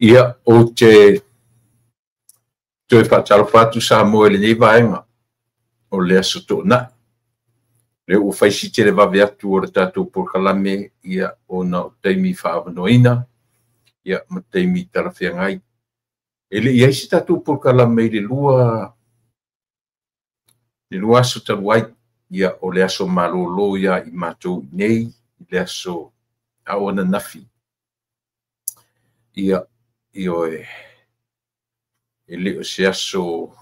Ia, ou te toe faatalofa atu Samoa i lenei vaega o le Aso Toonai. Lea ua fai si televave atu o le tatou polokalame, ia, ona o taimi faaavanoaina, ia, ma taimi talafeagai. E le i ai se tatou polokalame i le lua aso talu ai, ia, o le aso malolo ia i matou nei, i le aso ao ananafi. Ia, ioe, e le o se aso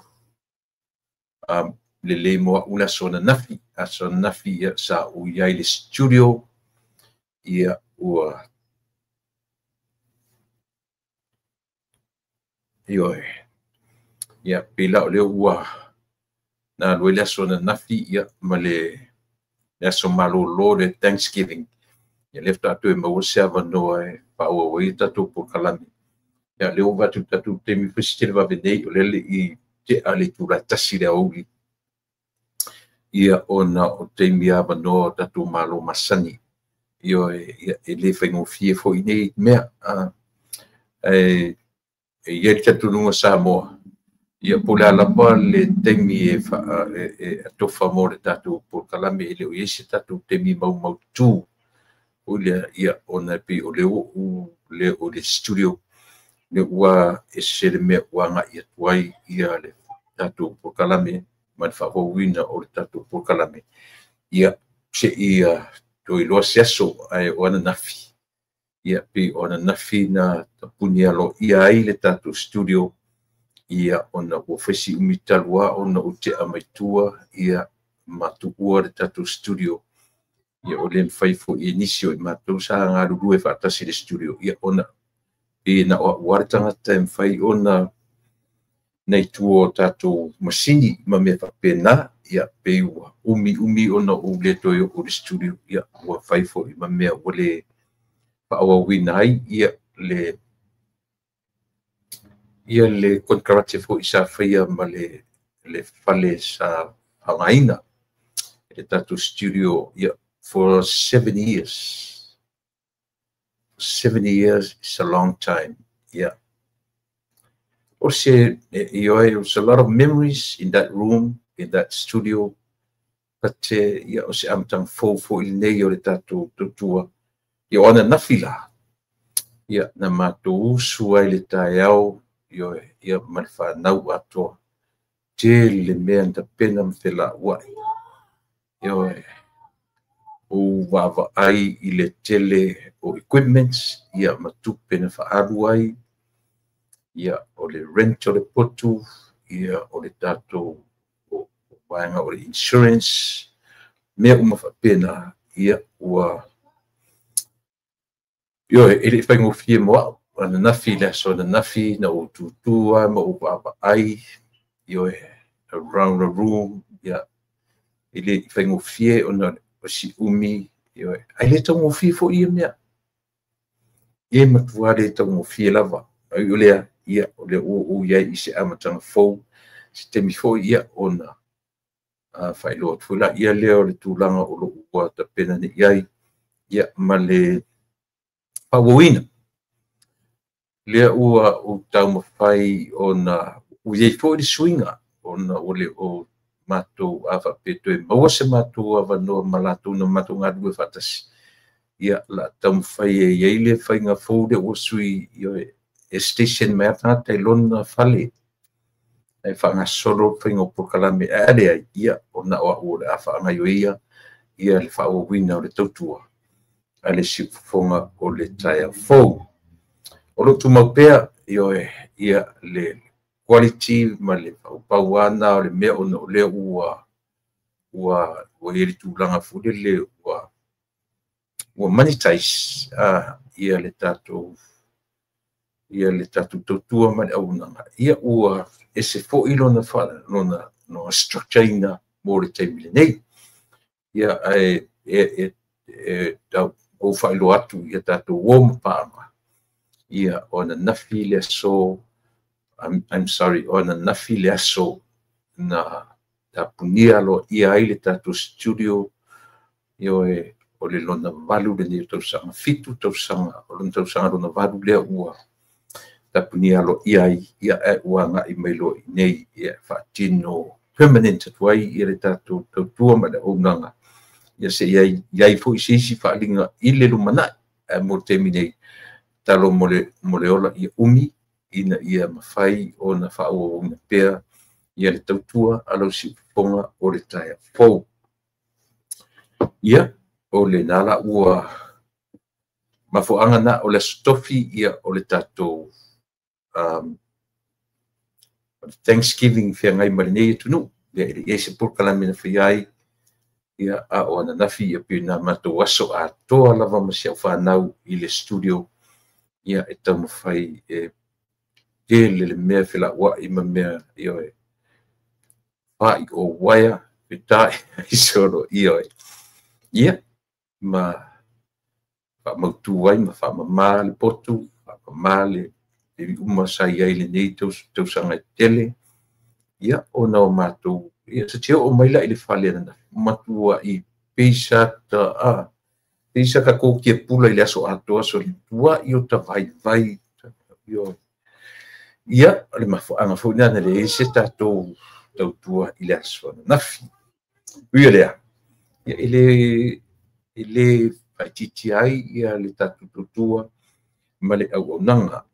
lelei mo au le aso ananafi. Aso ananafi, ia, sa ou i ai i le studio, ia, ua ioe, ia, pei la o lea ua na alu ai le aso ananafi, ia, ma le aso malolo le Thanksgiving. Ia, lea faatoa toe maua se avanoa e faaauau ai tatou polokalame. Ia, lea ua avatu i le tatou taimi foi se televave nei, o lea le i tea le itula e 1 i le aoauli. Ia, ona o taimi avanoa o tatou malo masani. Ioe, ia, e le faigofie foi nei mea. E i ai le talitonuga Samoa, ia, po o le a lava le taimi e atofa mo le tatou polokalame, e le o i ai se tatou taimi maumautu. O lea, ia, ona e pei o lea ua le o le studio, le ua ese le mea ua agai atu ai ia le tatou polokalame ma le faaauauina o le tatou polokalame. Ia, se i toe iloa se aso, ae o ananafi. Ia, pei o ananafi na tapuni aloaia ai le tatou studio, ia, ona ua fai si umi talu lava ona ou tea mai tua, ia, ma tuua le tatou studio. Ia, o le mafai foi e nisi o i matou sa galulue faatasi i le studio, ia, ona pe na o au lava le tagata e mafai ona nai tua o tatou masini ma mea faapena. Ia, pei ua umi ona ou le toe oo i le studio, ia, ua fai foi ma mea ua le faaauauina ai, ia, le konekarate foi sa faia ma le fale sa faaaogaina le tatou studio, ia, for 7 years. 7 years is a long time. Yeah. Also, there's a lot of memories in that room, in that studio. But, ia, o se amataga fou foi lenei o le tatou tautua. Ia, o ananafi la, ia, na matou usu ai le taeao, ia, ma le fanau atoa. Tele le mea na tapena ma felauai. Ioe, ou vaavaai i le tele o equipments, ia, ma tupe na faaalu ai, ia, o le rent o le potu, ia, o le tatou vaega o le insurance, mea uma faapena, ia, ua ioe, e le i faigofie mo au. Ananafi, le aso ananafi, na ou tutu lava ma ou vaavaai, ioe, around the room, ia, e le i faigofie ona o si umi, ioe, ae le taugofie foi ia mea. E matua le taugofie lava. Ai o lea, ia, o lea ua ou i ai i se amataga fou, se taimi foi, ia, ona faailoa atu foi la ia lea o le tulaga o lou ua tapena nei ai, ia, ma le faaauauina. Lea ua ou taumafai ona ua i ai foi le suiga, ona ua le o matou a faapea toe maua se matou avanoa ma latou na matou galulue faatasi. Ia, la taumafai e i ai le faiga fou lea ua sui, ioe, e station mai lava tagata i lona fale, e faagasolo le faiga o polokalame. Ae a leai, ia, ona o au o le a faagaioia ia le faaauauina o le tautua a le siufofoga o le taeao fou. O lo o tumau pea, ioe, ia, le quality ma le faupauana o le mea, ona o lea ua i ai le tulaga foi lele ua monetize, ia le tatou tautua ma le auaunaga. Ia, ua ese foi lona structure ina mo le taimi lenei. Ia, ae e ou faailoa atu ia tatou uo ma paaga. Ia, o ananafi le aso, I'm sorry, o ananafi le aso na tapunia aloaia ai le tatou studio, ioe, o le lona 8 lenei o tausaga, 7 tausaga, o lona tausaga lona 8 lea ua Tapunia aloaia ai, ia ae ua agai mai loa i inei, ia e faatino permanent atu ai ia le tatou tautua ma le auaunaga, ia se i i ai foi se isi faaaliga i le lumanai. Ae mo le taimi nei, tatalo mo le ola ia umi ina ia mafai ona faaauauina pea ia le tautua a lau siufofoga o le taeao fou. Ia, o lena la ua mafuaaga na o le Aso Tofi, ia o le tatou Thanksgiving feagai ma lenei atunuu. Ia e le i ai se polokalame na faia ai, ia a o ananafi ia pei na matou aso atoa lava ma si au fanau i le studio, ia e taumafai e tele le mea felauai ma mea, ioe, fa'i o uaea feta'i ai solo, ioe, ia ma faamautu ai ma faamama le potu, faamama le taimi uma sa i ai lenei tausaga e tele, ia ona o matou, ia ta te oo mai la i le fale ananafi, matuai peisa ta peisa ka kokia pula i le aso atoa so le tuai o ta vaivai, ioe. Ia, o le mafuaaga foi lena na leai se tatou tautua i le aso ananafi. Ui o lea, ia e le faaitiitia ai ia le tatou tautua ma le auaunaga.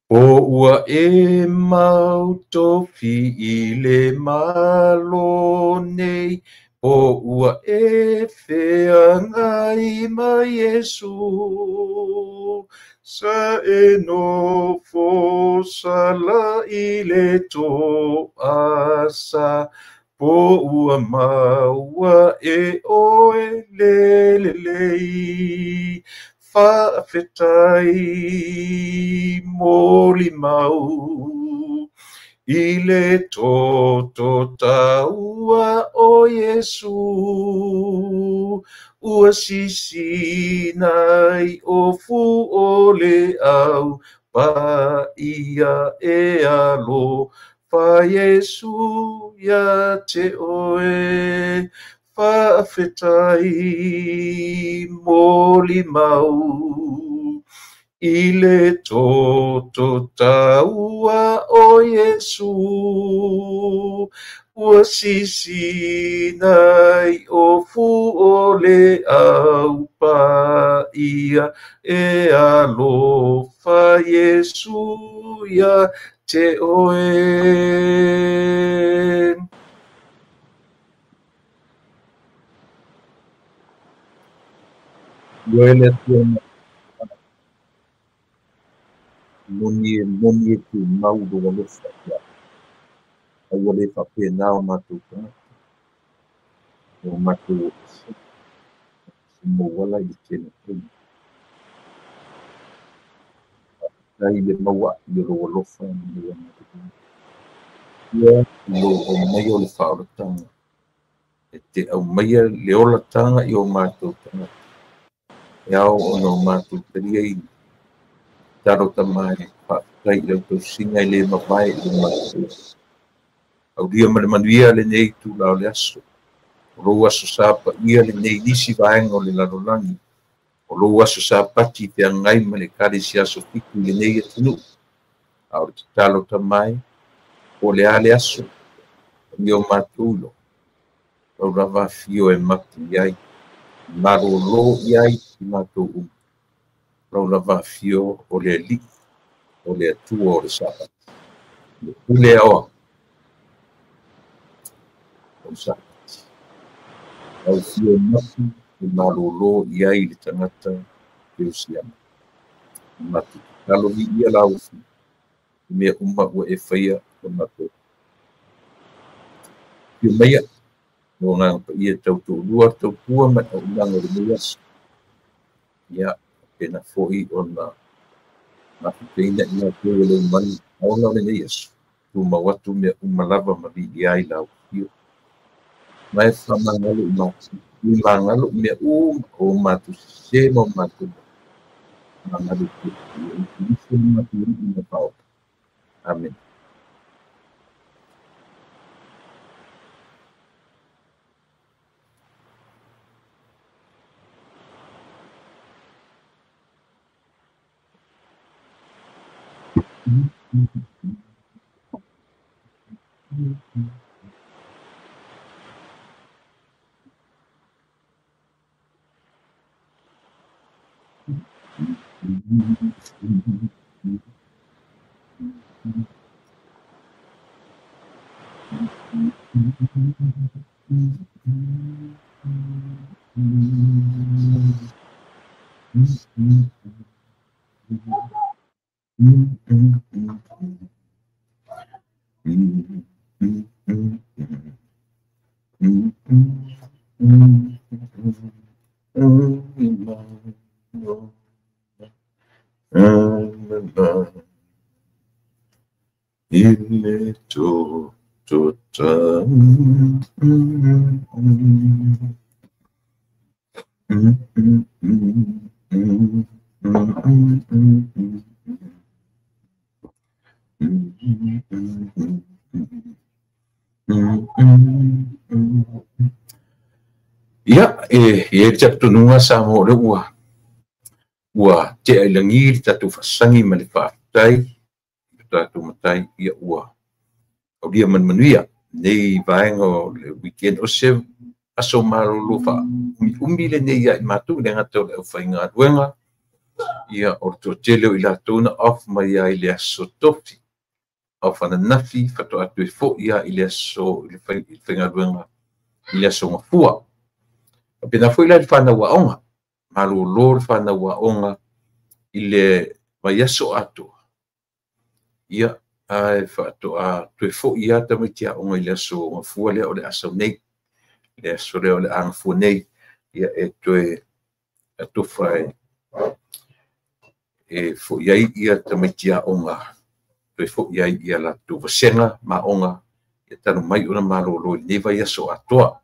Po ua e mau tofi i le Malo nei, po ua e feagai ma Iesu, sa e nofo sala i le toasa, po ua maua e oe le lelei, faafetai molimau i le toto taua o Iesu, ua sisina ai o fu o le au paia e alofa Iesu ia te oe, faafetai molimau i le toto taua o Iesu, ua sisina ai o fu o le au paia e alofa Iesu ia te oe. Ioe le Atua moni e moni e tumau lou alofa ia. Ai ua le faapena o matou tagata, o matou se mauala i le tele taimi. Faafetai le maua i lou alofa ma lou agalelei. Ia lou aumaia o le faaolataga, e te aumaia le olataga i o matou tagata, e ao ona o matou taliaina. Talo tama e faafetai i lau tausiga e le mavae i le matou. Aulia ma le manuia lenei itula o le aso. O lou aso sapaia lenei nisi vaega o le lalolagi. O lou aso sapati feagai ma le Ekalesia Aso Fitu i lenei atunuu. A o le tatalo tama e, po o le a le aso, i o matou iloa, lau lava afio e mapu i ai, malolo i ai i matou uma. Lau lava afio o le Alii, o le Atua o le Sapati. Le pule aoao o le Sapati. Lau afio mapu e malolo i ai le tagata kerisiano. Matou tatalo viia lau afio, i mea uma ua e faia o matou. Afio maia, o agaga paia tautoalua, tautua ma le auaunaga o lenei aso. Ia, faapena foi ona mafutaina i matou e lou manu aoga o lenei aso. Tumau atu mea uma lava ma viia ai lau afio. Ma e faamagalo i matou, i magalo i mea uma o matou sese ma o matou magalo i Keriso le matou Alii ma Faaola. Amen. Ia, e i ai le talitonuga sa mo le ua tea i lagi le tatou faasagi ma le faafetai le tatou matai, ia ua aulia manumanuia nei vaega o le weekend o se aso malolo faaumiumi lenei ia i matou, le gata o le aufaigaluega, ia o le toatele o i latou na off mai ai le aso Tofi, off ananafi, faatoa toe foi lava i le aso i le faigaluega i le aso Gafua. Faapena foi la i le fanau aoga, malolo le fanau aoga i le vaiaso atoa, ia ae faatoa toe foi lava tamaiti aoga i le aso Gafua lea o le a sau nei, le aso lea o le a gafua nei, ia e toe atofa e foi ai ia tamaiti aoga, toe foi ai ia latou vasega ma aoga, e talu mai ona malolo i lenei vaiaso atoa.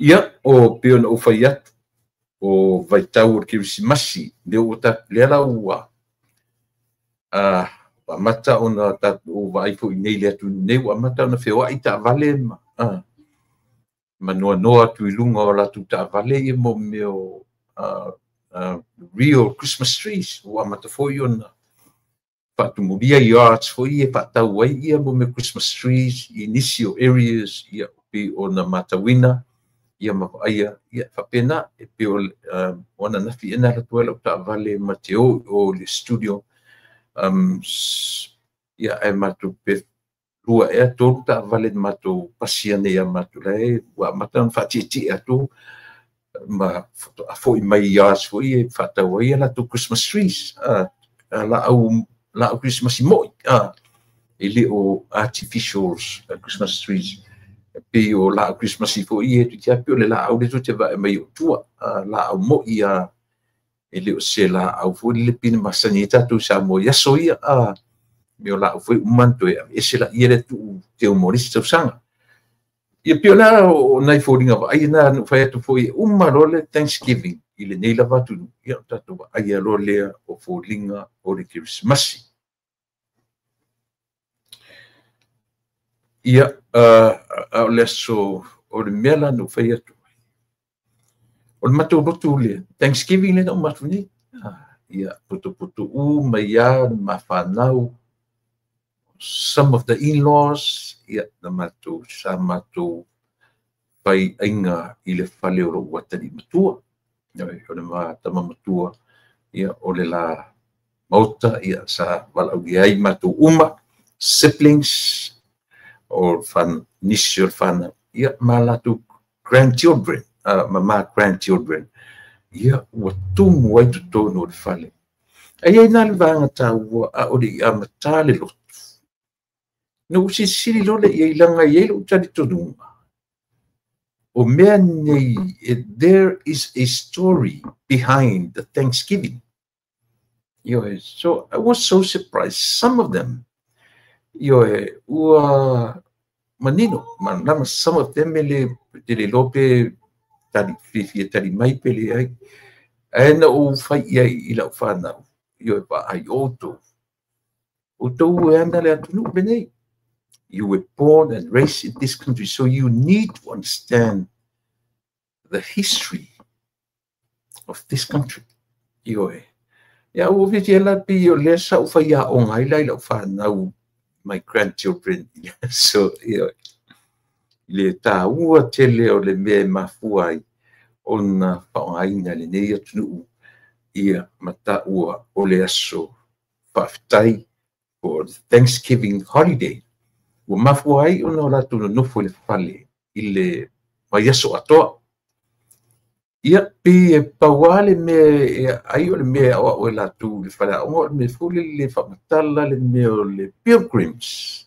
Ia, o pei ona ou fai atu, o vaitau o le Kerisimasi, lea la ua amata ona tatou vaai foi nei i le atunuu nei, ua amata ona feoai taavale ma noanoa atu i luga o latou taavale ia mo mea o real Christmas trees. Ua amata foi ona faatumulia yards foi e faatau ai ia mo mea Christmas trees i nisi o areas, ia pei ona matauina ia ma vaaia, ia faapena e pei o ananafi e na alu atu ai lau taavale ma te o i le studio, ia ae matou pe lua ea tolu taavale na matou pasi ane ia matou la e ua amata ona faatietie atu ma foi mai yards foi e faatau ai ia latou Christmas trees, laau Christmas moi, e le o artificial Christmas trees, pei o laau Christmas foi e tuti pei o le laau le tou te vaai mai o tua, laau moi e le o se laau foi le pina masani e tatou Samoa i aso ia, me o laau foi uma na toe aveese laia le tuu teu mo le isi tausaga. Ia pei o la o nai foliga vaai na na ou fai atu foi e uma loa le Thanksgiving i lenei lava atunuu, ia o tatou vaaia loa lea o foliga o le Kerisimasi. Ia, a o le aso o le mea la na ou fai atu ai, o le matou lotu le Thanksgiving le na uma atu nei, ia putuputuu mai lava le mafanau, some of the in-laws, ia na matou sa matou fai aiga i le fale o lou atalii matua, o le tama matua, ia o le la maota, ia sa valaaulia ai matou uma, siblings, o nisi o le fanau, ia ma latou grandchildren, ma grandchildren, ia ua tumu ai totonu o le fale. Ae i ai na le vaega taua a o le i amata le lotu. Na ou silisili loa lea i ai leaga e i ai lou talitonuga, o mea nei, there is a story behind the Thanksgiving. Ioe, so I was so surprised. Some of them, ioe, ua manino, malama, some of them e le te le iloa pe tali fiafia tali mai pe leai. Ae na ou fai i ai i lau fanau, ioe, vaai outou. Outou e ana le atunuu lenei. You were born and raised in this country, so you need to understand the history of this country. Ioe, Ia ua fiafia la pei o lea sa ou faiaoga ai la i lau fanau, my grandchildren. So, ia, le taua tele o le mea e mafua ai ona faaaogaina e lenei atunuu ia ma taua o le aso faafetai po o le Thanksgiving holiday. Ua mafua ai ona o latou nonofo i le fale i le vaiaso atoa. Ia, pei e pau lava le mea e ai o le mea e aoao e latou i le faleaoga o le mea foi lele faamatala le mea o le pilgrims.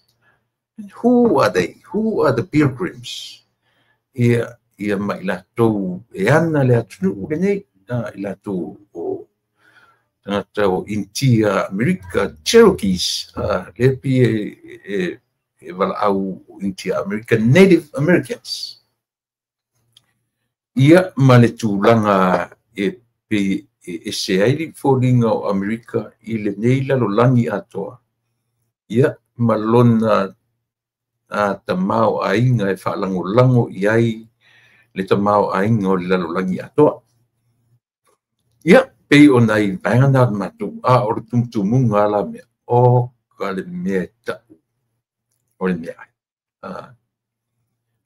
Who are they? Who are the pilgrims? Ia, ia ma i latou e ana le atunuu lenei, i latou o tagata o Initia Amerika, Cherokees, lea pei e valaau Initia Amerika, Native Americans. Ia ma le tulaga e pei e ese ai le foliga o Amerika i lenei lalolagi atoa, ia ma lona tamaoaiga e faalagolago i ai le tamaoaiga o le lalolagi atoa. Ia, pei o nai vaega na o le matou, a o le tumutumuga la mea, o ka le mea e tau o le meaai.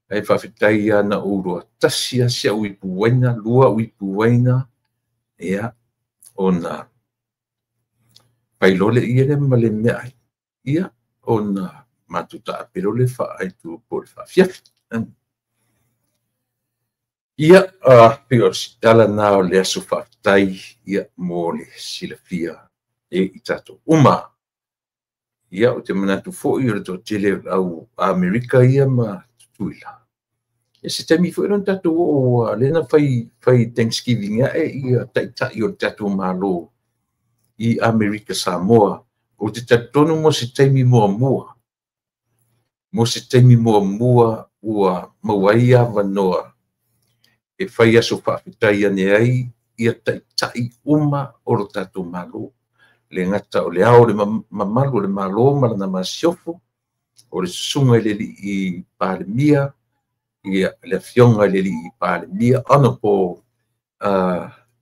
Ae faafetai lava na ou iloa tasi lava si au ipu uaina, 2 au ipu uaina, ia, ona fai loa le ie lea ma le meaai, ia, ona matou taape loa le faaaitu po o le faafiafi. Ia, pei o si tala na o le aso faafetai, ia, mo le silafia e i tatou uma. Ia, ou te manatu foi o le toatele o le au Amerika ia ma Tutuila. E se taimi foi lona tatou oo lea na fai Thanksgiving ae ia taitai o le tatou Malo i Amerika Samoa. Ou te talitonu mo se taimi muamua. Mo se taimi muamua ua maua ai avanoa e fai aso faafetai ane ai ia taitai uma o lo tatou Malo. Le gata o le ao o le mamalu o le Malo ma lana masiofo, o le susuga i le alii Palemia, ia le afioga i le alii Palemia, Honorable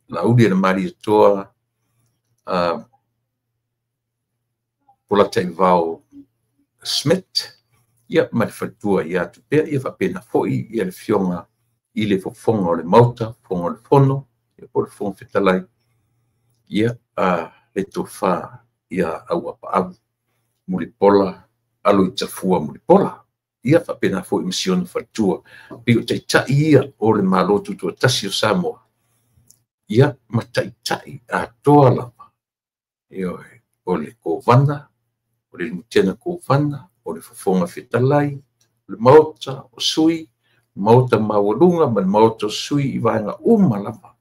Laaulialemalietoa Polataivao Smith, ia ma le faletua ia Tupea, ia faapena foi ia le afioga i le fofoga o le Maota, fofoga o le Fono, ia po o le Fofoga Fetalai, ia le tofa ia Auapaau Mulipola Aloitafua Mulipola. Ia faapena foi ma si ona faletua. Pei o taitai ia o le Malo Tutoatasi o Samoa, ia ma taitai atoa lava. Ioe, o le Kovana, o le Lutena Kovana, o le Fofoga Fetalai, o le Maota o Sui, Maota Maualuga ma le Maota o Sui i vaega uma lava.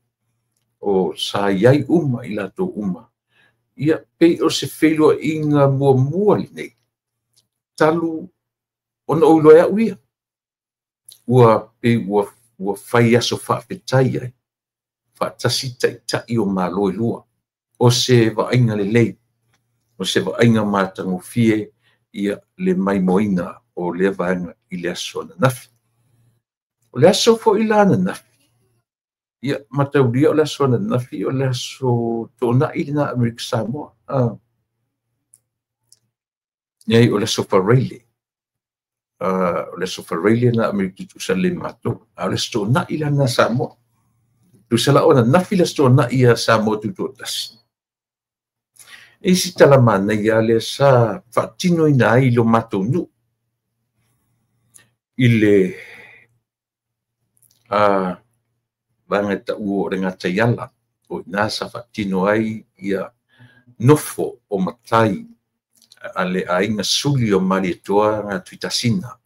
O sa i ai uma i latou uma. Ia, pei o se feiloaiga muamua lenei, talu ona ou iloa au ia. Ua pei ua fai aso faafetai ai, faatasi taitai o Malo e lua. O se vaaiga lelei, o se vaaiga matagofie, ia le maimoaina o lea vaega i le aso ananafi. O le aso foi la ananafi, ia, mataulia o le aso ananafi, o le aso toonai lena Amerika Samoa. Nei, o le aso Faraile. O le aso Faraile na Amerika tutusa le matou. A o le aso toonai la na Samoa. Tusa la o ananafi le aso toonai a Samoa tutoatasi. E isi tala manaia lea sa faatinoina ai lo matou nuu i le vaega e taua o le Gataiala, o ina sa faatino ai ia nofo o matai a le aiga suli o Malietoa Gatuitasina.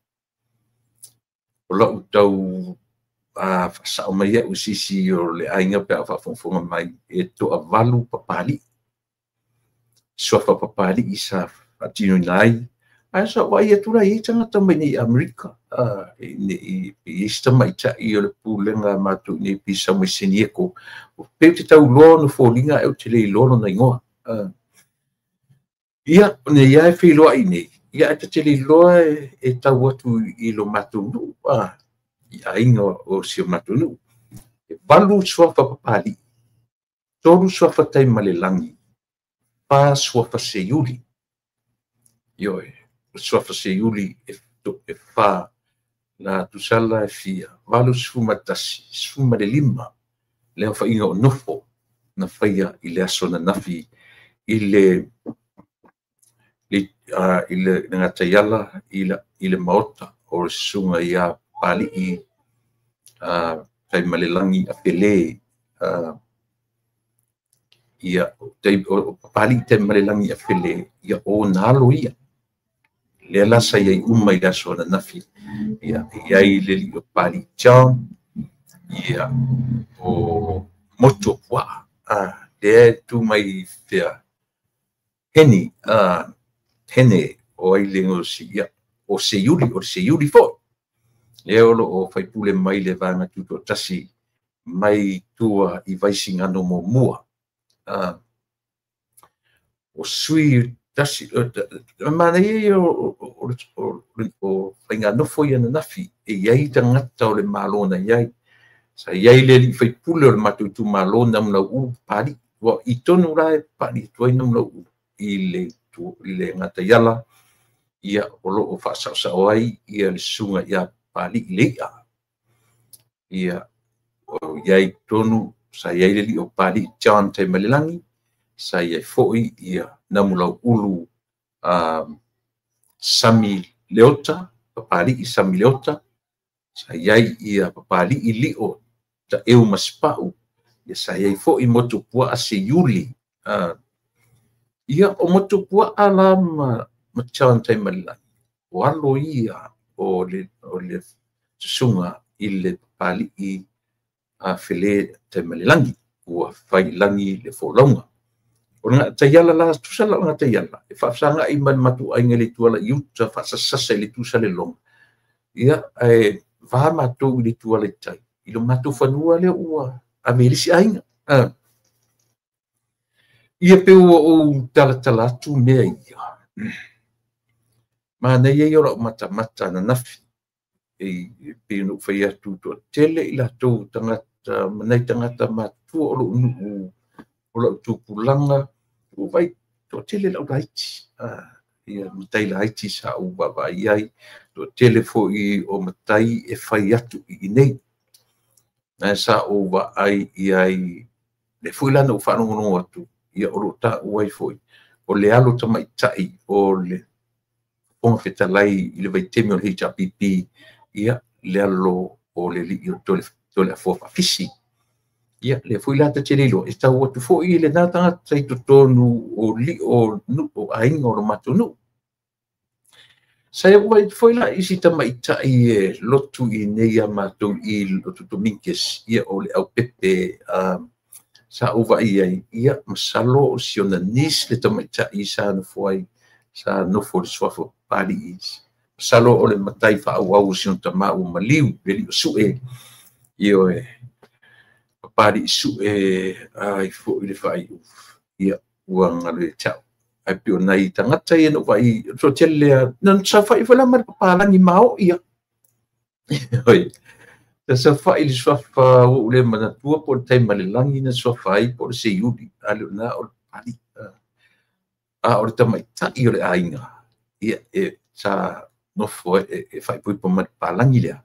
O lau tau faasao mai au sisi o le aiga pe a faafogafoga mai e toavalu papali'i. Suafa papali'i sa faatinoina ai. Ae sa ou vaai atu la i ai tagata mai nei Amerika, nei i se tamaitai o le pulega matou nei pei sa mai Senieko. Pe ou te tau loa ona foliga ae ou te le iloa lona igoa. Ia, nei lava e feiloai nei, ia ae ta te le iloa e tau atu i lo matou nuu, i aiga o si o matou nuu. E 8 suafa papali'i, 3 suafa Taimalelagi, 4 suafa Seiuli. Ioe, o suafa Seiuli e 4 la tusala e fia 81 15 le aofaiga o nofo na faia i le aso ananafi i le gataiala i le maota o le susuga ia Papali'i Taimalelagi Afele. Ia o Papali'i Taimalelagi Afele, ia o ona alo ia lea la sa iai uma i le aso ananafi. Ia e iai le alii o Papali'i John, ia o Motuopuaa, lea e tu mai fea Heni, Hene o ai le gosi, ia o Seiuli, o le Seiuli foi lea o loo faipule mai le vaega tutoatasi mai tua i Vaisigano muamua. O sui tasi manaia ia o faiganofo ia ananafi e iai tagata o le Malo na iai. Sa iai le alii faipule o le matou itumalo Namulauulu Papali'i, ua i tonu la e papali atu ai Namulauulu i le gataiala, ia o loo faasaosao ai ia le susuga ia Papali'i Lei'a. Ia o iai tonu sa iai le alii o Papali'i John Taimalelagi, sa iai foi ia Namulauulu Sami Leota, Papali'i Sami Leota, sa iai ia Papali'i Lio Taeu Masipau, ia sa iai foi Motuopuaa Seiuli. Ia o Motuopuaa la ma John Taimalelagi, o alo ia o le susuga i le Papali'i Afele Taimalelagi ua failagi le folauga. O le gataiala la, tusa la o le gataiala e faafesagai ma le matou aiga i le itu ala i uta, faasasasa i le itu Salelologa. Ia ae va matou i le itu ala i tai i lo matou fanua lea ua ave i le isi aiga. Ia pe ua ou talatala atu mea ia. Manaia ia o lau matamata ananafi e pei ona ou fai atu toatele i latou tagata ma nai tagata matutua o lou nuu o lau tupulaga ua vaai toatele lau laiti. Ia matai laiti sa ou vaavaai ai, toatele foi o matai e fai atu i inei. Ae sa ou vaai i ai, le foi la na ou faalogologo atu, ia o loo taua ai foi o le alo tamaitai o le Fofoga Fetalai i le vaitaimi o le HRPP, ia le alo o le alii o Toleafoa Faafisi. Ia lea foi la ta te le iloa e tau atu foi lena tagata i totonu o lio o aiga o lo matou nuu. Sa ou vaai foi la i si tamaitai e lotu i nei ia matou i Lotu Dominguez, ia o le aupepe, sa ou vaai ai, ia masalo o si ona niece le tamaitai sa nofo ai, sa nofo le suafa Papali'i. Masalo o le matai faaauau o si ona tama ua maliu le alii o Sue, ioe, Papali'i Sue ai foi le faaiu, ia ua galo ia te au. Ae pei o nai tagata ia na ou vaai, toatele lea, na saofai foi la ma le papalagi maoi ia. Oi, na saofai le suafa ua ou le manatua po o le Taimalelagi na suafa ai po o le Seiuli, a le o lena o le Papali'i. A o le tamaitai o le aiga, ia e sa nofo e faaipoipo ma le papalagi lea.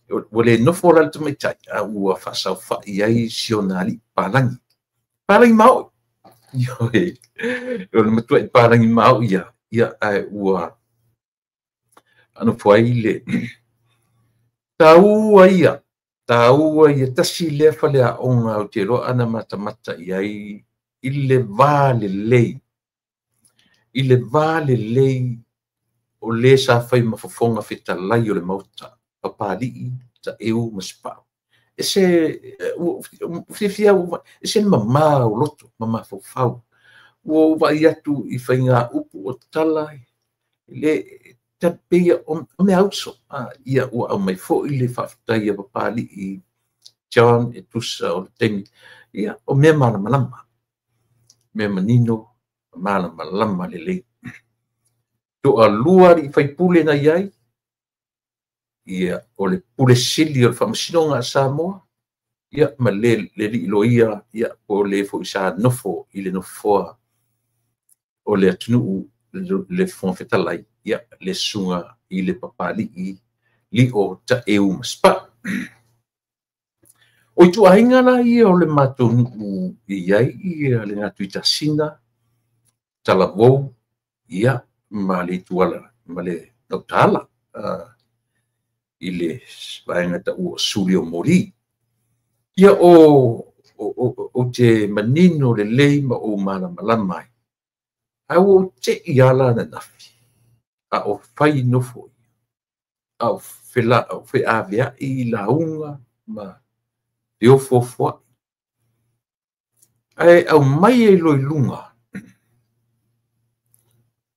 Ua le nofo la le tamaitai, a ua faasaofai ai si ona alii papalagi. Papalagi maoi. Ioe, o le matuai papalagi maoi ia, ia ae ua nofo ai le taua ia, taua ia tasi lea faleaoga ou te iloa ana matamata i ai i le va lelei. I le va lelei o le sa fai ma fofoga fetalai o le maota, Papali'i Taeu Masipau. Ese fiafia ese le mamā o loto, mamafaufau. Ua ou vaai atu i faiga upu o tala le tapeia o mea uso. Ia ua aumai foi le faafetai a Papali'i John e tusa o le taimi. Ia o mea malamalama, mea manino, malamalama lelei. Toalua alii faipule na iai, ia o le pule sili o le faamasinoga a Samoa, ia ma le alii loia, ia po o le foi sa nofo i le nofoa o le atunuu le Fofoga Fetalai, ia le susuga i le Papalii Lio Taeu Masepau. O ituaiga la ia o le matou nuu e i ai ia le Gatoitasina, Talavou, ia ma le Ituala ma le Gautaala i le vaega taua o Suli o Moli. Ia o te manino lelei ma ou malamalama ai, ae ua ou te i ala ananafi, a o fai nofo, a o feaveai i lauga ma feofoofoai. Ae aumai ai loa i luga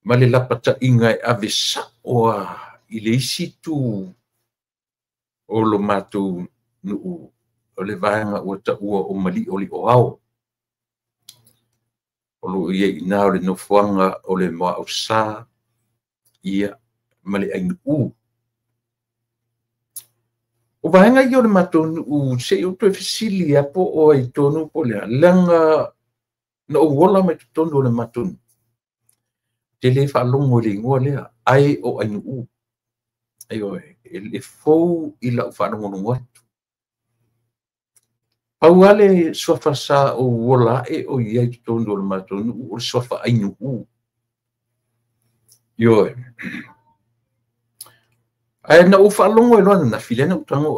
ma le lapataiga e ave sao lava i le isi itu o lo matou nuu, o le vaega ua taua o Maliolioao. O lo o i ai i ina o le nofoaga o le Muausā ia ma le Ainuu. O vaega ia o le matou nuu, se i ou toe fesili lava po o ai tonu po o le a, leaga na ou ola mai totonu o le matou nuu, ou te le faalogo i le igoa lea, ai o Ainuu. Ioe, e fou i lau faalogologo atu. Pau lava le suafa sa ou ola ae o i ai i totonu o le matou nuu, o le suafa Ainuu. Ioe. Ae na ou faalogo ai loa ananafi, lea na ou tago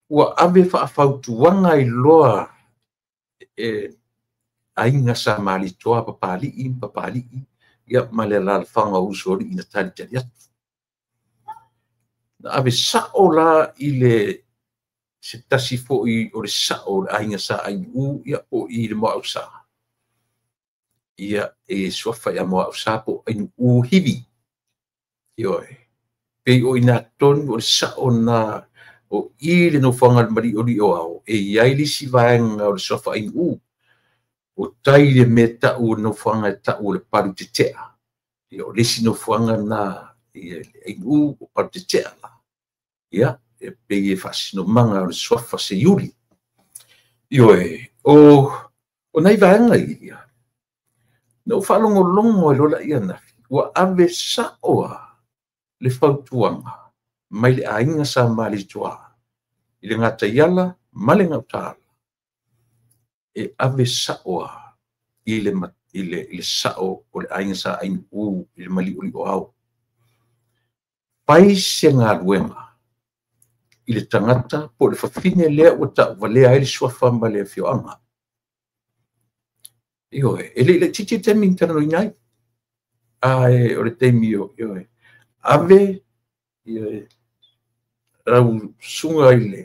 ua ave faafautuaga ai loa e aiga sa Malietoa, Papalii ma Papalii, ia ma le alaalafaga o Usoalii na talitali atu. Na ave sao la i le se tasi foi o le sao o le aiga sa Ainuu, ia po i le Muausā. Ia e suafa ia Muausā po o Ainuu Hivi. Ioe. Pei o ina tonu o le sao na o i le nofoaga o le Maliolioao, e i ai le isi vaega o le suafa Ainuu. O tai le mea tau o le nofoaga e tau o le Palutetea. Ia o le isi nofoaga na i le Ainuu o Palutetea la. Ia, e pei e faasinomaga o le suafa Seiuli. Ioe, o nai vaega ia, na ou faalogologo ai loa laia ananafi, ua ave sao lava le fautuaga mai le aiga sa Malietoa i le Gataiala ma le Gautaala, e ave sao lava i le sao o le aiga sa Ainuu i le Maliolioao. Fai se galuega i le tagata po o le fafine lea ua tauvalea ai le suafa ma le afioaga. Ioe, e le i laitiiti le taimi na talanoaina ai. Ae o le taimi o, ioe, ave, ioe, lau susuga i le,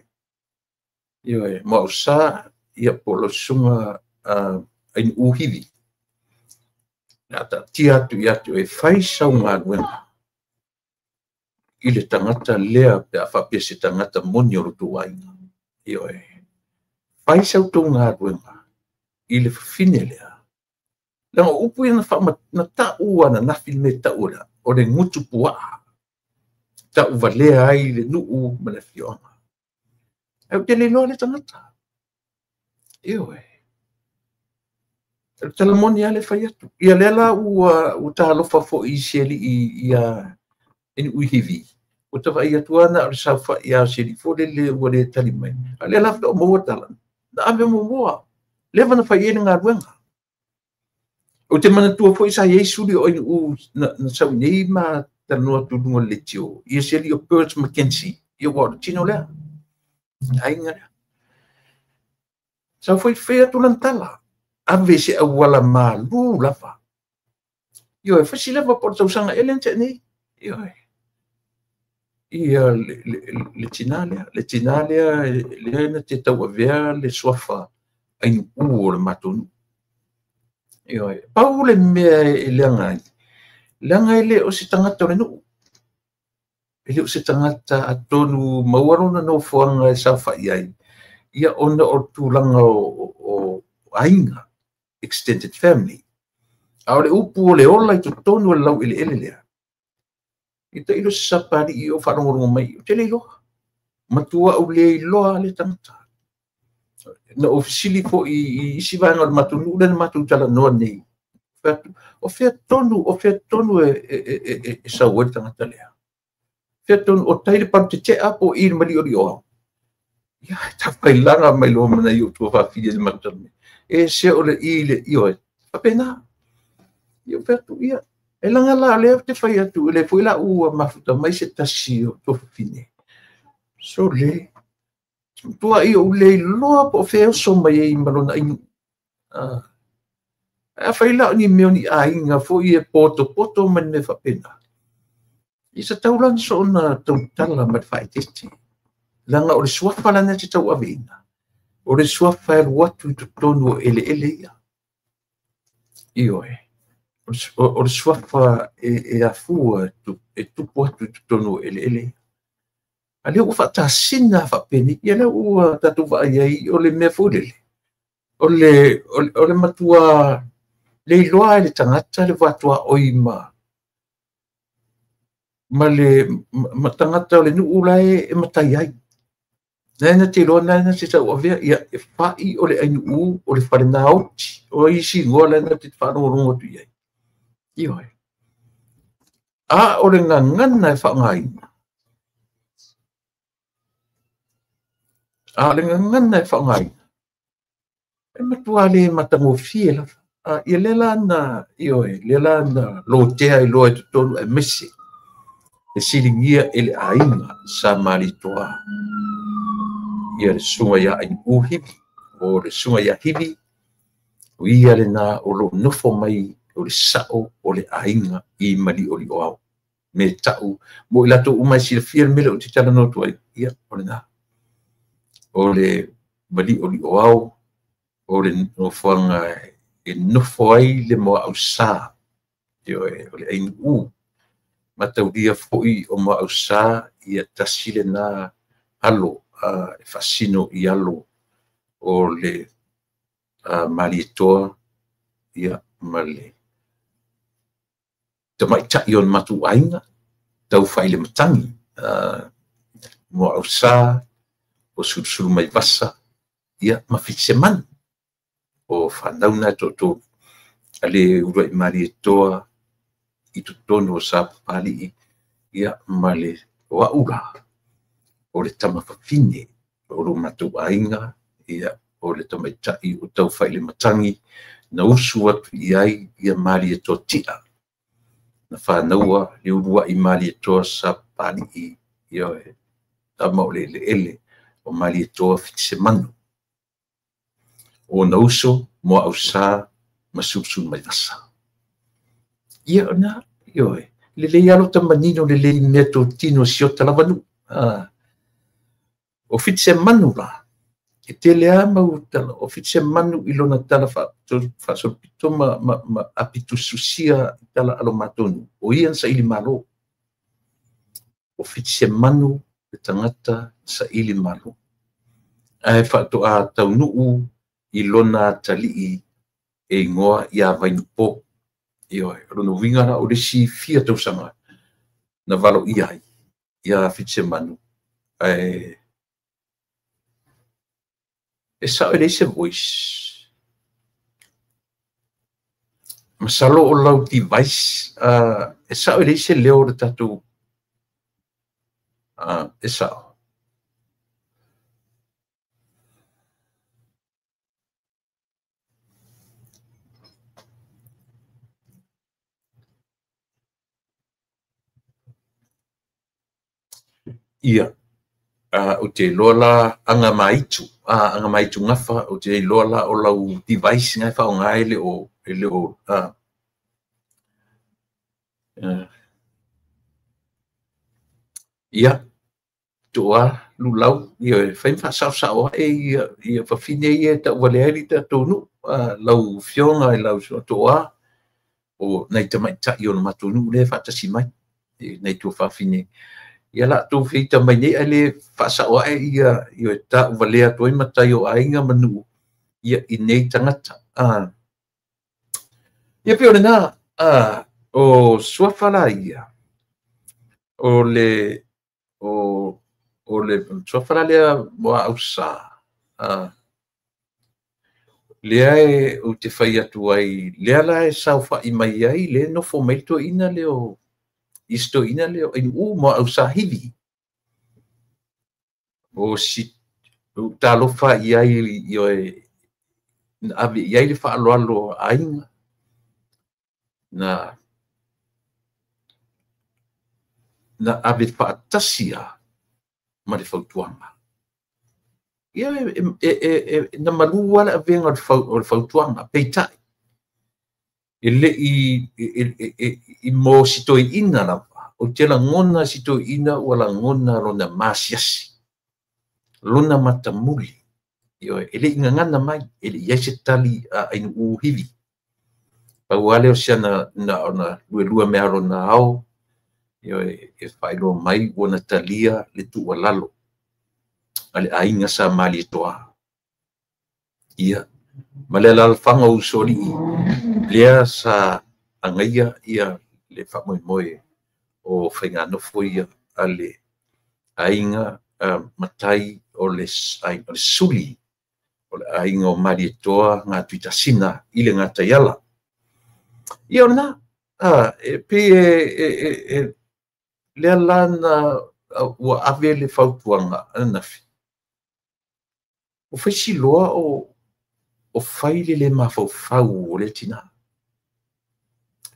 ioe, Muausā, ia po o lau susuga Ainuu Hivi. Le a taatia atu ia te oe e fai sau galuega i le tagata lea pe a faapea se tagata moni o lo outou aiga. Ioe, fai sau tou galuega i le fafine lea. Leaga o upu ia na tau ananafi le mea tau lea, o le gutu puaa. Tauvalea ai le nuu ma le afioaga. Ae ou te le iloa le tagata. Ioe. O le tala moni lava le fai atu. Ia lea la ua talofa foi i se alii ia Ainuu Hivi. Ua tavaai atu lava na o le saofai lava o se alii foi lele ua le tali mai. A lea la faatoa maua tala. Na ave muamua. Leva na fai ai le galuega. Ou te manatua foi sa i ai suli o Ainuu na sau nei ma talanoa atu i luga o le leitio. Ia se alii o Birds McKenzie. Ia ua o le tino lea. Le aiga lea. Sau foi fai atu lana tala. Ave se auala malu lava. Ioe, fasi lava po o le tausaga ea lea na tea nei. Ioe. Ia le tina lea. Le tina lea lea na te tauavea le suafa Ainuu o le matou nuu. Ioe. Pau le mea e leaga ai, leaga e le o se tagata o le nuu. E le o se tagata atonu maua lona nofoaga e saofai ai, ia ona o tulaga o aiga, extended family. A o le upu o le ola i totonu o le laueleele lea, i tailo se sapalii o faalogologo mai, ou te le iloa. Matua ou le iloa le tagata. Na ou fesili foi i isi vaega o le matou nuu lea na matou talanoa nei, O fea tonu e sau ai le tagata lea. Fea tonu, o tai le palu tetea po i le maliolio au. Ia, tafailaga mai loa ma nai ou tuafafine le matou. E se o le i le ioe. Faapena. Ia ou fai atu, ia, e laga la lea ou te fai atu, e le foi la ua mafuta mai se tasi o tuafafine. So le, tua i ou le iloa po o fea oso mai ai ma lona ainu. A fai la o ni mea o ni aiga foi e poto ma ni mea faapena. I sa taulana soona tautala ma le faaeteete. Laga o le suafa lana te tauaveina. O le suafa e alu atu i totonu o eleele ia. Ioe. O le suafa e afua e tupu atu i totonu o eleele ia. A lea ua faatasina faapeni, ia lea ua tatou vaai ai o le mea foi lele. O le matua le iloa e le tagata le vatoa oi ma le ma tagata o le nuu la e matai ai. Nai na te iloa nai na te tauavea, ia e fai o le ainuu o le falenaoti. O isi igoa lai na te faalogologo atu i ai. Ioe. A o le gagana e faaaogaina. A o le gagana e faaaogaina. E matua le matagofie lava. Ia le la na, ioe, le la na lotea i loa i totonu e mese. E siligia e le aiga sa Malietoa. Ia le susuga ia Ainuu Hivi, o le susuga ia Hivi, o ia lena o lo nofo mai o le sao o le aiga i Maliolio ao. Me tau, mo i latou uma e silafia le mele o te talanoa atu ai, ia, o lena. O le Maliolio ao, o le nofoaga e nofo ai le Moausā, ioe, o le Ainuu. Mataulia foi o Moausā, ia tasi lena alo, e faasino i alo o le Malietoa, ia, ma le tamaitai o le matou aiga, taufai le matangi, Moausā, o Sulusulu mai Vasa, ia, ma Fitisemanu. O whanau nā tōtō a le uluai Malietoa i totonu o Sapapali'i, ia, ma le o au la, o le tamafafine o lo matou aiga, ia, o le tamaitai o taufai le matangi, na usu atu i ai ia Malietoa tia. Na whanaua le uluai Malietoa Sapapali'i, ia, tama o le eleele o Malietoa Fitisemanu. O na uso, Moausā, ma Sulusulu mai Vasa. Ia, na, ioe, le lei alo ta manino, le lei mea tōtino siota lava nuu. O Fitisemanu la, e tele a mau tala, o Fitisemanu i lona tala faasolopito ma apitususia i tala alo matonu. O ia na saili malo. O Fitisemanu le tagata saili malo. Ae faatoa taunuu i lona atalii e ingoa ia Vainupo. Ioe, o lona uiga la o le isi fia tausaga na valo ia ai ia Fitisemanu. Ae e sao e leai se voice. Masalo o lau device, e sao e leai se leo o le tatou, e sao. Ia, o te iloa la anga maitu, anga maitu gafa, o te iloa la o lau device ngai faaaoga e le o, ia, toa lulau, ia, e fai ma faasaosao ae ia fafine ia e tauvalea ai le tatou nuu, lau fioga i lau toa, o nai tamaitai o le matou nuu lea e faatasi mai, nai tuafafine. Ia la tou feita mai nei ae le faasao ae ia e tauvalea atu ai matai o aiga ma nuu, ia i nei tagata. Ia pei o lena, o suafa la ia, o le suafa la lea Moausā, Lea e ou te fai atu ai, lea la e saofai mai ai, le nofo mai le toeaina lea o isi toeaina lea o Ainuuu ma Ausahivi. O si talofa i ai ioe, na ave i ai le faaaloalo a aiga, na ave faatasi lava ma le fautuaga. Ia na malu lava le avega o le fautuaga, peitai, e le i mo si toeaina lava, ou te lagona si toeaina ua lagona lona masiasi, lona matamuli, e le i gagana mai, e le i ai se tali a Ainuuu hivi. Pau lava lea o siana na ona luelua mea lona ao, e faailoa mai ua na talia le tuualalo a le aiga sa Malietoa. Ia, ma le alaalafaga o Usoalii, lea sa agaia ia le faamoemoe o faiganofo ia a le aiga matai o le suli o le aiga o Malietoa ngā Tuitasina i le Gataiala. Ia o lena, e pei e lea la na ua ave le fautuaga ananafi. O faisi loa o fai le le mafaufau o le tina.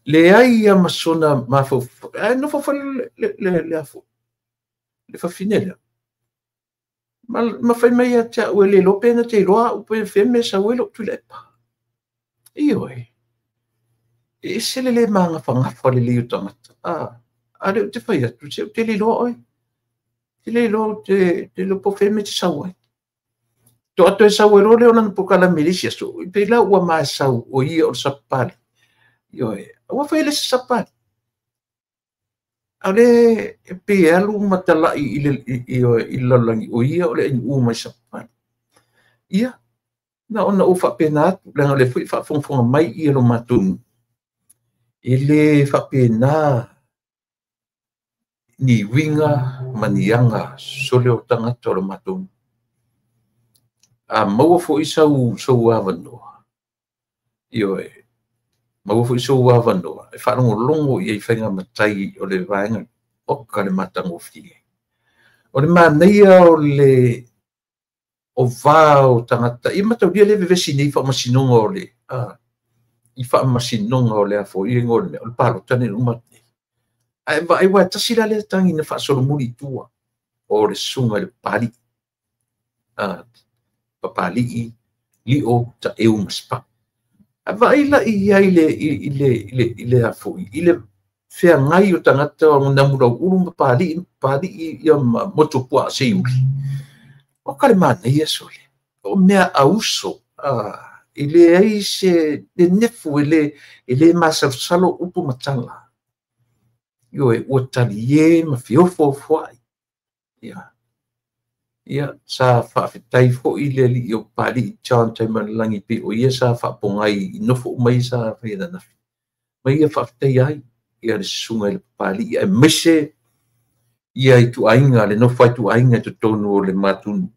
Le ai ia ma sona mafaufau, ae nofo foi le afo, le fafine lea. Ma fai mai ia te au e le iloa pe na te iloa au pe fea mea e sau ai lou Tuilaepa. Ioe, e ese le le magafagafa lelei o tagata. A lea ou te fai atu, se ou te le iloa oe. Te le iloa, te iloa po o fea mea e te sau ai. Toa toe sau ai loa lea o lana polokalame i le isi aso, pei la ua ma sau o ia o le Sapapalii. Ioe, ua fai le isi Sapapalii. A o le e pei e alu ma talai i le lalolagi, o ia o le Ainuuu mai Sapapalii. Ia, na ona ou faapena atu, leaga o lea foi e faafogafoga mai ia lo matou nuu. E le faapena ni uiga ma ni aga sole o tagata o le matou nuu. A maua foi sou avanoa, ioe, maua foi sou avanoa e faalogologo i ai faiga matai o le vaega oka le matagofie. O le manaia o le o va o tagata, ia mataulia le vevesi nei faamasinoga o le i faamasinoga o le afo i le igoa o le mea, o le palota nei uma atu nei. Ae vaai ua tasi la lea tagi na faasolomuli i tua o le susuga i le Papalii. Papalii, Lio, Taeu ma Spa. Ae vaai la i ai i le afo i le feagai o tagata o Namulauulu ma Papalii ia ma Motuopuaa Seiuli. O ka le manaia sole. O mea auso, e leai se le nefu e le masalosalo upu matala. Ioe, ua talie ma feofoafoai. Ia, ia sa faafetai foi le alii o Papalii John Taimalelagi pei o ia sa faapogai i nofo uma ia sa fai ananafi. Ma ia faafetai ai ia le susuga i le Papalii aemaise ia ituaiga, le nofo a ituaiga i totonu o le matou nuu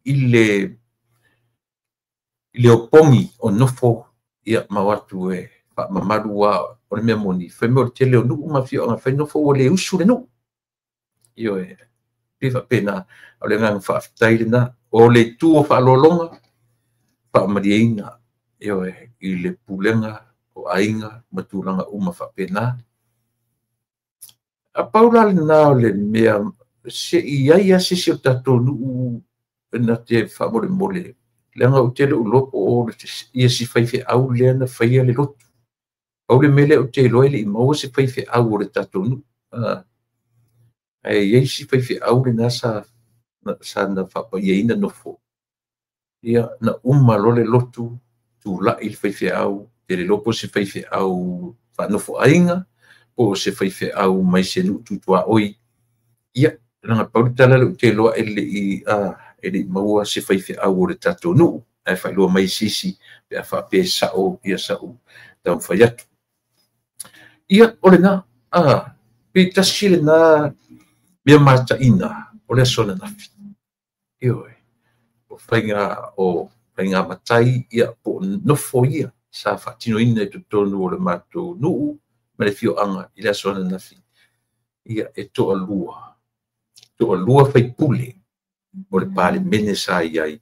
i le opogi o nofo ia ma o atu e faamamalu lava o le mea moni. Fai mai o le tele o nuu ma afioaga fai nofo ua le usu le nuu. Ioe, pe faapena, o le agaga faafetai lena. O le itu o faaaloaloga, faamalieina, ioe, i le pulega o aiga ma tulaga uma faapena. A pau la lena o le mea, se i ai lava se isi o tatou nuu na te faamolemole, leaga ou te le o iloa po o ia si faifeau lea na faia le lotu. Pau le mea lea ou te iloa e le i maua se faifeau o le tatou nuu. Ae i ai si faifeau lena sa na faapaiaina nofo. Ia, na uma loa le lotu, tulai le faifeau, te le iloa po o se faifeau faanofoaiga, po o se faifeau mai se nuu tutuaoi. Ia, leaga pau le tala lea ou te iloa e le i maua se faifeau o le tatou nuu. Ae faailoa mai se isi pe a faapea e sao ia sau taumafai atu. Ia, o lena, pe tasi lena mea mataina o le aso ananafi. Ioe, o faiga faigamatai ia po o nofo ia sa faatinoina i totonu o le matou nuu ma le afioaga i le aso ananafi. Ia e toalua faipule o le Palemene sa i ai,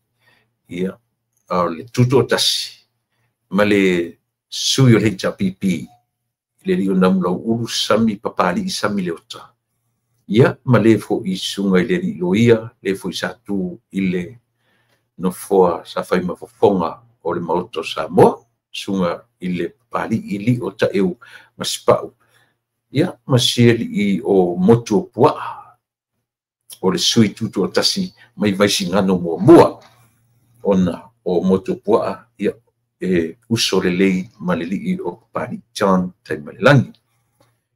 ia o le Tutoatasi ma le sui o le HRPP, le alii o Namulauulu Sami Papalii Sami Leota, ia ma le foi susuga i le alii loia, le foi sa tu i le nofoa sa fai ma fofoga o le Maota o Samoa, susuga i le Papalii Lio Taeu Masepau, ia ma si alii o Motuopuaa, o le sui Tutoatasi mai Vaisigano muamua, ona o Motuopuaa ia e uso lelei ma le alii o Papalii John Taimalelagi.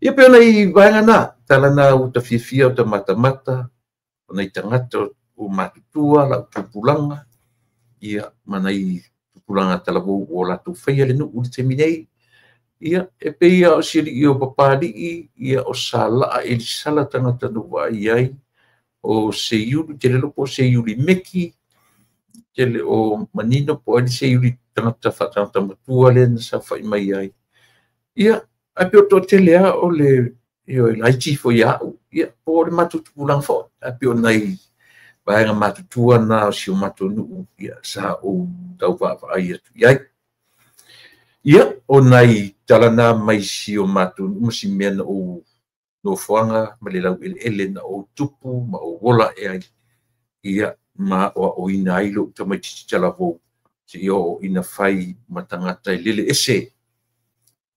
Ia pe ona i vaega na, tala na ua tafiafia o tamatamata, o nai tagata o matutua lau tupulaga, ia ma nai tupulaga talavou ua latou faia le nuu i le taimi nei. Ia e pei lava o si alii o Papalii, ia o Salaa Elisala tagata na ou vaai ai, o Seiuli, te le iloa po o Seiuli Meki, te le o manino po o ai le Seiuli tagata faatagata matua lea na saofai mai ai. Ia, ae pei o le toatele lava o le laiti foi ia au, ia po o le matou tupulaga foi, ae pei o nai vaega matutua na o si o matou nuu, ia sa ou tau vaavaai atu i ai. Ia, o nai tala na mai si o matou nuu ma si mea na ou nofoaga ma le laueleele na ou tupu ma ou ola ae ai, ia ma aoaoina ai lou tamaitiiti talavou seia oo ina fai ma tagata e lele ese,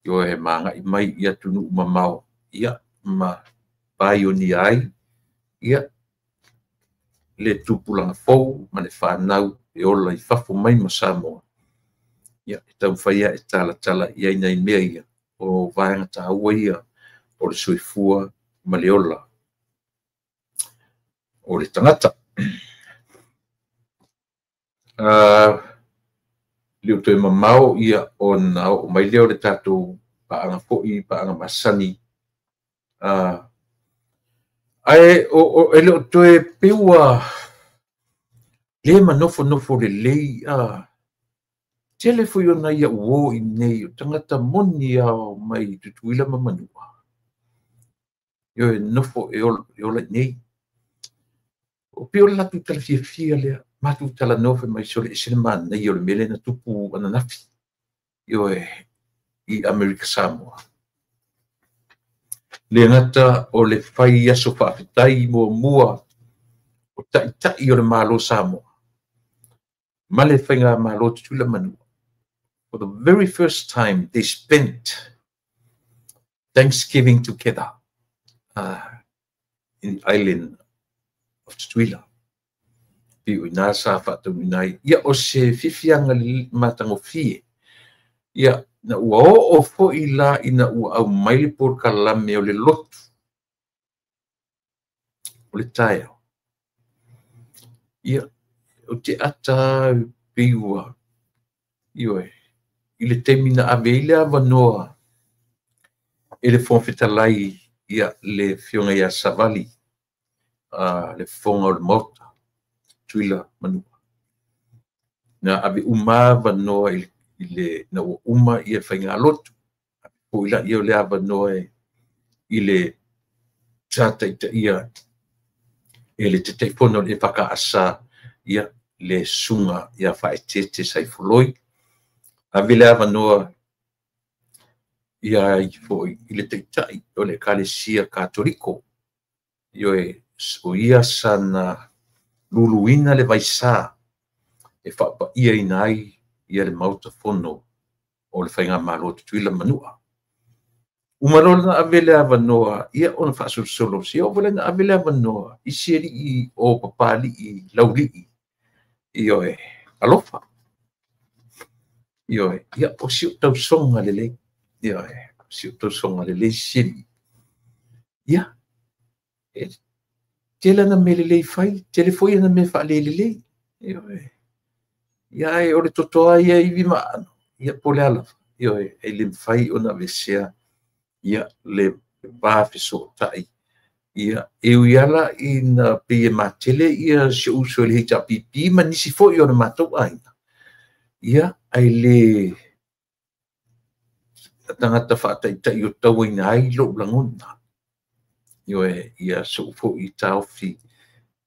ioe ma agai mai i atunuu mamao, ia ma paionia ai ia le tupulaga fou ma le fanau e ola i fafo mai ma Samoa. Ia e taumafai lava e talatala i ai nai mea ia o vaega taua ia o le soifua ma le ola o le tagata. Le o toe mamao ia ona oo mai lea o le tatou paaga foi, paaga masani. Ae e le o toe pei ua le manofonofo lelei tele foi o nai au uo i nei o tagata moni lava mai Tutuila ma Manua. Ioe nofo e ola i nei. O pei o le latou tala fiafia lea, matou talanoa fai mai sole ese le manaia o le mea lea na tupu ananafi, ioe, i Amerika Samoa. Le gata o le fai aso faafetai muamua o taitai o le Malo Samoa ma le faigamalo Tutuila Manua. For the very first time they spent Thanksgiving together in the island of Tutuila. Pei o ina sa faataunuuina ai. Ia o se fiafiaga matagofie. Ia na ua oo foi la ina ua aumai le polokalame o le lotu o le taeao. Ia o te ata pei ua, ioe, i le taimi na ave ai le avanoa e le Fofoga Fetalai, ia le afioga ia Savali, le fofoga o le Maota, Tutuila Manua. Na ave uma avanoa i le na ua uma ia faigalotu. Foi la ia o le avanoa i le sa taitaia e le Taitaifono o le EFKS, ia le susuga ia Faaeteete Saifoloi. Ave le avanoa ia ai foi i le taitai o le Ekalesia Katoliko, ioe, o ia sana luluina le vaisā e faapaiaina ai ia le Maota Fono o le Faigamalo Tutuila Manua. Uma loa na ave le avanoa, ia ona faasolosolo, seia oo foi lea na ave le avanoa i si alii o Papalii Laulii, ioe, alofa. Ioe, ia o si ou tausoga lelei, ioe, o si ou tausoga lelei si alii. Ia, e tele ana mea lelei fai, tele foi ana mea faalelelei. Ioe, ia ae o le toto lava ia ivi ma aano, ia po o le a lava, ioe, e le mafai ona aveesea ia le va fesootai. Ia, e ui lava ina pei e matele ia si ou uso i le HRPP ma nisi foi o le matou aiga. Ia, ae le tagata faataitai o tauaina ai lou lagona. Ioe, ia sou foi taofi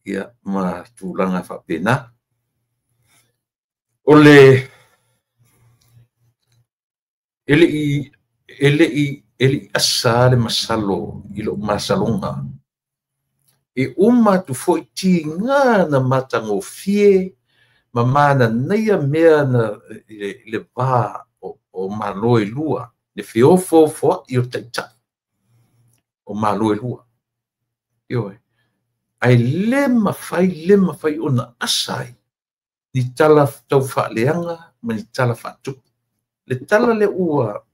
ia ma tulaga faapena. O le e le i asa le masalo i lou masaloga. E uma atu foi tiga na matagofie ma mananaia mea na le va o Malo e lua, le feofoofoai o taitai o Malo e lua. Ioe. Ae le mafai ona asa ai ni tala taufaaleaga ma ni tala faatupu. Le tala lea ua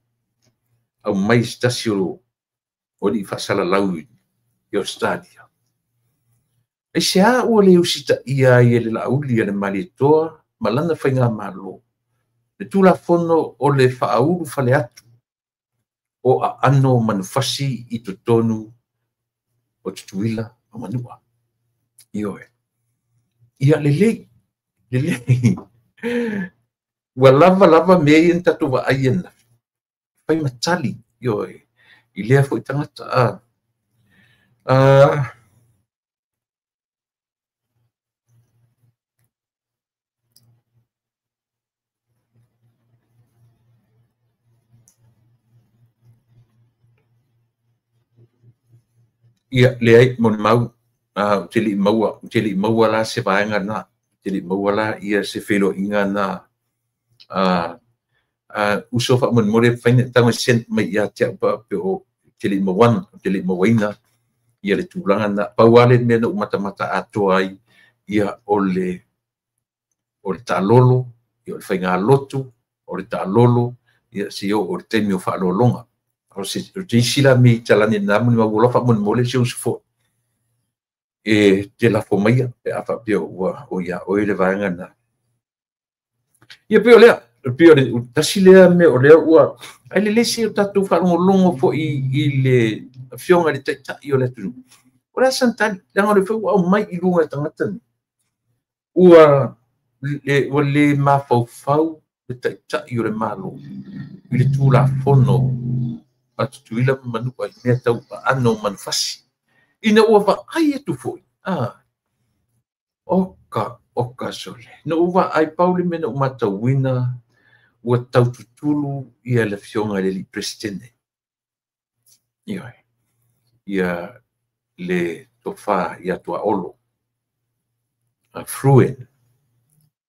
aumai se tasi o alii faasalalau i Ausetalia. Aisea ua le usitaia ai e le Laauli a le Malietoa ma lana faigamalo le Tulafono o le faaulu fale atu o aano o manufasi i totonu o Tutuila ma Manua. Ioe. Ia lelei, lelei. Ua lava mea ia na tatou vaai ananafi. Fai ma tali, ioe, i lea foi tagata. Ia, leai, molimau, ou te le i maua la se vaega na, ou te le i maua la ia se feiloaiga na. Uso faamolemole mafai ona e tago e send mai ia te au pe ou te le i mauaina ia le tulaga na. Pau lava le mea na ou matamata atoa ai, ia o le taalolo, ia o le faigalotu, o le taalolo, ia se i oo i le taimi o faaaloaloga. O te isi la mea i talane na molimau alofa faamolemole si uso foi e te lafo maia pe a faapea ua o ia oe le vaega na. Ia pei o lea, pei o le tasi lea mea o lea ua ai lelei se o tatou faalogologo foi i le afioga i le taitai o le atunuu. O le a sana tali, leaga o le foi ua aumai i luga e tagata nei. Ua le mafaufau le taitai o le Malo i le Tulafono a Tutuila ma Manua i mea tau aano o manufasi. Ina ua vaai atu foi, oka sole. Na ou vaai pau le mea na ou matauina ua taututulu ia le afioga i le Peresetene. Ioe. Ia le tofa ia Tuaolo. Fruen.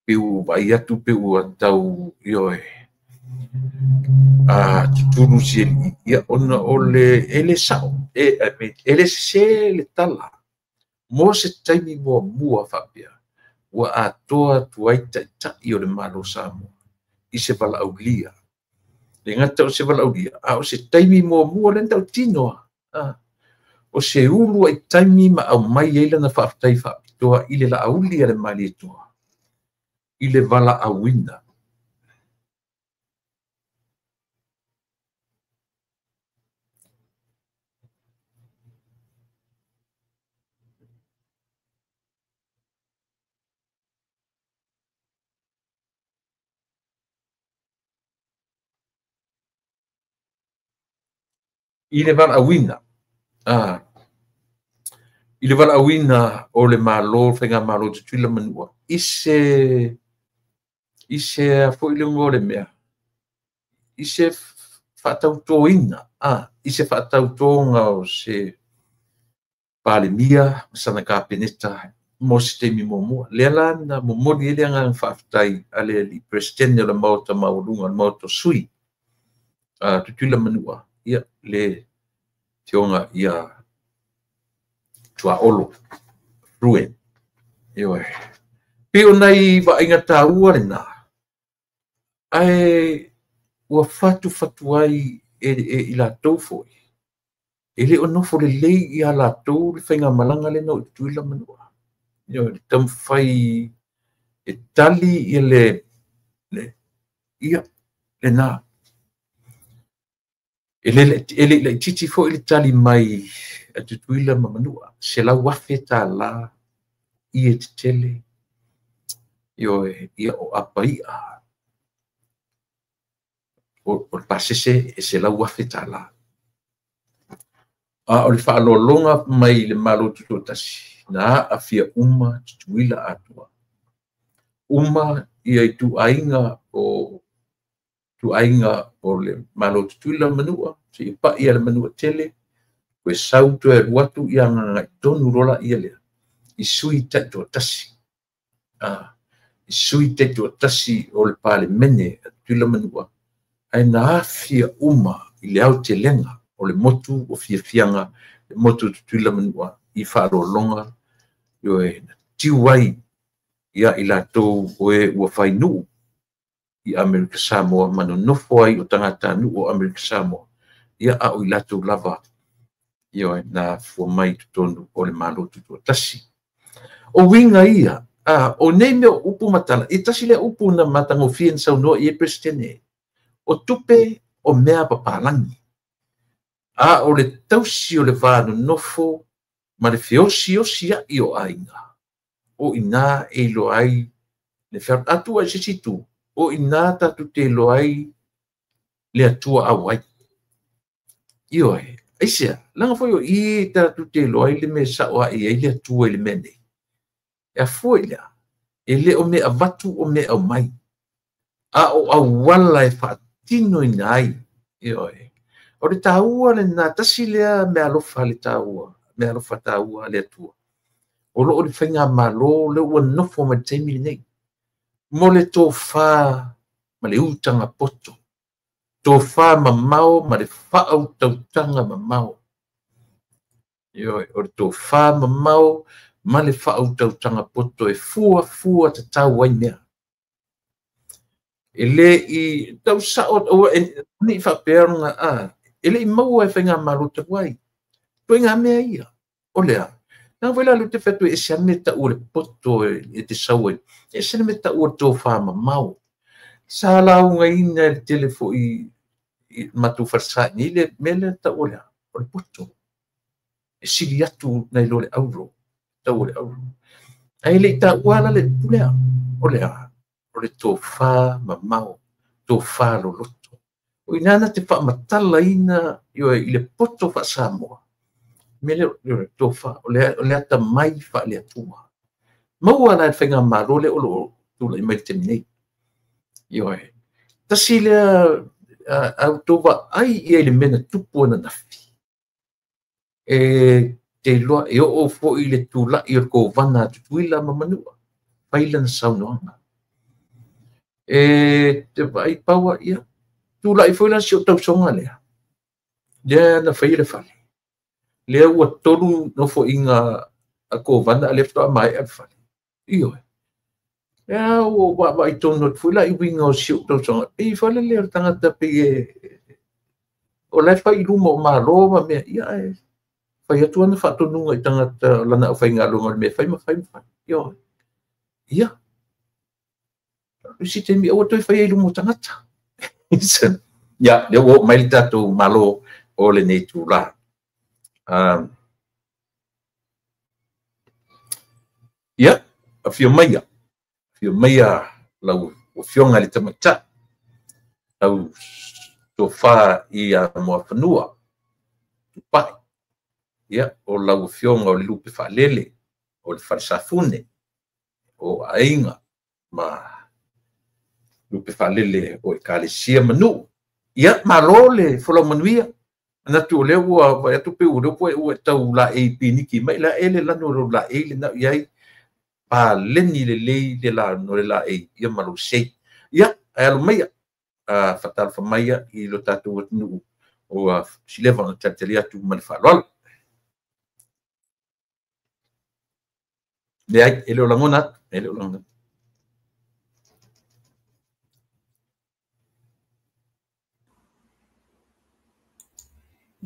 Pe ua vaai atu pe ua tau, ioe, tutulu si ia ona o le e le sao, e le sese le tala. Mo se taimi muamua faapea ua atoa atu ai taitai o le Malo Samoa i se valaaulia. Le gata o se valaaulia, a o se taimi muamua lea na tautino. O se ulu ai taimi ma aumai ai lana faafetai faapitoa i le Laauli a le Malietoa, i le valaauina. I le valaauina, i le valaauina o le Malo, faigamalo Tutuila Manua, i se foi le igoa o le mea, i se faatautoina, i se faatautoga o se Palemia ma sana Kapeneta mo se taimi muamua. Lea la na momoli ai le agaga faafetai a le Peresetene o le Maota Maualuga, o le Maota o Sui, Tutuila Manua, ia le afioga ia Tuaolo Fruen. Ioe. Pei o nai vaaiga taua lena, ae ua fatufatu ai e i latou foi. E le o nofo lelei ia latou le faigamalaga lena o Tutuila Manua. Ioe, le taumafai e tali ia le ia lena. E le laitiiti foi le tali mai a Tutuila ma Manua, $100,000 ie tetele, ioe, ia o apaia. O le pasese e $100,000. A o le faaaloaloga mai le Malo Tutoatasi, na aafia uma Tutuila atoa. Uma ia ituaiga o tuaiga o le Malo Tutuila manua, se i pai le manua tele, toe sau toe alu atu ia gagaitonu lola ia lea, i sui taitoatasi. I sui taitoatasi o le Palemene a Tutuila manua, ae na afia uma i le aotelega o le motu o fiafiaga, le motu o Tutuila manua, i faaaloaloga, ioe, na tiu ai ia i latou o e ua fainuu i Amerika Samoa, ma nonofo ai o tagatanuu o Amerika Samoa, ia a o i latou lava, ioe, na afua mai totonu o le Malo Tutoatasi. O uiga ia, o nei mea o upu ma tala, e tasi lea upu na matagofie na saunoa i ai Peresetene, o tupe o mea papalangi, a o le tausi o le va nonofo ma le feosiosi ai o aiga, o ina e iloa ai le atua i se isi itu, o ina tatou te iloa ai le Atua auai. Ioe, aisea, leaga foi o i tatou te iloa ai le mea sao ae ai le Atua i le mea nei. E afua i lea, e le o mea avatu o mea aumai, a o auala e faatinoina ai. Ioe, o le taua lena, tasi lea mea alofa le taua, mea alofa taua le Atua. O loo le faigamalo le ua nofo mai le taimi lenei, mo le tofa ma le utaga poto, tofa mamao ma le faautautaga mamao. Ioe, o le tofa mamao ma le faautautaga poto e fua fua tatau ai mea. E le i tau sao ni faapea ona e le i maua e faigamalo talu ai. Ituaiga mea ia, o lea, na foi la le te whetu e ese ame tau le poto e te sau ai, e ese le tau o le tofa mamao. Sa launga ina le tele foi i matu whalsa ni le mele tau o lea, o le poto. E sili atu nei lo le auro, tau o le auro. Ai le tau ala le pulea, o lea, o le tofa mamao, tofa loloto. O inana te whaamatala ina i le poto wha Samoa. Mele o le tofa, o le ata mai wha le atua. Maua la whainga malo le olo tula i mai te nei. Ioe, tasi lea au tova ai ia i le mena tupu ana nafi. E te loa e oo foi le tula'i o le kovana a Tutuila ma Manua, faila na saunoaga. E te vaai paua ia, tula'i foi la si o tausoga lea. Lea na faia le fale. Lea ua tolu nofoaiga a kovana a lea faatoa maea le fale. Ioe. Lea ua vaavaai tonu atu foi la i uiga o si ou tausoga. Pei fale lea o le tagata pei e o la e fai i luma o malo ma mea, ia ae fai atu ana faatonuga i tagata lana aufaigaluega o le mea fai ma fai ma fai. Ioe. Ia. Si taimi aua toe faia i luma o tagata. Ia, lea ua oo mai le tatou malo o lenei tula. Ia, afio maia lau afioga i le tamaitai, lau tofa i a Muafanua, Tupai. Ia, o lau afioga o le lupe faalele, o le falesafune, o aiga ma lupe faalele o ekalesia ma nuu. Ia, malo le folau manuia. Manatu o lea ua vaai atu pe ua lea ua tau laei piniki mai la ele lanu o lou laei le nau i ai paleni lelei le la no le laei ia ma lou sei. Ia, ae alo maia, faatalofa maia i lo tatou atunuu ua sileva ona talitali atu ma le faaaloalo. Leai, e le o lagona atu, e le o lagona atu.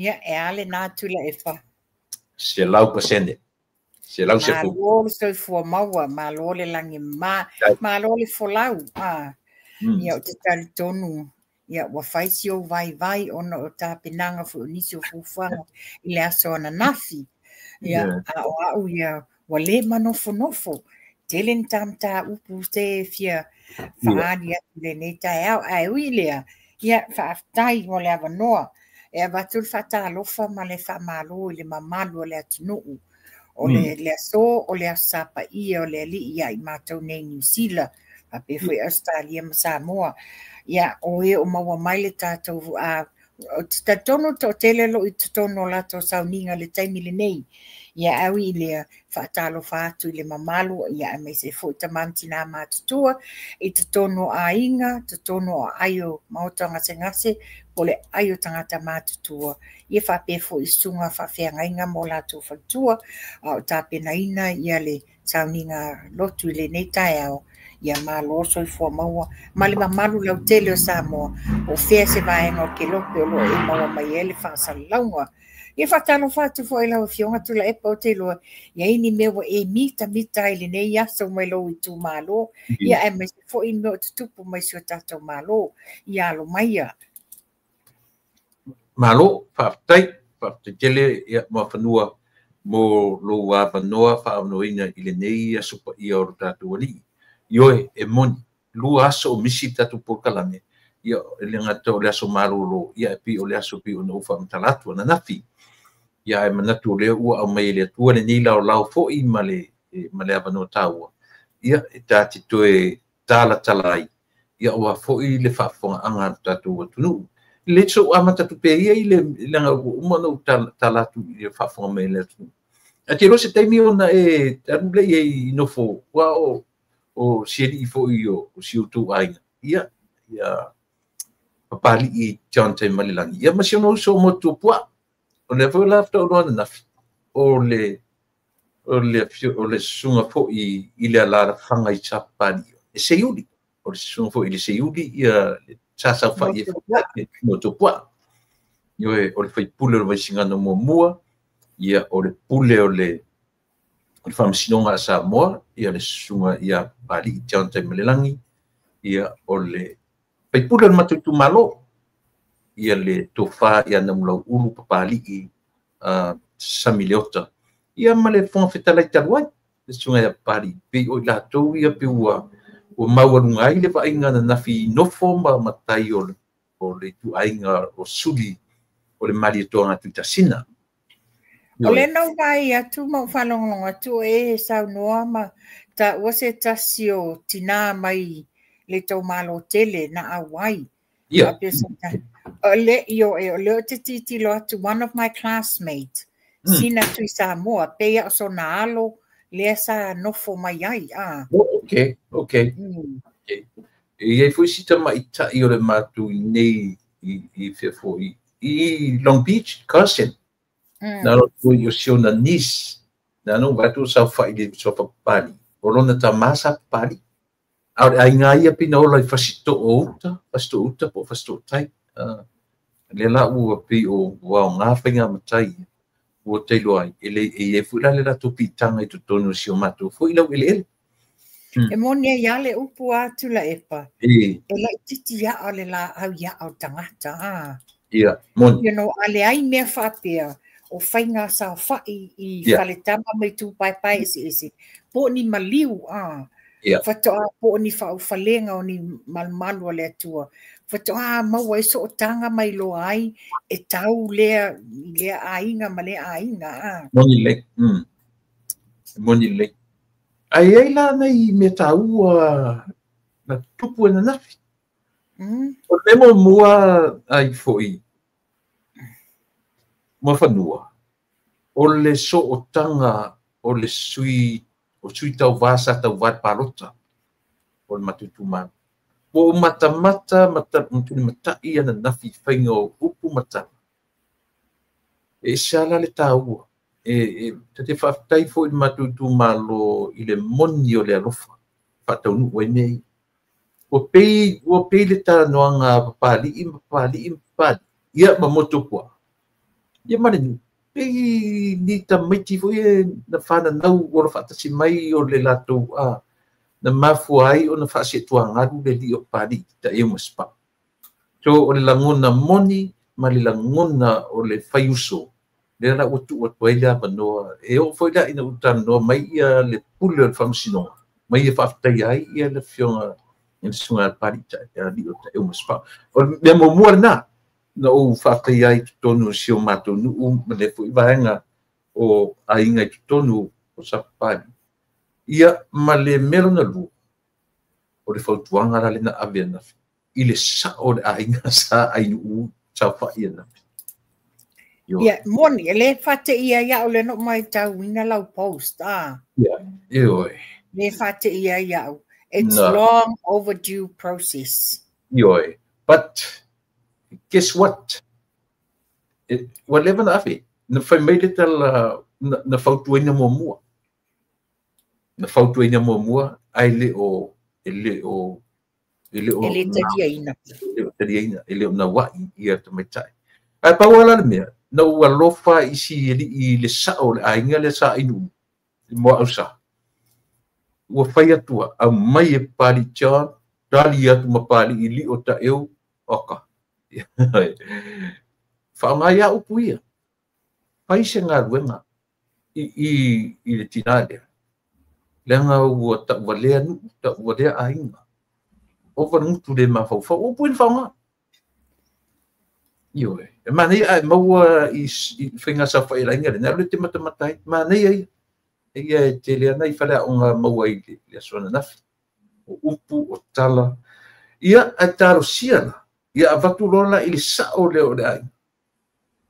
Ia, e a lenā Tuilaepa. 100%. 110. Malo le soifua maua, malo le lagi ma, malo le folau. Ia, o te talitonu, ia, ua fai si ou vaivai ona o tapenaga foi o nisi o fuafuaga i le aso ananafi. Ia, a o au ia, ua le manofonofo. Tele ni tāmataupu te fia faali atu lenei taeao. Ae ui lea, Ia, faafetai mo le avanoa e avatu le faatalofa ma le faamalo i le mamalu o le atunuu. O le aso o le Aso Sa Paia o le Alii ia i matou nei Niu Sila, faapea foi Ausetalia ma Samoa. Ia, o e o maua mai le tatou ou te talitonu toatele o lo o i totonu o latou sauniga i le taimi lenei. Ia, ae ui i lea, faatalofa atu i le mamalu, ia aemaise foi tama ma tina matutua i totonu o aiga, totonu o aai o maota gasegase, po o le ai o tagata matutua, ia faapea foi i susuga faafeagaiga ma o latou faletua, a o tapenaina ia le sauniga lotu i lenei taeao. Ia malo soifua maua ma le mamalu lautele o Samoa, po o fea se vaega o kelope o lo o e maua mai ai le faasalalauga. Ia faatalofa atu foi i lau Afioga Tuilaepa, ou te iloa i ai ni mea ua e mitamita ai i lenei aso mai lou itumalo, ia aemaise foi mea o tutupu mai si o tatou Malo. Ia alo maia. Malo, faafetai, faafetai tele ia Muafanua mo lou avanoa faaavanoaina i lenei aso paia o lo tatou Alii. Ioe, e moni, 2 aso o misi le tatou polokalame, ia e le gata o le aso malolo, ia e pei o le aso pei ona ou faamatala atu ananafi. Ia ae manatu o lea ua aumai e le Atua lenei laolao foi ma le avanoa taua, ia e ta te toe talatala ai, ia aua foi le faafofogaaga a le tatou atunuu. Le so amata tupe ia i le leaga ua uma ona ou tala atu i le faafofoga mai a le atunuu. Ae te iloa se taimi ona e alu lea i ai i nofo, aua o si alii foi o si outou aiga, ia Papalii John Taimalelagi, ia ma si ona uso o Motuopuaa. O lea foi la faatoa ou iloa ananafi, o le susuga foi i le alaalafaga i Sapapalii, e Seiuli. O le susuga foi i le Seiuli, ia sa saofai e Motuopuaa. Ioe, o le faipule o le Vaisigano muamua, ia o le pule o le Faamasinoga a Samoa, ia le susuga ia Papalii John Taimalelagi, ia o le faipule o le matou itumalo, ia le tofa ia Namulauulu Papalii Sami Leota, ia ma le Fofoga Fetalai talu ai, le susuga ia Papalii, pei o i latou ia pe ua maualuga ai le vaaiga ananafi i nofo ma matai o le ituaiga o suli o le Malietoa Tuitasina. O le na ou vaai atu ma ou faalogologo atu o e saunoa ma taua se tasi o tina mai le itumalo tele na auai. Ia. O le ioe, o le o te titilo atu, one of my classmates, sina tui Samoa, peia o sona alo, lea sa nofo mai ai. Ok, ok. E iai foi si tamaitai o le matou i nei i fea foi, i Long Beach, Carson. Na lo foi o si ona niece, na no vai tu saofai le sofa Papalii. O lona tama sa Papalii. A o le aiga ia pei na ola i Fasito'o uta, Fasito'o uta po o Fasito'o tai. Lea la ua pei o ua aoga faiga matai ua tailoa ai. E le e iai foi la le latou piitaga i totonu o si o matou foi laueleele. E moni ai lava le upu a Tuilaepa, e laitiiti aa le laau i aa o tagata. Ia, moni. You know, a leai mea faapea o faiga saofai i faletama ma itupaepae eseese, po o ni maliu, faatoa po o ni faaufalega o ni malumalu a le Atua, faatoa maua ai sootaga mai loa ai e tau lea i lea aiga ma lea aiga. Moni lelei. Moni lelei. Ae i ai la nai mea taua na tupu ananafi. O le mea muamua ai foi Muafanua, o le sootaga o le sui o sui tauvā sa tauvā i le palota o le matou itumalo. Ua ou matamata ma tulimatai ananafi i faiga o upu ma tala. E ese lava la le taua. E te faafetai foi i le matou itumalo i le moni o le alofa faataunuu ai mea ia. Ua pei le talanoaga a Papalii ma Papalii ma Papalii, ia ma Motuopuaa, ia ma le nuu. Pei ni tamaiti foi e na fananau ola faatasi mai o le latou na mafua ai ona faasetuagalu le alii o Papalii Taeu ma Spa. So o le lagona moni ma le lagona o le faiuso, lea la ua tuu atu ai le avanoa. E oo foi la ina ua talanoa mai ia le pule o le Faamasinoga, mai ia faafetaia ai ia le afioga Le susuga a Papalii Li'o Taeu Masefau. O le mea muamua lenā na ou faafetaia ai i totonu o si o matou nuu ma lea foi vaega o aiga i totonu o Sapapalii. Ia ma le mea lona lua, o le fautuaga la lea na ave ananafi i le sao o le aiga sa Ainuu saofa'i ananafi. Ia, moni, e le faateia ai a'u lea na ou matauina lau post, a. Ia, ioe. Le faateia ai a'u. It's long overdue process. Ioe. But guess what? Ua leva na ave. Na fai mai le tala na fautuaina muamua. Na fautuaina muamua ae le o e le o e le o E le taliaina. E le o taliaina, e le o naua'i ia tamaitai. Ae pau lava la le mea, na ou alofa i si alii i le sao o le aiga lea sa Ainuu i Muaausa. Ua fai atu a aumai e Papalii John, tali atu ma Papalii Li'o Taeu, oka. Faaaoga ia upu ia. Fai se galuega i le tinā lea. Leaga ua tauvalea nuu, tauvalea aiga. Ova le gutu le mafaufau. O upu ia na faaaoga. Ioe. E manaia ae maua i faiga saofai a le aiga lena, alu e te matamata ai. Manaia ia. Ia e tele ana i faleaoga maua i le aso ananafi. O upu, o tala. Ia, ae talosia la. Ia avatu loa la i le sao lea o le aiga.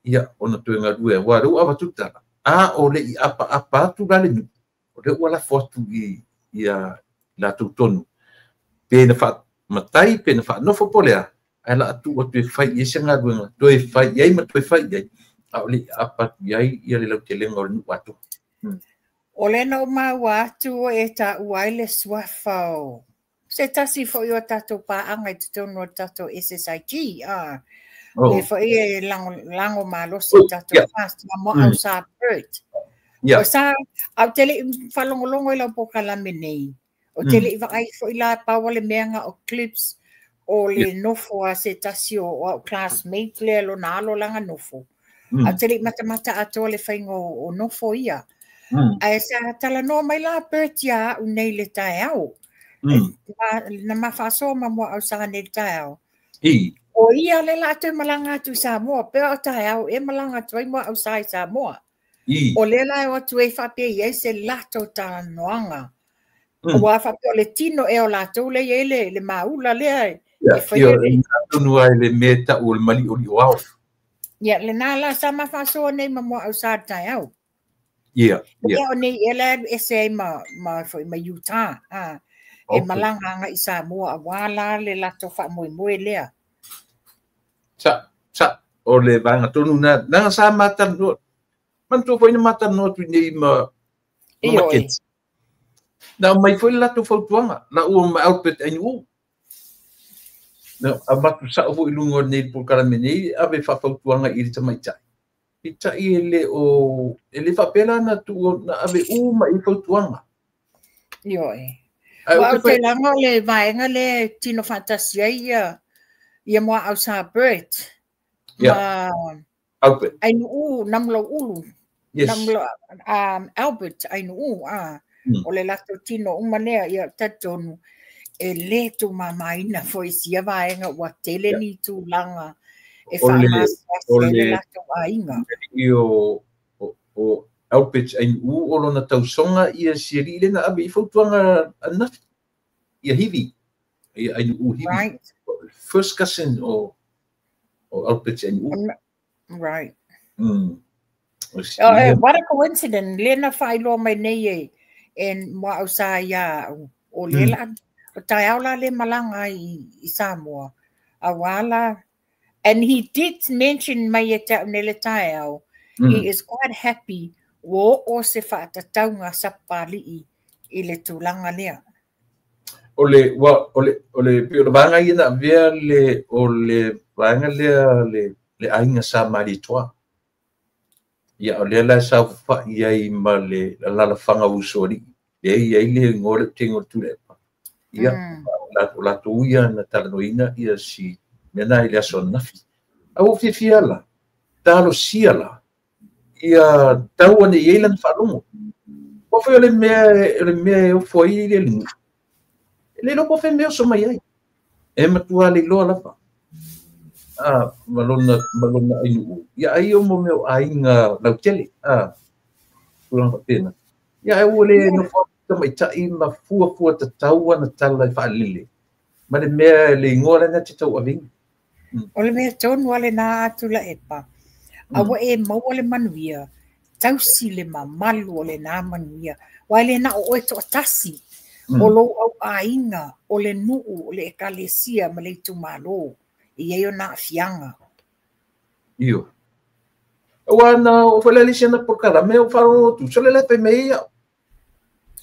Ia, ona toe galue aua o lea ua avatu tala. A o le i apaapa atu la le nuu, o lea ua lafo atu i ia latou tonu. Pe na faamatai, pe na faanofo po o le a, ae la tuu atu e fai i ai se galuega, toe fai i ai ma toe fai i ai, a o le i aapa atu i ai ia le lautelega o le nuu atoa. O lea na ou maua atu e taua ai le suafa o se tasi foi o tatou paaga i totonu o le tatou SSIG. Ah, lea foi e lago malosi i tatou FAST, ma Muaausa Bert. O sa, a ou te le i faalogologo i lau polokalame nei, ou te le i vaai foi la, pau o le mea na o clips o le nofo a se tasi o au classmate lea lona alo lana nofo. A ou te le i matamata atoa le faiga o nofo ia. Ae sa talanoa mai la Bert ia a'u nei le taeao. Na ma faasoa ma Muaausa nei le taeao. O ia le la toe malaga atu i Samoa, pe o taeao e malaga atu ai Muaausa i Samoa. O lea la e o atu ai faapea i ai se latou talanoaga. Ua faapea o le tino ea o latou lea e i ai le maula lea e faia. Ia, tonu ai le mea ta'u o le mali'oli'o ao. Ia, lena la sa ma faasoa nei ma Muaausa le taeao. Ia, ia. O nei ea la alu ese ai ma foi ma Utah, e malaga agai i Samoa auā la le latou faamoemoe lea. Sa, o le vaega tonu na, leaga sa ma talanoa, manatua foi na ma talanoa atu i nei ma Mackenzie. Na aumai foi le latou fautuaga, la ua ma Albert Ainuu. Na avatu sa'o foi i luga o lenei polokalame nei, ave faafautuaga i le tamaitai. Peitai e le o, e le faapea la na tuu, na ave uma i fautuaga. Ioe. Aua ou te laga o le vaega lea e tino faatasi ai ia Muaausa Bert ma Albert Ainuu Namulauulu. Yes. Albert Ainuu, o le latou tino uma lea, ia talitonu e le tuumamaina foi sia vaega ua tele ni tulaga e faagasegase ai le latou aiga. O Albert Ainuu o lona tausoga ia si alii lea na ave i fautuaga ananafi, ia Hivi, ia Ainuu Hivi. Right. First cousin o Albert Ainuu. Right. Oh, what a coincidence. Le na faailoa mai nei e Muaausa ia a'u. O le la, o taeao la le malaga ai i Samoa. Auā la, and he did mention mai e te au nei le taeao, he is quite happy ua oo se faatatauga Sapapalii i le tulaga lea. O le, wa, o le, pei o le vaega ia na avea le, o le vaega lea le aiga sa Malietoa. Ia, o lea la e saofafai ai ma le alalafaga usoalii. Lea i ai le igoa le tega o le Tuilaepa. Ia, o latou ia na talanoaina ia si mea na i le aso ananafi. A ua fiafia la, talosia la, ia tau ane i ai lana faalogo. Ua foi o le mea e ofo ai le nuu. E le iloa po o fea mea oso mai ai. E matua le iloa lava. Ma lona ainuu. Ia ai o mo mea o aiga lautele. Tulaga faapena. Ia ai ua le nofo tamaitai ma fuafua tatau ana tala e faalele. Ma le mea le igoa lena te tauaveina. O le mea tonu a lena atu la epa. A ua e maua le manuia, tausi le mamalu o lena manuia. Wa le na o oe toatasi. O lou au aiga, o le nuu, o le ekalesia ma le itumalo. E iai ona aafiaga. Io. Aua na o foi le alisi ana polokalame o faalogologo atu, sole la fai mai ai au.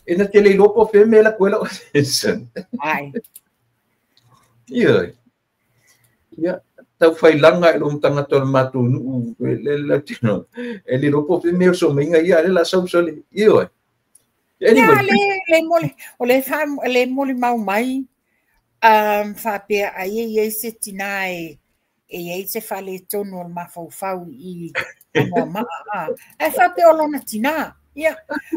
E na te le iloa po o fea mea e alu atu ai lau attention. Ai. Ioe. Ia, taufailaga i lou tagata o le matou nuu le lautino. E le iloa po o fea mea o somaiga ia, a lea o le a sau sole. Ioe. Anyway. Ia, le moli, o le fa, le molimau mai, faapea ai e iai se tinā e iai se faaletonu o le mafaufau i Anoamaa. Ae faapea o lona tinā. Ia,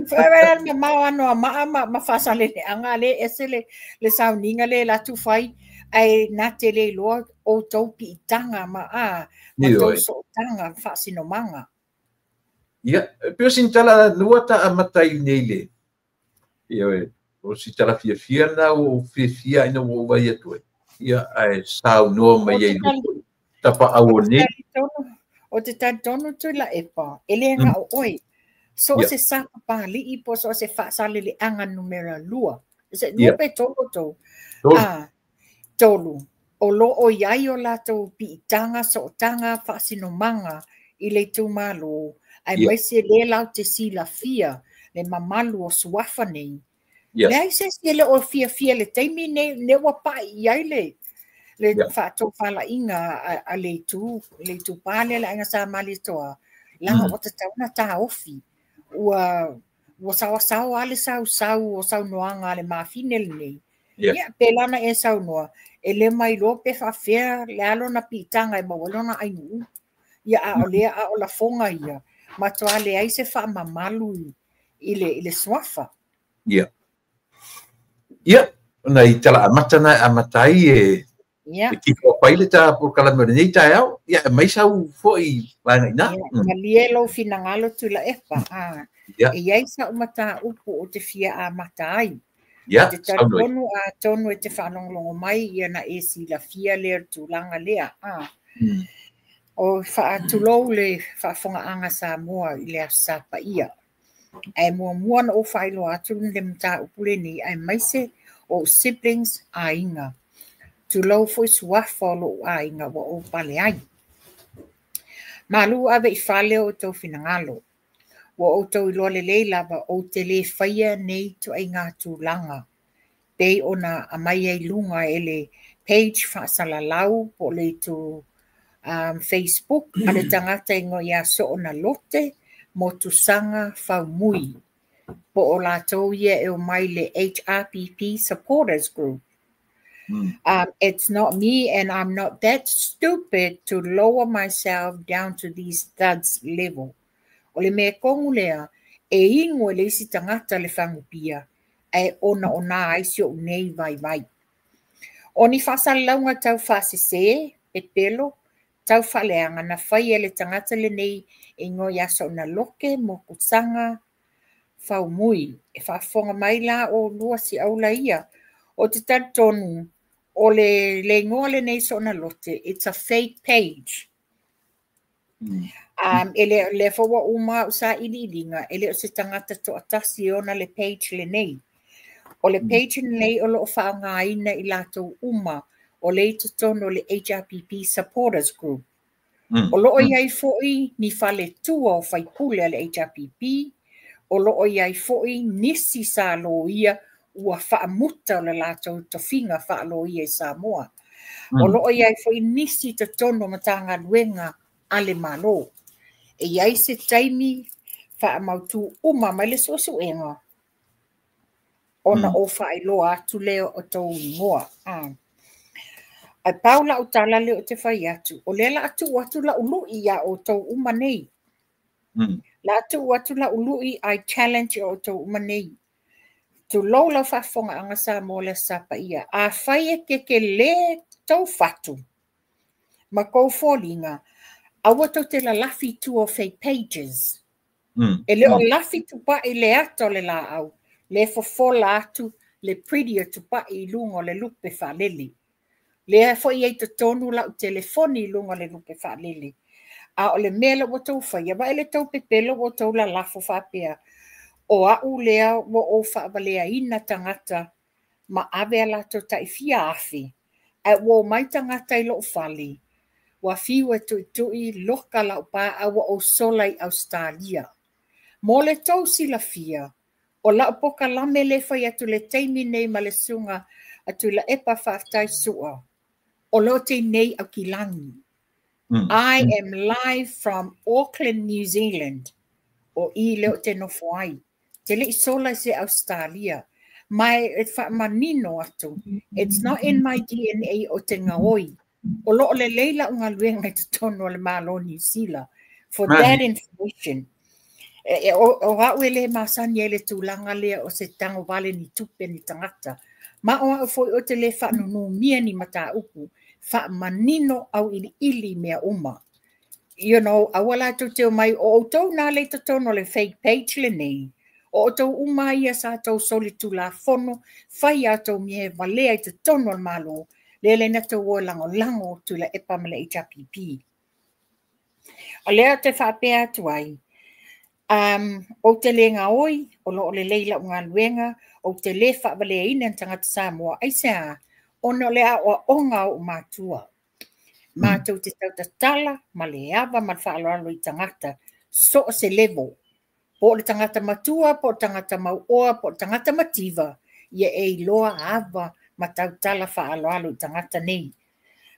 faapea le mamao Anoamaa ma Faasaleleaga le ese le sauniga le alu atu fai, ae na te le iloa outou piitaga ma ma tou sootaga faasinomaga. Ia, e pei o sina tala lua ta amata i nei le. Ia, o si tala fiafia lena ua ou fiafia ina ua ou vaai atu ai. Ia, ae saunoa mai ai tapaau o nei. O te talitonu Tuilaepa, e le na o oe. So o se sa papali'i po so o se faasaleleaga numera 2. Se lua pe tolu tou. Tolu. O lo o iai o latou piitaga, sootaga, faasinomaga i le itumalo, aemaise le latou te silafia le mamalu o suafa nei. Leai se isi e le o fiafia i le taimi nei, lea ua pai i ai le faatofalaiga a le itu, le itupa lea le Aiga Sa Malietoa, leaga ua tatau ona taofi. Ua saoasao lava le sausau o saunoaga a le mafine lenei. Ia, pe la ona e saunoa, e le mailoa pe faafefea le a lona piitaga e maua ai lona ainuu. Ia, a o lea, a o lafoga ia, matua leai se faamamalu i le suafa. Ia. Ia, ona i tala amata na e amata ai e e kiko pai le ta polokalame o lenei taeao. Ia, e mai sau foi vaega i ina. Ia, malie lou finagalo Tuilaepa. E iai sa'u mataupu ou te fia amata ai. Ia, Ou te talitonu atonu e te faalogologo mai ia na e silafia lea o le tulaga lea. O faatulou le faafofogaaga Samoa i le Aso Sa paia. Ae muamua ona ou faailoa atu le mataupu lenei aemaise o ou siblings aiga. Tulou foi suafa o lou aiga ua ou pale ai. Malu ave i fale o outou finagalo. Ua outou iloa lelei lava ou te le faia nei ituaiga tulaga pei ona aumai ai luga e le page faasalalau po o le itu Facebook a le tagata igoa ia Soona Lote Motusaga Faumui po o latou ia e omai le HRPP Supporters Group. It's not me and I'm not that stupid to lower myself down to these thuds level. O le mea tonu lea, e inu e le isi tagata le fagupia, ae onaona ai si ou nei vaivai. O ni faasalalauga tau faasese, pepelo, tau faaleaga na faia e le tagata lenei e igoa ia Soona Lote Motusaga Faumui. E faafofoga mai la oulua siaula ia. O te talitonu, o le igoa lenei Soona Lote, it's a fake page. E le lea foi ua uma au sailiiliga, e le o se tagata toatasi e ona le page lenei. O le page lenei o lo o faaaogaina i latou uma o le i totonu o le HRPP Supporters Group. O lo o iai foi ni faletua o faipule a le HRPP, o lo o iai foi nisi sa loia ua faamuta o le latou tofiga faaloia i Samoa. O lo o iai foi nisi i totonu o Matagaluega a le Malo. E iai se taimi faamautu uma mai le suesuega ona ou faailoa atu lea o tou igoa. Ae pau lau tala lea ou te fai atu, o lea o le a tuu atu lau lui iā outou uma nei. La tuu atu lau lui, I challenge i outou uma nei. Tulou lau faafofogaaga Samoa le Aso Sa Paia. Afai e kekelē tou fatu ma kou foliga, aua tou te lalafi i tua o fake pages. E le o lafi tupai le ata o le laau, le fofola atu le pretty o tupai i luga o le lupe faalele. Lea foi i ai totonu lau telefoni i luga o le lupe faalele. A o le mea lea ua outou faia, vaai le tou pepelo ua outou lalafo faapea, o au lea ua ou faavaleaina tagata ma ave a latou tai fia afe, ae ua omai tagata i lou fale, ua fiu e tuitui loka lau pa a ua ou sola i Ausetalia. Mo le tou silafia, o lau pokalame le fai atu le taimi nei ma le susuga a Tuilaepa faafetai Sua, o lo o teinei Aukilagi. I am live from Auckland, New Zealand. O i lea ou te nofo ai. Te le i sola i se Ausetalia. Ma e faamanino atu, it's not in my DNA o te gaoi. O lo o lelei lau galuega i totonu o le Malo o Niu Sila. For that information. O au e le masani ai le tulaga lea o se tagovale ni tupe ni tagata. Ma o au foi o te le faanunumia ni mataupu, faamanino auiliili mea uma. You know, aua latou te omai, o outou nā le i totonu o le fake page lenei, o outou uma ia sa tou solitulafono, fai a outou mea e valea i totonu o le Malo, lea le na tou o e lagolago Tuilaepa ma le HRPP. O lea ou te faapea atu ai, ou te le gaoi, o lo o lelei lau galuega, ou te le faavaleaina ni tagata Samoa, aisea? Ona o le aoaoga a ou matua. Matou te tautatala ma le ava ma le faaaloalo i tagata, so o se level. Po o le tagata matua, po o le tagata mauoa, po o le tagata mativa, ia e iloa ava ma tautala faaaloalo i tagata nei.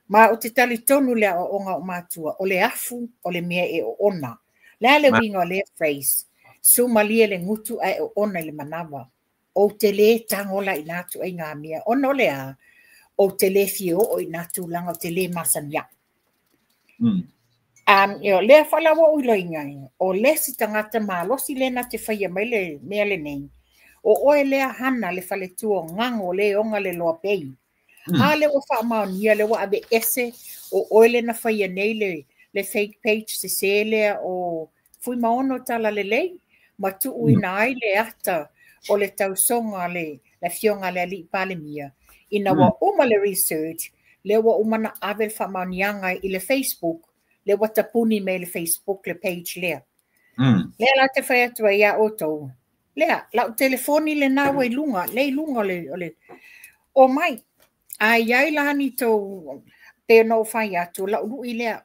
Ma ou te talitonu le aoaoga o matua, o le afu o le mea e oona. Le a le uiga o lea phrase? Sumalie le gutu ae oona i le manava. Ou te le tago la i nā ituaiga mea. Ona o le a, ou te le fia oo i nā tulaga ou te le masani ai. Lea fa ua ou iloiga, o le isi tagata malosi lea na te faia mai le mea lenei. O oe lea hana le faletua o gago le oga le loa pei. A le ua faamaonia le ua ave ese o oe le na faia nei le fake page sese lea o Fuimaono Tala Lelei ma tuuina ai le ata o le tausoga le afioga le alii Palemia. Ina ua uma le research, lea ua uma na ave le faamaoniaga i le Facebook, lea ua tapuni mai le Facebook le page lea. Lea la te fai atu ai ia outou. Lea, lau telefoni le na ua i luga, le i luga o le o mai. A iai la ni tou, pe na ou fai atu, lau lui lea.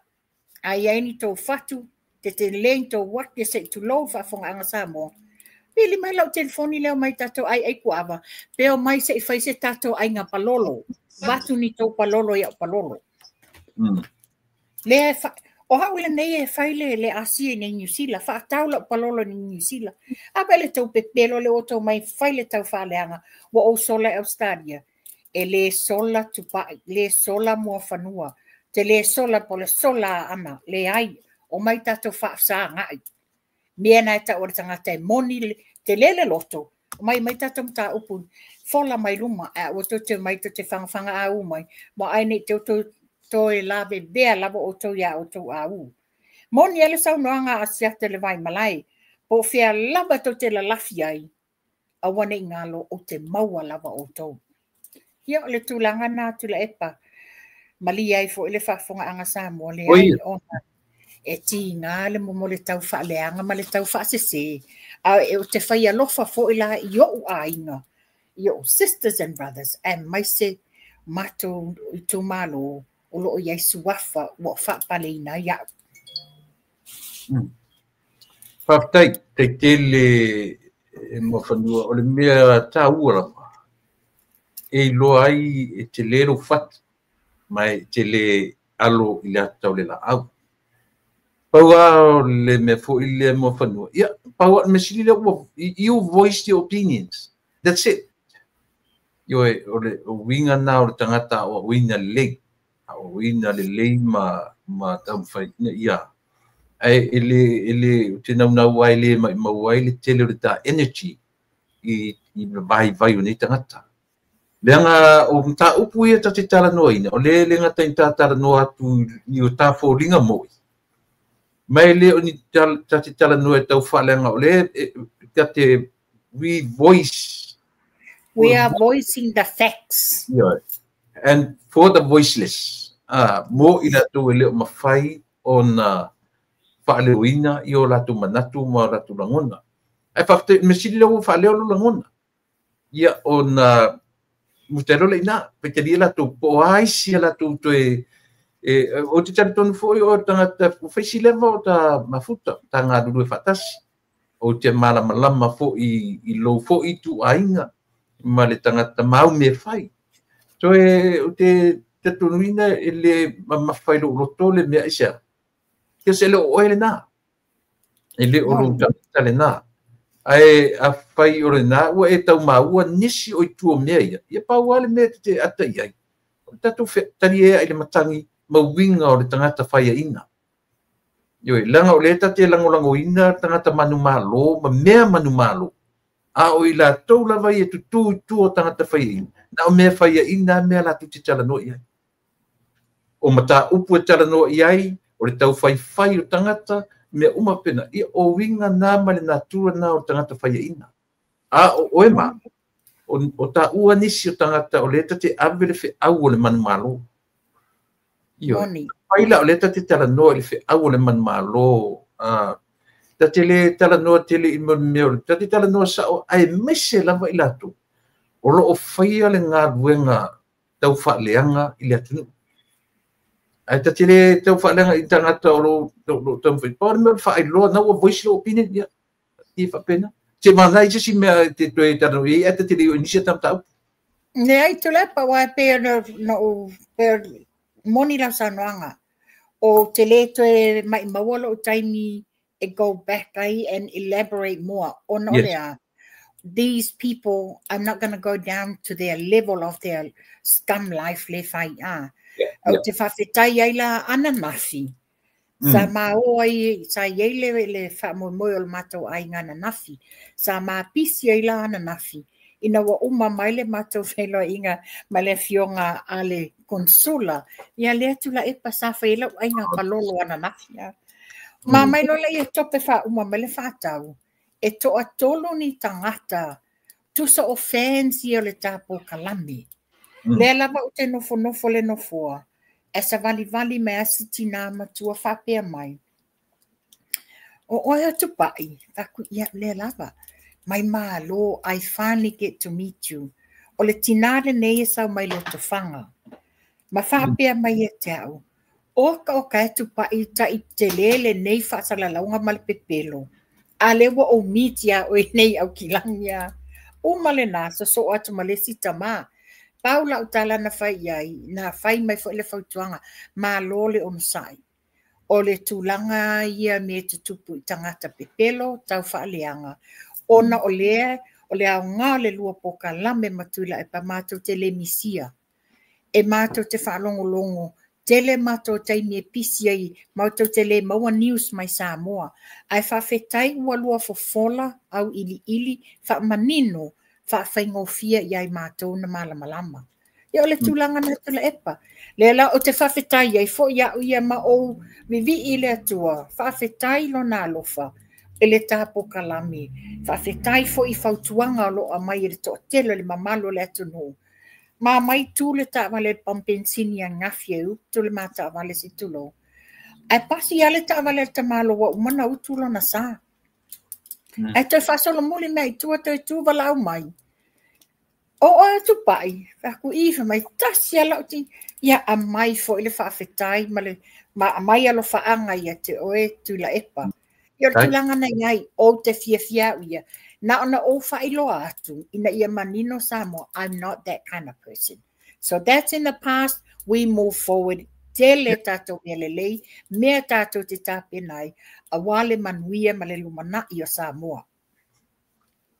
A iai ni tou fatu, te te le ni tou wake se i tulou faafofogaaga Samoa. Pili mai lau telefoni lea mai tatou ai ai kuava, pe o mai se i fai se tatou aiga palolo. Vatu ni tou palolo i au palolo. Lea o au lenei e fai le Asia i Niu Sila, faatau lau palolo i Niu Sila. A pe le tou pepelo le o tou mai fai le tau faaleaga, ua ou sola i Australia. E le sola tupai, le sola muafanua, te le sola po le sola ana, le ai, o mai tatou faafesagai. Mea na e tau o le tagata e moni, te lele loto, o mai mai tatou mataupu, fola mai luma, a ua tou te mai tou te fagafaga au mai, ma ai nei te outou toe lavevea lava outou ia outou au. Moni ai le saunoaga a Asiata le Vaimalae, po o fea lava tou te lalafi ai, aua nei galo ou te maua lava outou. Ia o le tulaga na Tuilaepa, malie ai foi le faafofogaaga Samoa le ai ona e tiga le momo le tau faaleaga ma le tau faasese. A e o te fai alofa foi la i ou aiga, i ou sisters and brothers, aemaise matou itumalo o lo o i ai suafa ua faapaleina ai au. Faafetai, taitele e Muafanua, o le mea taua lava, e iloa ai e te le lou fatu, ma e te le alo i le ata o le laau. Pau lava o le mea foi lea Muafanua, ia, pau lava le mea sili lea ua, you voice your opinions. That's it. Ioe, o le uiga na o le tagata aoaoina lelei. Aoaoina lelei ma taumafai ina ia. Ae e le, e le, te naunau ai le maumau ai le tele o le ta energy i i le vaivai o nei tagata. Leaga o mataupu ia ta te talanoaina, o lea e le gata ina ta talanoa atu i o ta foliga mo'i, ma e le o ni ta te talanoa e tau faaleaga, o lea ta te we voice. We are voicing the facts. Yeah. And for the voiceless, mo i latou e le o mafai ona faaleoina i o latou manatu ma o latou lagona. Ae faafetai, mea sili lea ua faaleo lou lagona. Ia ona muta loa le ina, faitalia latou po o a isi a latou toe o te talitonu foi o tagata ua fai si leva o ta mafuta, ta galulue faatasi. O te malamalama foi i lou foi ituaiga ma le tagata mau mea fai. Toe o te talitonuina e le mamafa i lou loto le mea aisea. Kia se le o oe lena. E le o lou tagata lena. Ae afai o lena ua e tau maua nisi o itu o mea ia, ia pau lava le mea e te ata i ai. O le tatou talie ai le matagi ma uiga o le tagata faiaina. Ioe, leaga o lea ta te lagolagoina tagata manumalo ma mea manumalo. A o i latou lava ia tutū i tua o tagata faiaina, na o mea faiaina mea latou te talanoa i ai. O mataupu e talanoa i ai, o le taufaifai o tagata, mea uma pena, ia o uiga na ma le natura na o le tagata faiaina. A o oe ma, o taua nisi o tagata o lea ta te ave le feau o le manumalo. Ioe, fai la o lea ta te talanoa i le feau o le manumalo, ta te le talanoa tele i mea o le, ta te talanoa sao, aemaise lava i latou, o loo faia le galuega tau faaleaga i le atunuu. Ae ta te le tau faaleaga i tagata o loo taumafai. Pau le mea o le faailoa, na ua voice lou opinion, ia, i faapena. Se mana i se si mea te toe talanoa i ai, ae ta te le o i nisi o ta mataupu. Leai, Tuilaepa, aua e pei ona ou, pei moni lau saunoaga, o te le toe maʻimaua lou taimi e go back ai and elaborate more ona o le a, these people, I'm not going to go down to their level of their scum life le fai a. Ou te faafetai ai la ananafi. Sa ma o ai, sa i ai le faamoemoe o le matou aiga ananafi. Sa ma pisi ai la ananafi. Ina ua uma mai le matou feiloaiga ma le afioga a le konsula, ia lea Tuilaepa sa fai ai lau aiga palolo ananafi. Ma mai loa lea ia tope faauma mai le faatau, e toatolu ni tagata tusa o fans ia o le tapō kalame. Lea lava ou te nofonofo le nofoa, e savalivali mai a si tinā matua faapea mai. O oe o Tupai, faku ia lea lava. Mai malo, I finally get to meet you. O le tinā lenei e sau mai Lotofaga. Ma faapea mai e te au. O ka o ka e Tupai tai te lele nei faasalalauga ma le pepelo. A le ua ou meet ia oe nei au kilangi a. Uma lena, sosoo atu ma le isi tamā. Pau lau tala na fai i ai, na fai mai foi le fautuaga, malo le onosai. O le tulaga ia me tutupu i tagata pepelo, tau faaleaga. Ona o lea, o le aoga o le lua pokalame ma Tuilaepa matou te le misia. E matou te faalogologo, tele matou taimi e pisi ai, matou te le maua news mai Samoa. Ae faafetai ua lua fofola au iliili, faamanino, faafaigofie ia i matou na malamalama. Ia o le tulaga na Tuilaepa. Lea la o te faafetai ai foi au ia ma ou vivii i le Atua, faafetai lona alofa e le tapokalame. Faafetai foi i fautuaga o loo aumai e le toatele o le mamalu o le atunuu. Ma mai tu le taavale le pampensini ananafi e utu le ma taavale se i tulou. Ae pasi lava le taavale a le tamalo ua uma ona utu lona sa. Ae toe faasolomuli mea i tua toe tu valaau mai. O oe o Tupai, fai atu i fai mai tasi a lau ti, ia aumai foi le faafetai ma le ma aumai alofaaga ia te oe Tuilaepa. Ia o le tulaga na i ai, ou te fiafia au ia. Na ona ou faailoa atu ina ia manino Samoa, I'm not that kind of person. So that's in the past, we move forward. Tele tatou mea lelei, mea tatou te tapena ai, aua le manuia ma le lumanai o Samoa.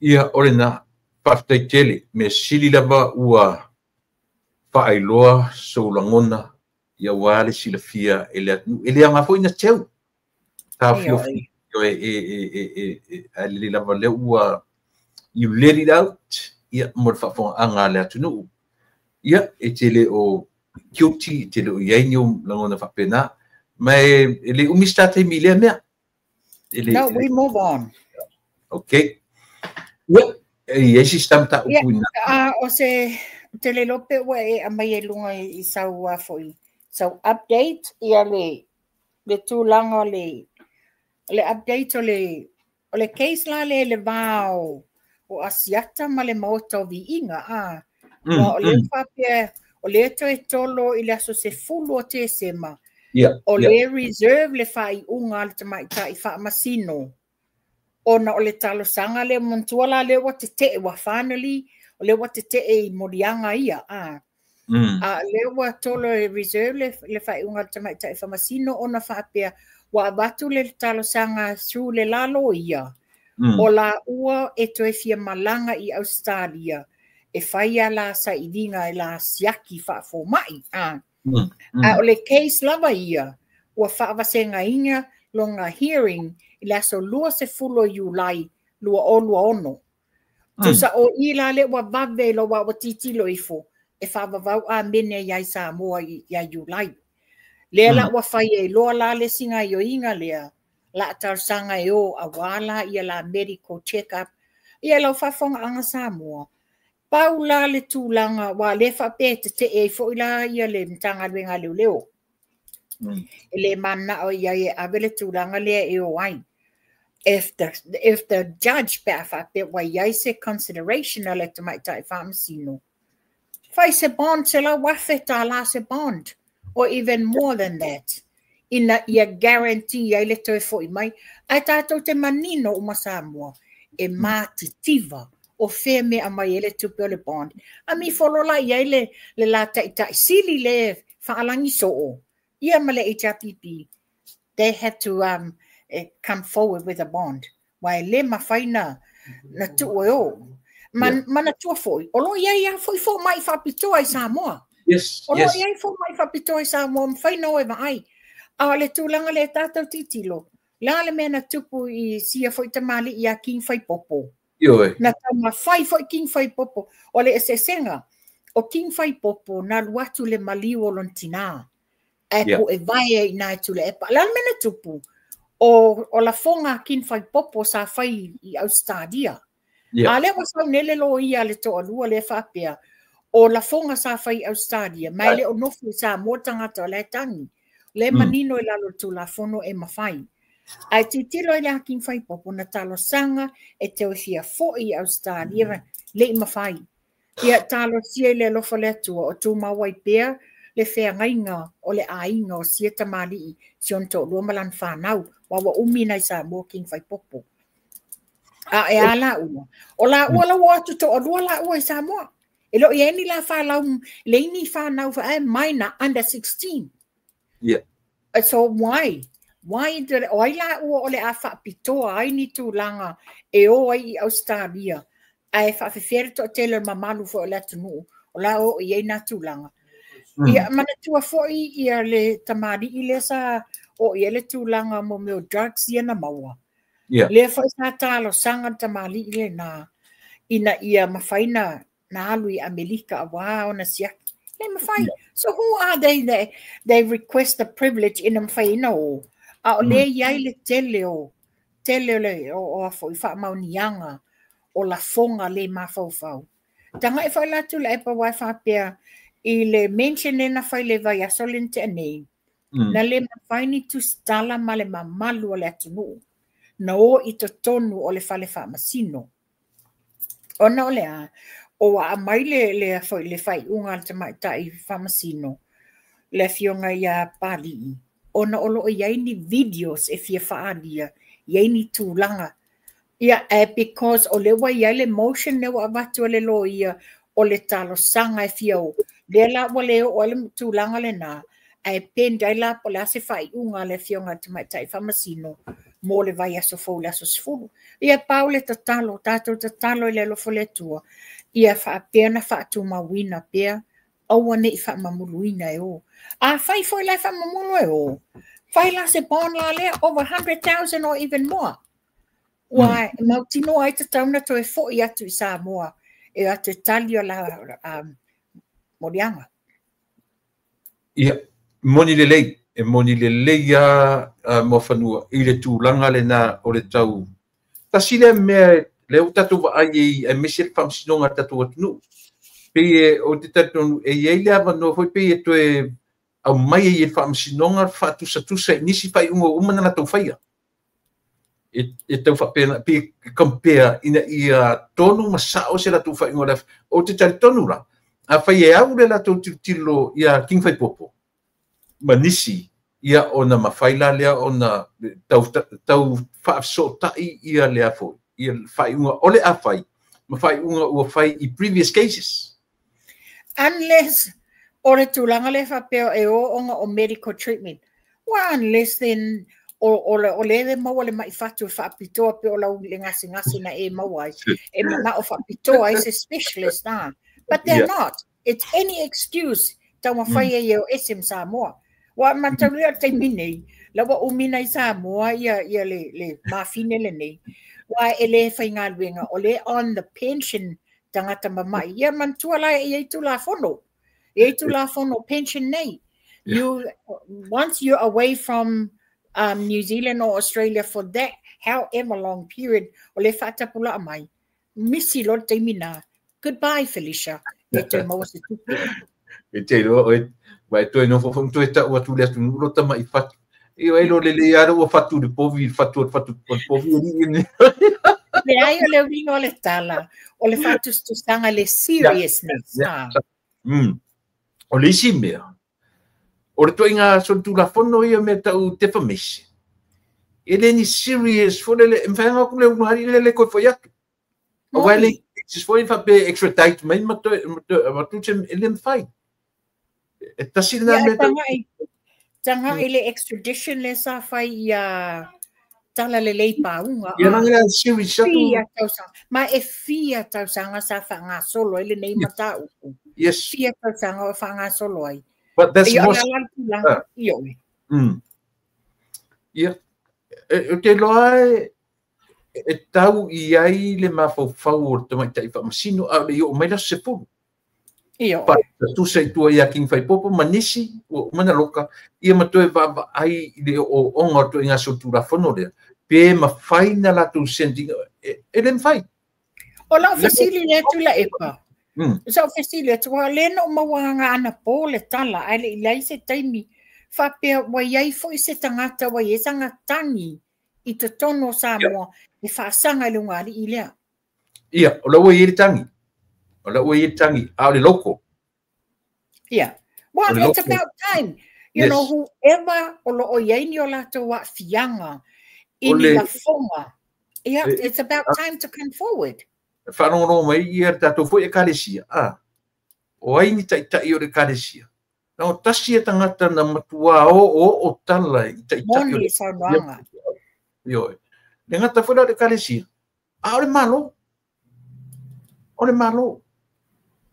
Ia, o lena, faafetai tele, mea sili lava ua faailoa sou lagona, ia aua le silafia e le atunuu. E le aoga foi na teu. Taofiofi e lelei lava lea ua You let it out, ia, mo le faafogaaga a le atunuu. Ia, e te le o guilty, e te le o i ai ni ou lagona faapena. Ma e le umi se ta taimi i lea mea. E le, No, we move on. Okay. Ia, e i ai se isi ta mataupu ina. A o se te le iloa pe ua e aumai ai luga i sau foi sau update ia le tulaga o le update o le case la le le va o Asiata ma le Maota o Viiga a. Ua o lea faapea o lea toe tolo i le aso 10 o Tesema. O le reserve le faaiuga a le tamaitai faamasino ona o le talosaga lea manatua la lea ua tetee ua finally o lea ua tetee i moliaga ia a. A lea ua tolo e reserve le faaiuga a le tamaitai faamasino ona faapea ua avatu le talosaga through le lalo ia o la ua e toe fia malaga i Australia e fai a la sailiga e la siaki faafomai a. A o le case lava ia ua faavasegaina lona hearing i le aso 20 o Iulai 2026. Tusa o i la le ua vave lo ua titilo ifo e faavavau amene ai i Samoa ia Iulai. Lea la ua fai ai loa la le isi gaoioiga lea la talosaga e o auā la ia la medical check up ia lau faafogaaga Samoa. Pau la le tulaga ua lea faapea e tetee ai foi la ia le Matagaluega a Leoleo. E le mananao i ai e ave le tulaga lea e o ai. If the judge pe a faapea ua i ai se consideration a le tamaitai faamasino, fai se bond $100,000 se bond or even more than that ina ia guarantee ai le toe foi mai. Ae tatou te manino uma Samoa e matitiva o fea mea aumai ai le tupe o le bond. A mi folo la i ai le la taitai sili le faalagi soo ia ma le HRPP, they had to come forward with a bond. Wa e le mafai na tuu e o. Manatua foi, o lo o i ai lava foi fomai faapitoa i Samoa. O lo o i ai fomai faapitoa i Samoa, mafai na o e vaai. A o le tulaga lea tatou titilo, la le mea na tupu i sia foi tamalii ia King Faipopo. Ioe. Na taumafai foi King Faipopo. O le eseesega, o King Faipopo na alu atu le maliu o lona tinā. Ae pu'e vae ai i ina e Tuilaepa. O le a le mea na tupu? O lafoga a King Faipopo sa fai i Ausetalia. A lea ua sau nei le loia a le toalua lea faapea, o lafoga sa fai i Ausetalia, ma e le o nofo i Samoa tagata o la e tagi. Le manino i lalo o le Tulafono e mafai. Ae tilotilo ai le a King Faipopo na talosaga e toe fia foi i Ausetalia, le i mafai. Ia talosia i le alofa o le Atua o tumau ai pea le feagaiga o le aiga o sia tamalii si ona toalua ma lana fanau, aua ua umi nai Samoa King Faipopo. A e a laua? O laua la ua o atu toalua laua i Samoa. E le o i ai ni la fanau, leai ni fanau ae minor under 16. So why? Why do, o ai laua o le a faapitoa ai ni tulaga e o ai i Australia ae faafefea le toatele o le mamalu foi o le atunuu o la o i ai nā tulaga. Ia manatua foi ia le tamalii lea sa o i ai le tulaga mo mea o drugs ia na maua. Lea foi sa talosaga le tamalii lenā ina ia mafai na alu i Amerika auā ona siaki. Le mafai. So who are they that they request the privilege ina mafai ai na o? A o lea i ai le tele o le o a foi faamaoniaga o lafoga le mafaufau. Taga'i foi la Tuilaepa aua e faapea i le mention lea na fai le vaiaso lea na tea nei, na le mafai ni tusitala ma le mamalu o le atunuu na o i totonu o le fale faamasino. Ona o le a, o ua aumai le foi le faaiuga a le tamaitai faamasino, le afioga ia Palii, ona o lo o i ai ni videos e fia faaalia, i ai ni tulaga. Ia, because o lea ua i ai le motion lea ua avatu e le loia o le talosaga e fia o. Lea la ua le oo ai le tulaga lenā, ae pend ai la po o le a se faaiuga a le afioga i le tamaitai faamasino mo le vaiaso fou le aso 10. Ia pau le tatalo, tatou tatalo i le alofa o le Atua, ia faapea na faatumauina pea, aua ne i faamamuluina e o. A fai foi la e faamamulu e o, fai la se bond la lea over 100,000 or even more. Ua mautinoa ai tatau ona toe fo'i atu i Samoa e o atu e tali o la moliaga. Ia, moni lelei, e moni lelei lava Muafanua i le tulaga lena o le tau. Tasi lea mea lea ua tatou vaai ai aemaise le faamasinoga a le tatou atunuu. Pei e ou te talitonu e i ai le avanoa foi pei e toe aumai ai e le faamasinoga le faatusatusa i nisi faaiuga ua uma ona latou faia. E tau faapena, pe compare ina ia tonu ma sao se latou faaiuga o le afi. Ou te talitonu la, afai e au le latou tilotilo ia King Faipopo ma nisi, ia ona mafai la lea ona tau faafesootai ia lea foi, ia faaiuga o le a fai ma faaiuga ua fai i previous cases. Unless o le tulaga lea faapea e o ona o medical treatment. Well, unless then o le maua le mai fatu e faapitoa pe o lau le gasegase na e maua ai. E mana'o faapitoa ai se specialist na. But they're not. It's any excuse taumafai ai e o ese ma Samoa. Ua mataulia le taimi nei, la ua umi nai Samoa ia le mafine lenei. Ua e le faigaluega, o le on the pension tagata mama'i. Ia manatua la e i ai Tulafono. E i ai Tulafono pension nei. You once you're away from New Zealand or Australia for that however long period, o le faatapula'a mai, misi loa le taimi na. Goodbye, Felicia. E toe maua se tupe. E te iloa oe, ma e toe nofo foi ma toe ta'u atu le atunuu lo tama'i fatu. Ioe lo lelei lava ua fatu i le povi, le fatu o le fatu o le povi alii nei. Leai, o le uiga o le tala, o le faatusatusaga le seriousness. O le isi mea, o le ituaiga solitulafono ia mea ta'u defamation. E le ni serious foi lele, e mafai ona o atu le ulugalii lea le toe foi atu. Aua e le cases foi faapea e extradite mai ma toe avatu se, e le mafai. E tasi lena mea ta'u. Taga'i le extradition lea sa fai ia Talalelei Pauga. Ia leaga e serious atu. Fia tausaga. Ma e fia tausaga sa faagasolo ai lenei mataupu. Yes. Fia tausaga o faagasolo ai. But that's Ia o more le ala le tulaga. Ioe. Ia, ou te iloa e tau i ai le mafaufau o le tamaitai faamasino, a o le i oo mai le aso 10. Ioe. Tusa i tua ia King Faipopo ma nisi ua uma na loka, ia ma toe vaavaai i le ooooga o le ituaiga solitulafono lea, pe mafai na latou send ina, e le mafai. O lau fesili lea Tuilaepa. Sa ou fesili atu, aua o lea na ou maua aga anapo le tala, ae le i leai se taimi faapea ua i ai foi se tagata ua i ai sana tagi i totonu o Samoa e faasaga i le ulugalii lea. Ia, o la ua i ai le tagi. O la ua i ai le tagi, a o le local. Yeah. Well, it's about time. You know, whoever o lo o i ai ni o latou aafiaga i ni lafoga, yeah, it's about time to come forward. Faalogologo mai ia le tatou foi ekalesia, a o ai ni taitai o le ekalesia. Na o tasi e tagata na matuā oooo tala i taitai o Moni le saunoaga. Ioe. Le gata foi la o le ekalesia, a o le Malo. O le Malo.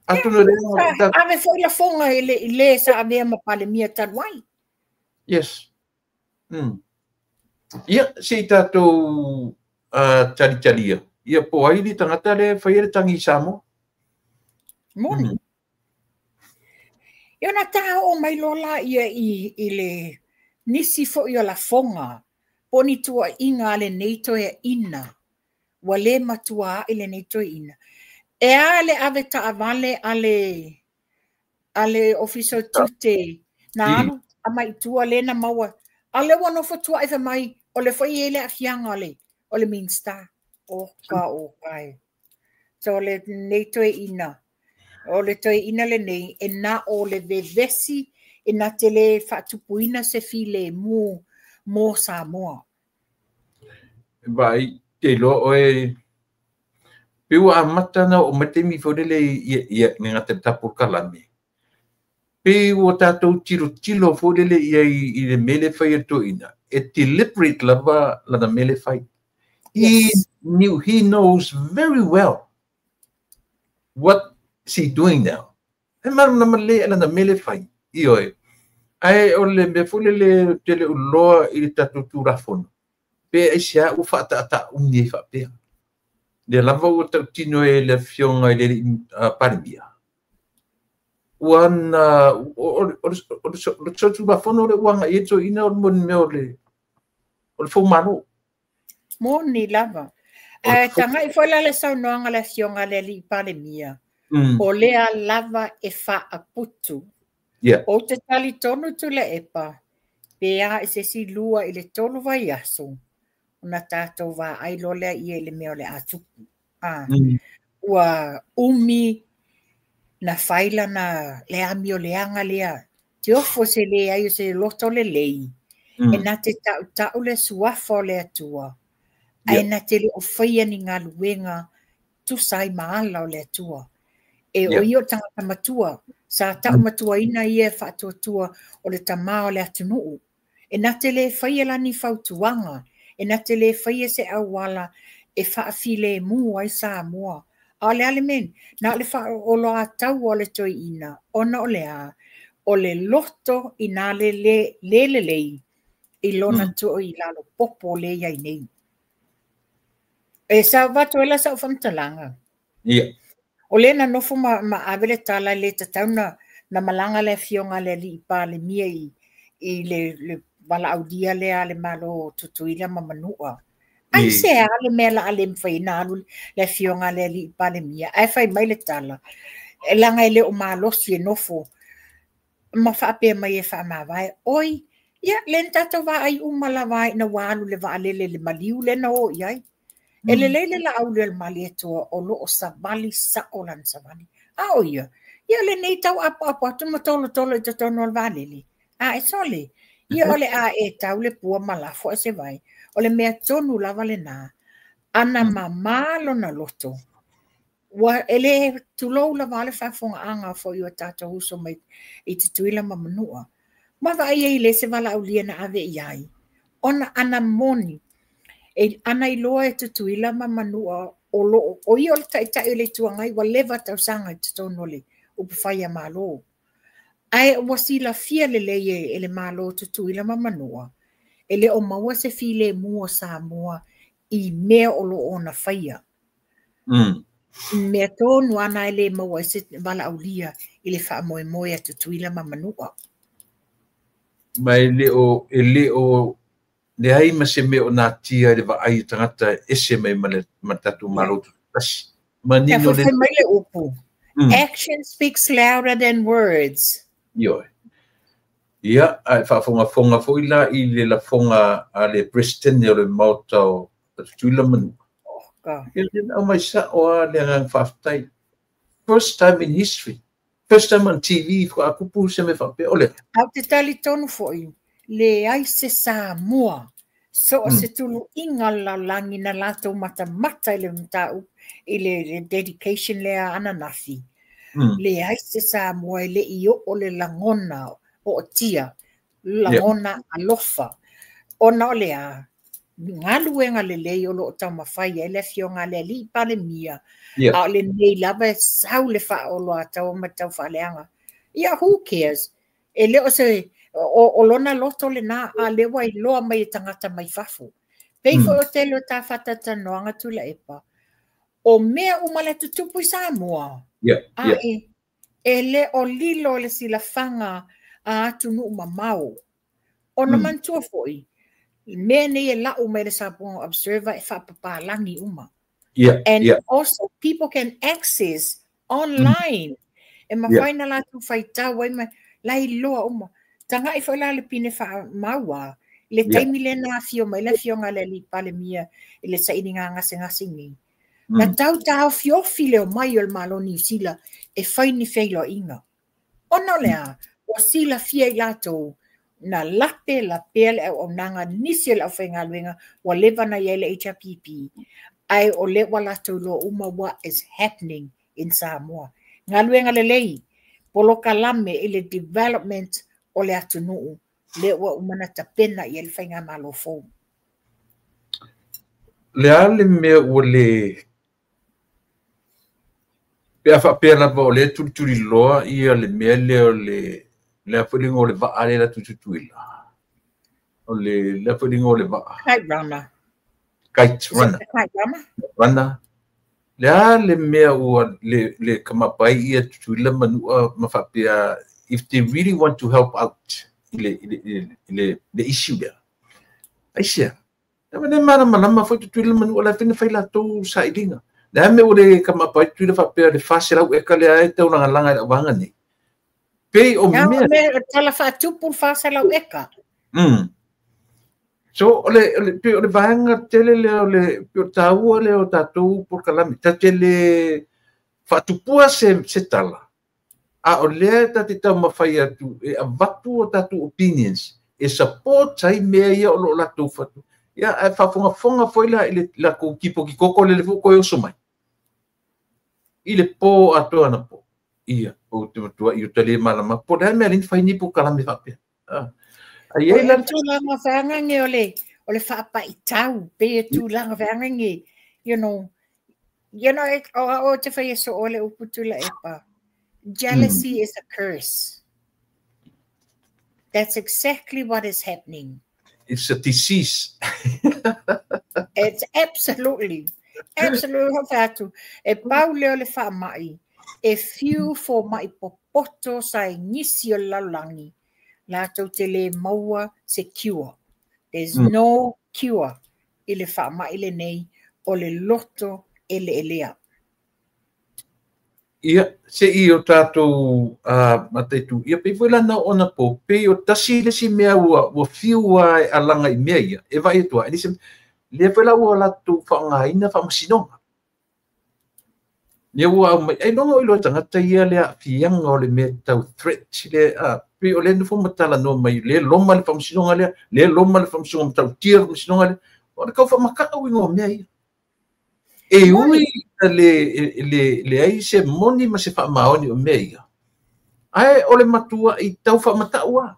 Atonu e le Sa ave foi lafoga i le, i le sa avea ma Palemia talu ai. Yes. Ia, se i tatou talitalia. Ia, po o ai le tagata lea e faia le tagi i Samoa. Moni. Ia ona ta oo mai loa la ia i le nisi foi o lafoga po o ni tuuaiga a lenei toeaina ua le matua a'i lenei toeaina. E a le ave taavale a le Ofisa o Tiute na alu aumai i tua lea na maua. A lea ua nofo tua'i fai mai o le foi e i ai le aafiaga o le Minista. O ka o kae. So lenei toeaina, o le toeaina lenei e na o le vevesi e na te le faatupuina se filemu mo Samoa. Vaai, te iloa oe, pe ua amata ona oo mai le taimi foi lele ia le gata i le tapulkalame. Pe ua tatou tilotilo foi lele i ai i le mea lea e fai e le toeaina, e deliberate lava lana mea lea e fai. He knew, he knows very well what is he doing now. E malamalama lelei lana mea lea e fai. Ioe. Ae o le mea foi lele ou te le o iloa i le tatou Tulafono. Pe aisea ua faataatauni ai faapea. Lea lava ua tautino e le afioga i le alii Palemia. Ua na o le solitulafono le ua agai ai toeaiina o le mea o le foumalo. Moni lava. Ae tagai foi la le saunoaga a le afioga i le alii Palemia, o lea lava e faaputu. Ou te talitonu Tuilaepa, pe a i se isi 2 i le 3 vaiaso, ona tatou vaai loa lea ia i le mea o le a tupu. Ua umi na fai lana le amioleaga lea. Te ofo se leai o se loto lelei, e na te tautau le suafa o le Atua, ae na te le o faia ni galuega tusa ai ma ala o le Atua. E o ia o le tagata matua, sa tau matuaina ia e faatuatua o le tamā o le atunuu. E na te le faia la ni fautuaga, e na te le faia se auala e faafilemu ai Samoa. A o le a le mea, na o le faaoloataua o le toeaina, ona o le a, o le loto i nā le lelei i lona toi i lalo popo le iai nei. E sa avatu ai la sau faamatalaga. O lea na nofo ma ave le tala i le tatau na malaga le afioga a le alii Palemia i le valaaulia lea a le Malo o Tutuila ma Manua. Ai se a le mea la a le mawhai na alu le afioga a le alii Palemia. Ae fai mai le tala. E langa e le o malosi e nofo ma faapea mai e faamavae. Oi, ia, le na tatou vaai uma lava ai na ua alu le vaalele le maliu le na o i ai. E lelei le laauli o le Malietoa o loo savali sao lana savali. A o ia, ia lenei tau apoapo atu ma tolotolo i totonu o le vaalele. A e sole, ia o le a e tau le pua ma lafo e se vai. O le mea tonu lava lena, ana mamā lona loto. Ua e le tulou lava le faafogaaga foi o tatou uso mai i Tutuila ma Manua. Ma vaai ai le se valaaulia na ave i ai. Ona ana moni, e ana iloa e Tutuila ma Manua o loo, o ia o le taitai o le Itu Agai ua leva tausaga i totonu o le upufai a Malo. Ae ua silafia lelei e le Malo o Tutuila ma Manua, e le o maua se filemu o Samoa i mea o loo ona faia. Mea tonu ana e le maua ai se valaaulia i le faamoemoe a Tutuila ma Manua. Ma e le o leai ma se mea o natia i le vaai o tagata ese mai ma le tatou Malo tutasi. Manino le fai mai le upu. Action speaks louder than words. Ioe. Ia, ae faafogafoga foi la i le lafoga a le Presidente o le Maota o Tutuila ma Manua. Ia le aumai sao a le agaga faafetai. First time in history. First time on TV, faatupu se mea faapea o le. Au te talitonu foi, leai se Samoa, so o se tuluiga o le lalolagi na latou matamata i le mataupu, i le dedication lea ananafi. Leai se Samoa e le i oo le lagona o tia, lagona alofa. Ona o le a, galuega lelei o loo taumafai ai le afioga a le alii Palemia, a o lenei lava e sau le faaoloataua ma tau faaleaga. Ia, who cares? E le o se, o lona loto lena, a lea ua iloa mai e tagata mai fafo. Pei foi o tele o ta faatatalanoaga Tuilaepa, o mea uma le tutupu i Samoa. A e le o lilo le silafaga a atunuu mamao. Ona manatua foi, mea nei e lau mai le Samoa Observer e faapapalagi uma. And also people can access online. E mafai na latou faitau ai ma la iloa uma. Tagai foi la le pine faamaua, le taimi lea na afio mai le afioga a le alii Palemia i le sailiga gasegase nei. Na tau taofiofi le omai o le Malo o Niu Sila e fai ni feiloaiga. Ona o le a, ua silafia i latou na lape lapea le auaunaga nisi o le aufaigaluega ua leva na i ai le HRPP, ae o lea ua latou iloa uma what is happening in Samoa. Galuega lelei, polokalame i le development o le atunuu, lea ua uma na tapena i ai le faigamalo fou. Le a le mea ua le pe a faapea lava o lea tulituliloa ia le mea lea o le le foi le igoa o le vaa lea la Tutuila. O le foi le igoa o le vaa. Kite Runner. Kite runner. Runner. Le a le mea ua le kamapai ia Tutuila ma Manua ma faapea, if they really want to help out i le issue lea. Aisea. Le malamalama foi Tutuila ma Manua la fina fai latou sailiga. Le a mea ua le kamapai Tutuila faapea le 400 eka lea e taulagalaga i le auvaga nei. Pei o mea. Mea tala faatupu le 400 eka. So, o le vaega tele lea o le pei o taua lea o tatou polokalame. Ta te le faatupua se tala, a o lea ta te taumafai atu e avatu o tatou opinions e support ai mea ia o loo latou fatu. Ia, ae faafogafoga foi la i le latou kipokikoko lele foi koe oso mai. I le po atoa na po. Ia, o te matua i o tale malama. Po le mea lini fai ni polokalame faapea. Ai ai la tulaga feagage o le faapaitau pe e tulaga feagage, you know, o te whai so o le upu Tuilaepa. Jealousy is a curse. That's exactly what is happening. It's a disease. It's absolutely whaatu. E pau leo le whaamai, e few for mai popoto sa e nisi o lalani. Latou te le maua se cure. There's no cure i le whaamai le nei o le loto e le elea. Ia, se i o tātou mataitu, ia pei foi lana ona po, pei o tasi le si mea ua fiu a e alanga i mea ia, e vai atua, e lise, lea foi la ua latou faaaogaina faamasinoga. Lea ua aumai, ai loga o iloa tagata ia le aafiaga o le mea tau threat, le pei o le nofo matalanoa mai, le loma le faamasinoga lea, le loma le faamasinoga matautia le faamasinoga lea, o le kau faamakau igoa o mea ia. E ui le ai se moni ma se faamaoni o mea ia. Ae o le matua i tau faamatau a.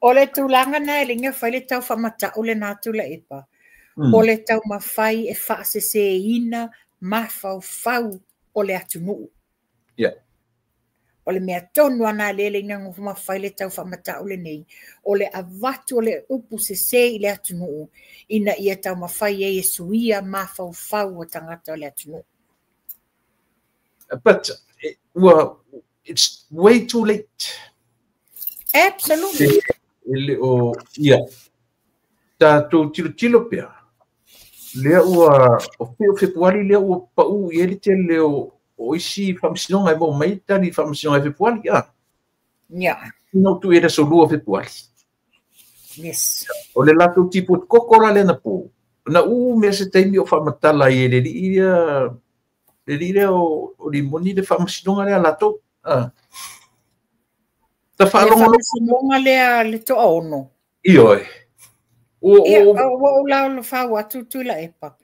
O le tulaga na e linga fai le tau faamatau le nā Tuilaepa. O le tau mafai e faaseseina mafaufau o le atunuu. Yeah. O le mea tonu ana le le inga mafai le tau faamatau le nei. O le avatu o le upu sese i le atunuu ina ia tau mafai e suia mafaufau o tagata o le atunuu. But well, it's way too late. Absolutely. Ia, tātou tilotilo pea. Lea ua, o Fepuari lea ua pau i ele te leo o isi faamasinoga e maua mai tali faamasinoga e Fepuari, a. Yeah. Ina tu e aso 2 Fepuari. Yes. O le latou tipo koko la lena po. Na u mea se taimi o faamatala i le alii ia, le alii lea o Limoni le faamasinoga lea latou. Ta Le faalogologo. faamasinoga lea le toaono. Ioe. Ia, ua ou laolofau atu Tuilaepa.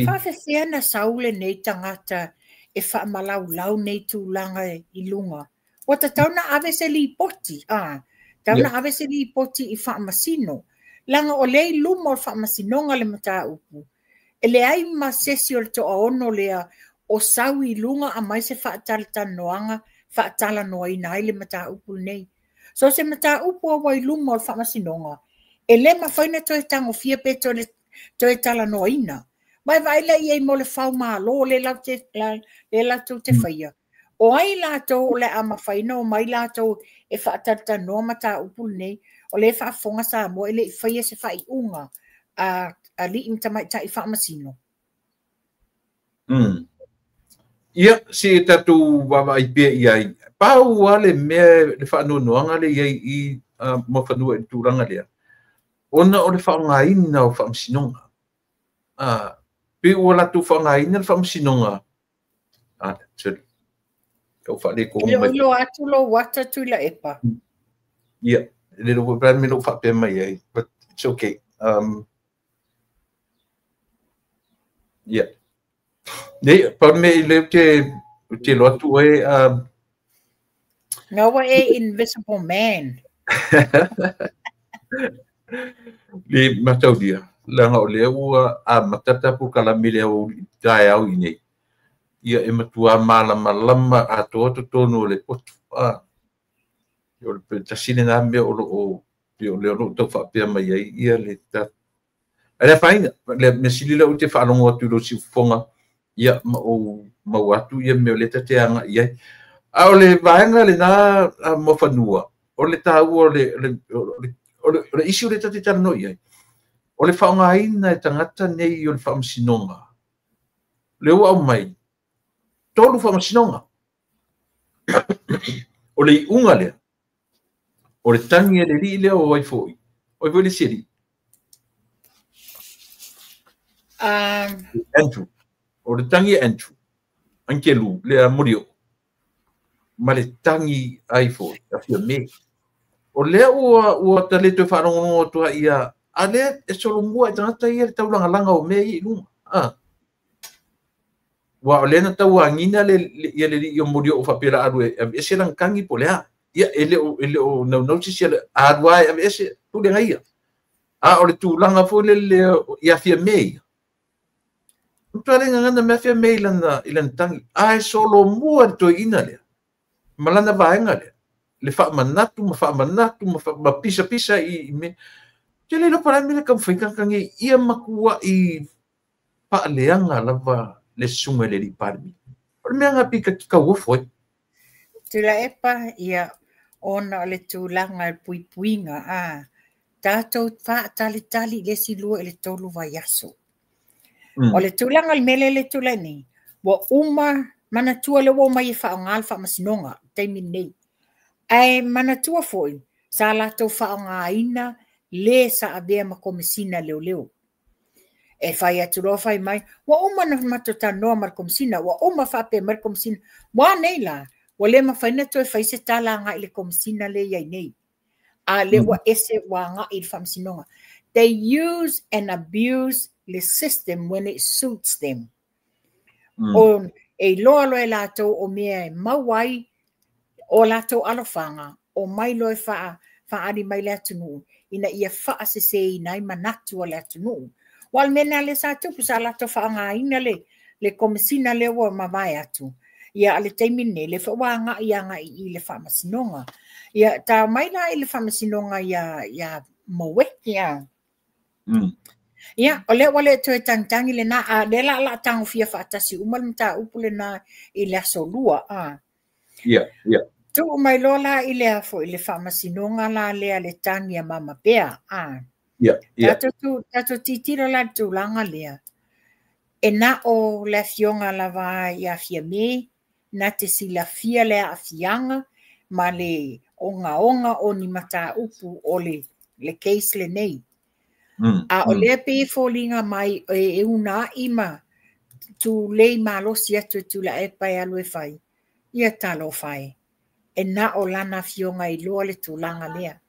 Faafefea na sau lenei tagata e faamalaulau nei tulaga i luga. Ua tatau na ave se lipoti, tau na ave se lipoti i faamasino. Laga o lea i luma o le faamasinoga le mataupu. E leai ma sesi o le toaono lea o sau i luga a mai se faatalatalanoaga faatalanoaina ai le mataupu lenei. So se mataupu ua i luma o le faamasinoga, e le mafai na toe tagofia pe toe talanoaina. Mai vaai la i ai mo le faumālō le latou te whaia. O ai latou o le a mawhaina o mai latou e whaatalatanoa mataupu lenei, o le faafofoga Samoa e le i whaia se faaiuga a alii ma tamaitai faamasino. Ia, se tatou vaavaai pea i ai. Pau a le mea le faanoanoaga le i ai i Muafanua i le tulaga lea. Ona o le faaaogaina o faamasinoga. Pe ua latou faaaogaina le faamasinoga. Sorry. Tau faaletonu Le mai. o iloa atu lou ata Tuilaepa. Ia, le lou pa me lou faapea mai ai, but it's okay. Yeah. Nei, pa me i le te loa atu e, Ngaua e Invisible Man. Le mataulia, langa o lea ua a matata po kalame lea o tae au i nei. Ia e matua malamalama atoa totonu o le potu. O le tasi lena mea o loo, o le o loo tau faapea mai ai ia le Ae le afaina, le mea sili lea ou te faalogo atu i lou siufofoga, ia ma ou maua atu ia mea o lea ta te agai i ai. A o le vaega lena Muafanua, o le taua o le isi o lea ta te talanoa i ai, o le faaaogaina e tagata nei o le faamasinoga. Lea ua aumai, 3 faamasinoga. O le iuga lea, o le tagi a le alii lea o ai foi, o ai foi le isi alii? Andrew. O le tagi a Andrew, Angelu, lea Molioo, ma le tagi ai foi, a Fiame. O lea ua ta le toe faalogologo atu ai ia, a lea e solomua e tagata ia le taulagalaga o mea ia i luga. Ua o lea na tauagina le ia le alii o Molioo faapea la alu e aveese lana tagi po o le a. Ia e le o naunau sisi alu lava e aveese pulega ia. A o le tulaga foi lele ia Fiame ia. Matua le gagana mea Fiame i lana tagi. A e solomua le toeaina lea, ma lana vaega lea, le faamanatu ma faamanatu ma pisapisa i mea. Te le iloa po o le a le mea lea e taumafai tagata nei ia matuai faaleaga lava le susuga i le alii Palemia. O le mea lena pei ta te tauofo ai. Tuilaepa, ia, ona o le tulaga e puipuiga, a tatou faatalitali i le isi 2 i le 3 vaiaso. O le tulaga o le mea lea le tulai nei, ua uma manatua le ua omai e faaaoga le faamasinoga i le taimi lenei. Ae manatua foi, sa latou faaaogaina le sa avea ma komesina leoleo. E fai atu loa fai mai, ua uma na matou talanoa ma le komesina, ua uma faapea mai le komesina. Ua nei la, ua le mafai na toe fai se tala agai i le komesina le i ai nei. A le ua ese ua agai i le faamasinoga. They use and abuse the system when it suits them. O e iloa loa e latou o mea e maua ai o latou alofaga, o mai loa e faaali mai le atunuu, ina ia faaseseina ai manatu o le atunuu. Ua o le mea lena lea sa tupu, sa latou faaaogaina le komesina lea ua mavae atu. Ia a le taimi lenei, le foi ua agai agai i le faamasinoga. Ia ta mai la i le faamasinoga ia Moeti ia. Ia, o lea ua le toe tagitagi lena, a lea la la tagofia faatasi uma le mataupu lena i le aso 2. Ia, ia. Tuu mai loa la i le afo i le faamasinoga la lea le tagi a Mama Pea. Ia, ia. Tatou titilo la le tulaga lea. E na o le afioga lava ia Fiame, na te silafia le aafiaga ma le ogaoga o ni mataupu o le case lenei. A o lea pei e foliga mai e unaai ma tulei malosi atu e Tuilaepa e alu e fai, ia talofa e. E na o lana afioga i loa le tulaga lea.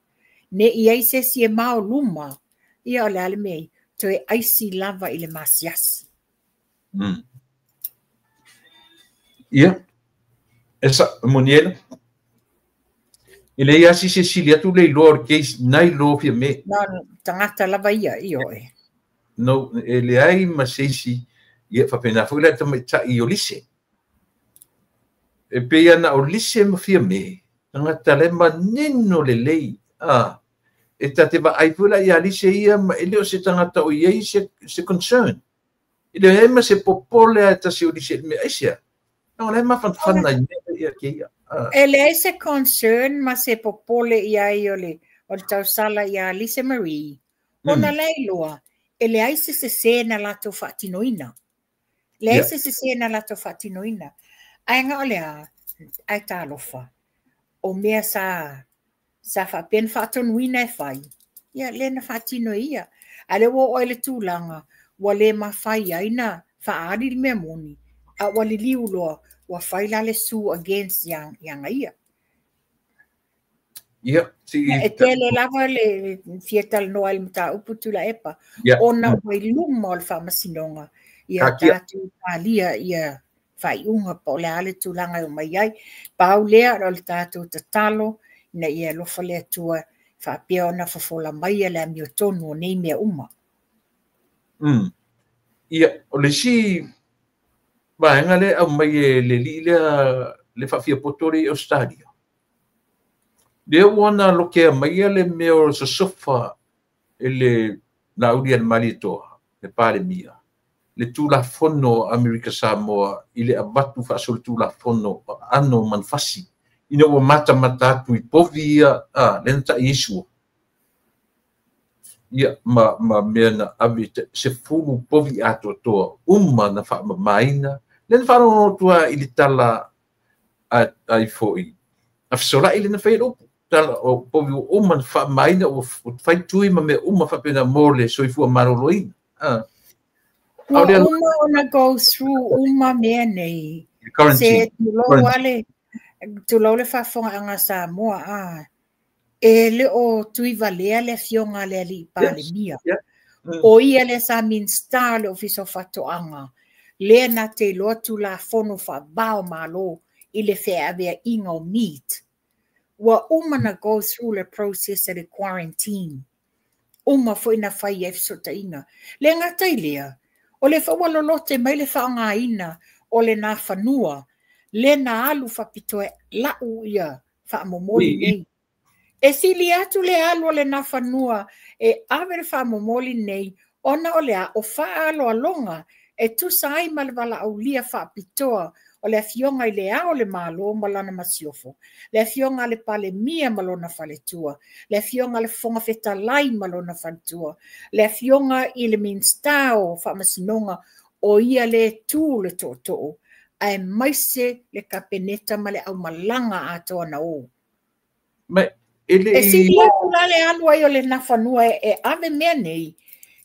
Ne i ai se isi e maoluma, ia o le a le mea i, toe aisi lava i le masiasi. Ia, esa, Moniela, e leai lava se sili atu le iloa o le case nai lo Fiame. No, tagata lava ia, i oe. No, e leai ma se isi, ia faapena foi la tamaitai o Lise. E pei ana o Lise ma Fiame, tagata le manino lelei. E ta te vaai foi la ia Lise ia, ma e le o se tagata o i ai se concern. E le ai ma se popole a tasi o Lise me aisia. No, le mafanafana i mea ia ke ia. E leai se concern ma se popole ia ai o le tausala ia Lise Marie. Ona le iloa, e leai se sese na latou faatinoina. Leai se sese na latou faatinoina. Ae nga o lea, ai talofa. O mea sa faapea na faatonuina e fai, ia le na faatino e ia. A le ua oo i le tulaga, ua le mafai ai na faaali le mea moni, a ua liliu loa, ua fai la le sue against ia ia. Ia, si E tele lava le fia talanoa i le mataupu Tuilaepa, ona ua i luma o le faamasinoga, ia tatou talia ia faaiuga po o le a le tulaga e omai ai. Pau lea o le tatou tatalo, ina ia alofa le Atua faapea ona fofola mai le amiotonu o nei mea uma. Ia, o le isi vaega lea e aumai e le alii lea le faafiapoto lea i Australia. Lea ua na lokea mai le mea o le sosofa e le Laaulialemalietoa, le Palemia, le Tulafono Amerika Samoa i le avatu faasolitulafono aano o manufasi ina ua matamata atu i povi ia le na taʻi ia ma mea na ave 10 povi atoatoa uma na faamamaina le na faalogologo atu i le tala ai foi a fesolai le na fai upu tala o povi uma na faamamaina ua faitui ma mea uma faapena mo le soifua maloloina. Ua uma ona go through uma mea nei. Se tulou ale, tulou le faafogaaga Samoa, e le o tuivalea le afioga le alii Palemia. O ia le sa Minista le Ofisa o Faatoaga, lea na te iloa tulafono faavao malo i le feaveaiga o meat. Ua uma na go through le process le quarantine. Uma foi na fai ai fesootaiga. Le gata i lea, o le ua lolote mai le faaaogaina o le nafanua, le na alu faapitoa lau ia faamomoli nei. E sili atu le alu o le nafanua e ave le faamomoli nei, ona o lea o faaloaloga e tusa ai ma le valaaulia faapitoa o le afioga i le Ao o le Malo ma lana masiofo, le afioga le Palemia ma lona faletua, le afioga le Fofoga Fetalai ma lona faletua, le afioga i le Minista o Faamasinoga o ia le tu le tootoo, aemaise le Kapeneta ma le aumalaga atoa na o. E sili atu la le alu ai o le nafanua e ave mea nei,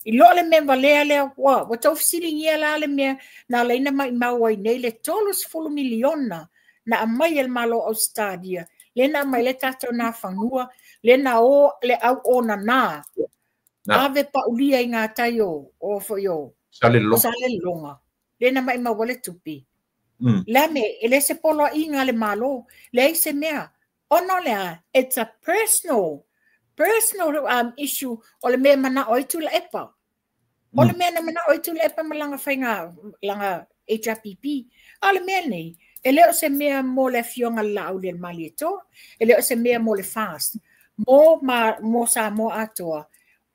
i loo le mea valea lea, ua tau fesiligia la le mea na alaina mai mau ai nei le 30 miliona na aumai e le Malo Australia, le na aumai le tatou nafanua, le na o le au onana, ave paulia i ngā tai o foi o Salelologa, le na mai mau le tupe. Le me, e le se polo inga le Malo, le ai se mea, ona lea, it's a personal issue o le mea mana oi tu la epa. O le mea na mana oi tu la epa malanga whainga langa HRPP. A le mea nei, e leo se mea mo le fionga la au le Malietoa, e leo se mea mo le fast, mo Samoa atoa,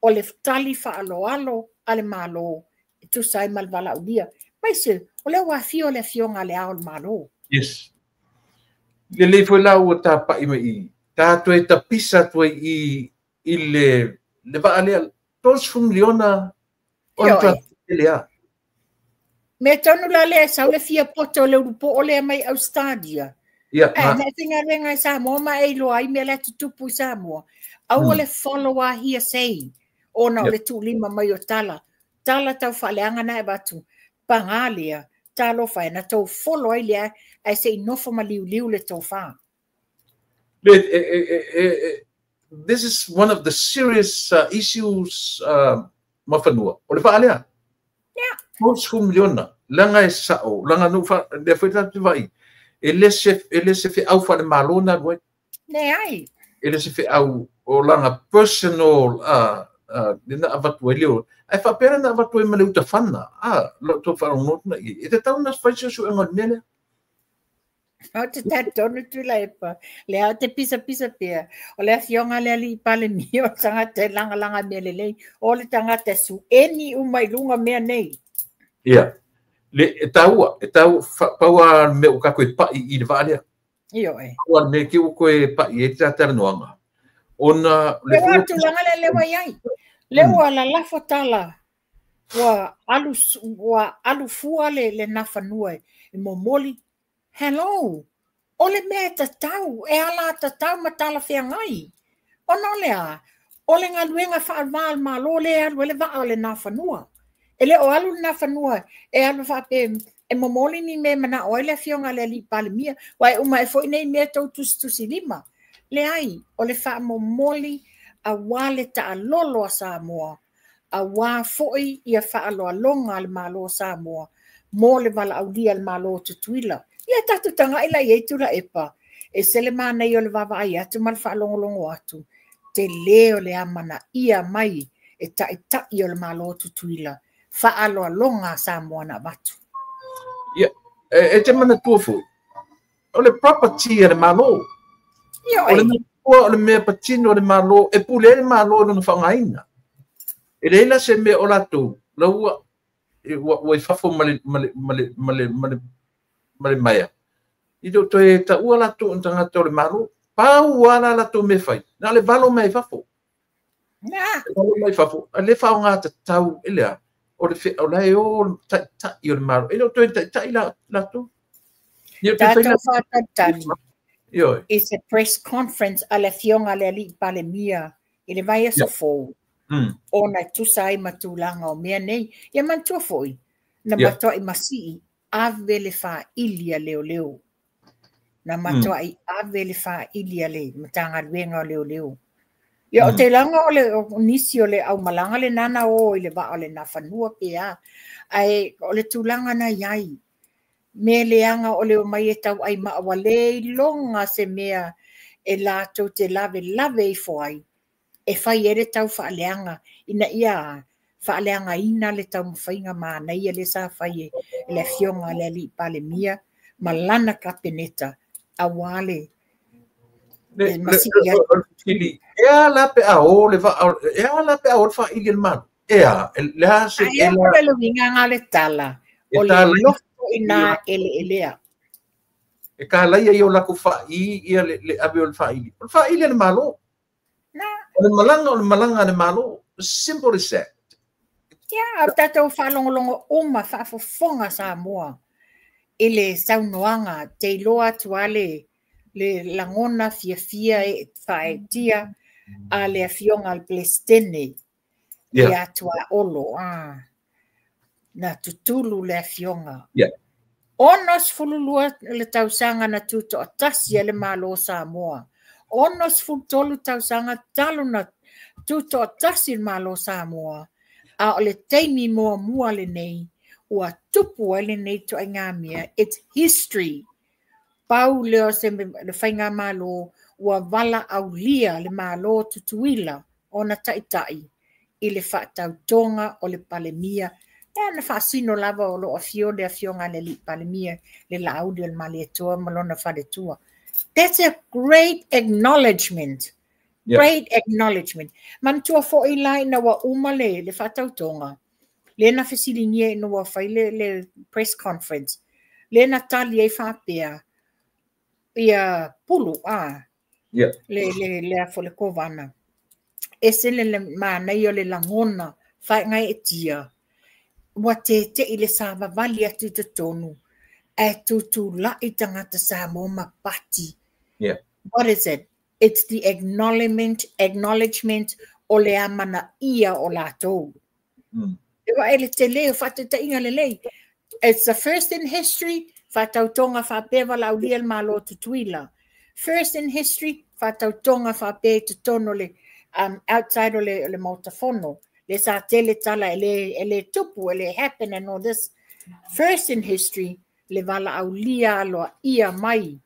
o le tali whaaloalo a le Malo, e tusa ai ma le valaaulia. Mai se, o le wafio le fionga le ao le Malo. Yes. Le le foi la ua tāpai mai i, tātou e tapisa atu i le vaa lea, 30 miliona o le lea. Me tonu la lea, sau le fia poto le urupo o lea mai Australia. Ia. Me tinga renga i Samoa, ma e iloa ai mea lea tutupu i Samoa. Aua le follow a hearsay, ona o le tuulima mai o tala. Tala tau whaaleanga na e watu, panga lea, talofa e na tau follow ai lea, ai se inofo ma liu liu le tau wha. This is one of the serious issues mafanua. O le whaalea. Yeah. 30 miliona. Langa e sao. Langa nu wha, le whaita te vai. E le se fe au wha le malo na roi. Ne ai. E le se fe au o langa personal le na avatu e leo. Ai whapera na avatu e ma le utawhana. Lo tō wharongot na i. E te tau na whaisio su enga mele. O te tonu tula epa. Le au te pisa pisa pia. O le afioga le ali Palemia o tangata langa langa mea lelei. O le tangata su eni uma i lunga mea nei. Ia. Le e taua paua me o kako e pai i le vaalea. Io e. Paua me ki o koe pai e te talanoaga. Ona le fua tulaga le lewa iai. Le ua la lafo tala. Ua alu fua le nafanua e momoli. Hello, o le mea tatau, e ala tatau ma tala whiangai. Ona o lea, o le ngaluenga whaalwā al malo le alu ele waa o le nafanua. E le o alu le nafanua, e alu whaape, e momoli ni me mana o ele fionga le ali Palemia, wai uma e foi nei mea tau tusi lima. Le ai, o le wha momoli a wale ta alolo a Samoa, a wā foi ia whaaloalonga al malo Samoa, mō le wala aulia al malo tutuila. Ia tātou tanga ila i tula epa. E sele mana i o le wawa ai atu ma le whaalongolongo atu. Te leo le amana ia mai e ta'i o le malo tutuila. Whaaloalonga Samoa na watu. Ia, e te mana tuafu. O le property a le malo. Ia o le matua o le mea patino o le malo. E pule le malo lona whangaina. E leai la se mea o latou, la ua ua i fafo ma le maea. I le o toe taua latou o tagata o le Malo. Pau lava la latou mea fai, na o le valo mai fafo. Valo mai fafo, a le faaaoga tatau e le a, o le o la e o taitai o le Malo. E le o toe taitai latou. Tatou faatalitali i se press conference a le Afioga i le Alii Palemia i le vaiaso fou, ona e tusa ai ma tulaga o mea nei. Ia manatua foi, na matuai masii ave le faili a leoleo. Na matuai ave le faili a le Matagaluega o Leoleo. Ia o te laga o le nisi o le aumalaga le nana o i le vaa o le nafanua pe a. Ae o le tulaga na iai, me leaga o le omai e tau ai maa ua le iloga se mea e latou te lave lave ifo ai, e fai ai le tau faaleaga, ina ia faaleagaina le taumafaiga manaia le sa fai e le Afioga a le Alii Palemia ma lana kapeneta aua le masii. E a la pe a o le vaa, e a la pe a o le faili le Malo. E a, le a se e la le uiga nga le tala, o le lofo ina eleelea. E ka laia i o lako fa'i ia le ave o le faili. O le faili le Malo. O le malaga le Malo. Simple as that. Ia, o tatou faalogologo uma faafofoga Samoa i le saunoaga te iloa atu a le lagona fiafia e faaetia a le Afioga a le Peresetene ia Tuaolo. Na tutulu le Afioga. 62 le tausaga na tutoatasi e le Malo Samoa. 63 tausaga talu na tutoatasi le Malo Samoa. A o le taimi muamua lenei, ua tupu ai lenei ituaiga mea. It's history. Pau lea o se le faigamalo ua valaaulia le Malo Tutuila ona taitai i le faatautoga o le Palemia. E na faasino lava o loo afio le Afioga a le Alii Palemia, le Laauli o le Malietoa ma lona faletua. That's a great acknowledgement. Great acknowledgement. Manatua foi la ina ua uma le faatautoga, le na fesiligia ina ua fai le press conference, le na tali ai faapea ia Pulu, le afo le kovana. E se le manaia o le lagona faagaeetia, ua tetei le savavali atu i totonu, ae tutulai tagata Samoa ma pati. What is it? It's the acknowledgement o le amanaia o latou. E wa ele tele o faataitaiga lelei. It's the first in history, faatautoga faapea valaaulia le Malo Tutuila. First in history, faatautoga faapea i totonu le outside o le Maota Fono. Le sa tele tala e le tupu, e le happen and all this. First in history, le valaaulia aloaia mai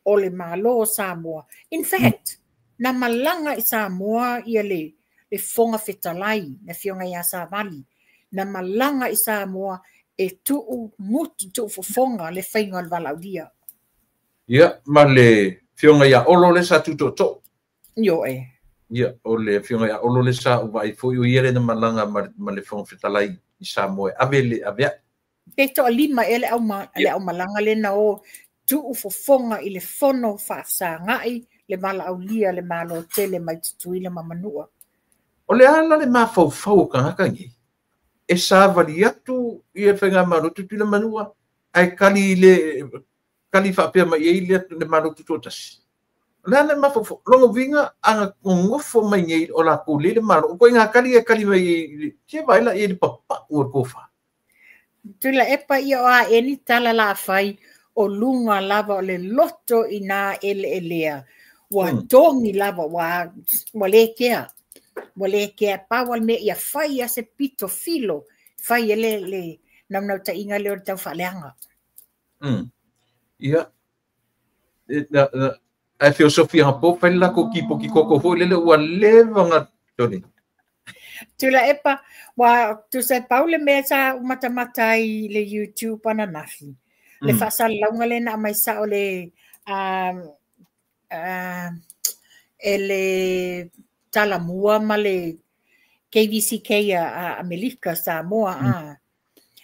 o le Malo o Samoa. In fact, na malaga i Samoa ia le Fofoga Fetalai, le Afioga ia Savali. Na malaga i Samoa e tuu mutu, tuu fofoga le faiga o le valaaulia. Ia, ma le Afioga ia Olo le sa tutoto. Io e. Ia, o le Afioga ia Olo le sa uvai foi o ia le na malaga ma le Fofoga Fetalai i Samoa. Ave le avea. Pe toa lima e le aumalaga le na o tuu fofoga i le fono faafesagai le valaaulia le Malo tele mai Tutuila ma Manua. O le ala le mafaufau o tagata nei, e savali atu ia faigamalo Tutuila Manua, ae kali le kali faapea mai ai le Malo Tutoatasi. O le ala le mafaufau, longa uiga aga gogofo mai nei o latou le Malo, o koiga kali e kali mai tia vaai la i le papau o le tofa. Tula epa ia o a eni tala la fai o lunga lava o le loto i nā eleelea. Ua tongi lava, ua le kea. Ua le kea pau al mea ia fai a se pito filo. Fai e le naunau taiga le o le tau faaleaga. Ia. Ae feosofia po fai le lako kipo ki koko foi lele ua leva nga toni. Tula epa, ua tusa pau le mea sa umatamata ai le YouTube ananafi. Le faasalalauga le na aumai sao le e le talamua ma le KVCK a Amerika, Samoa, a.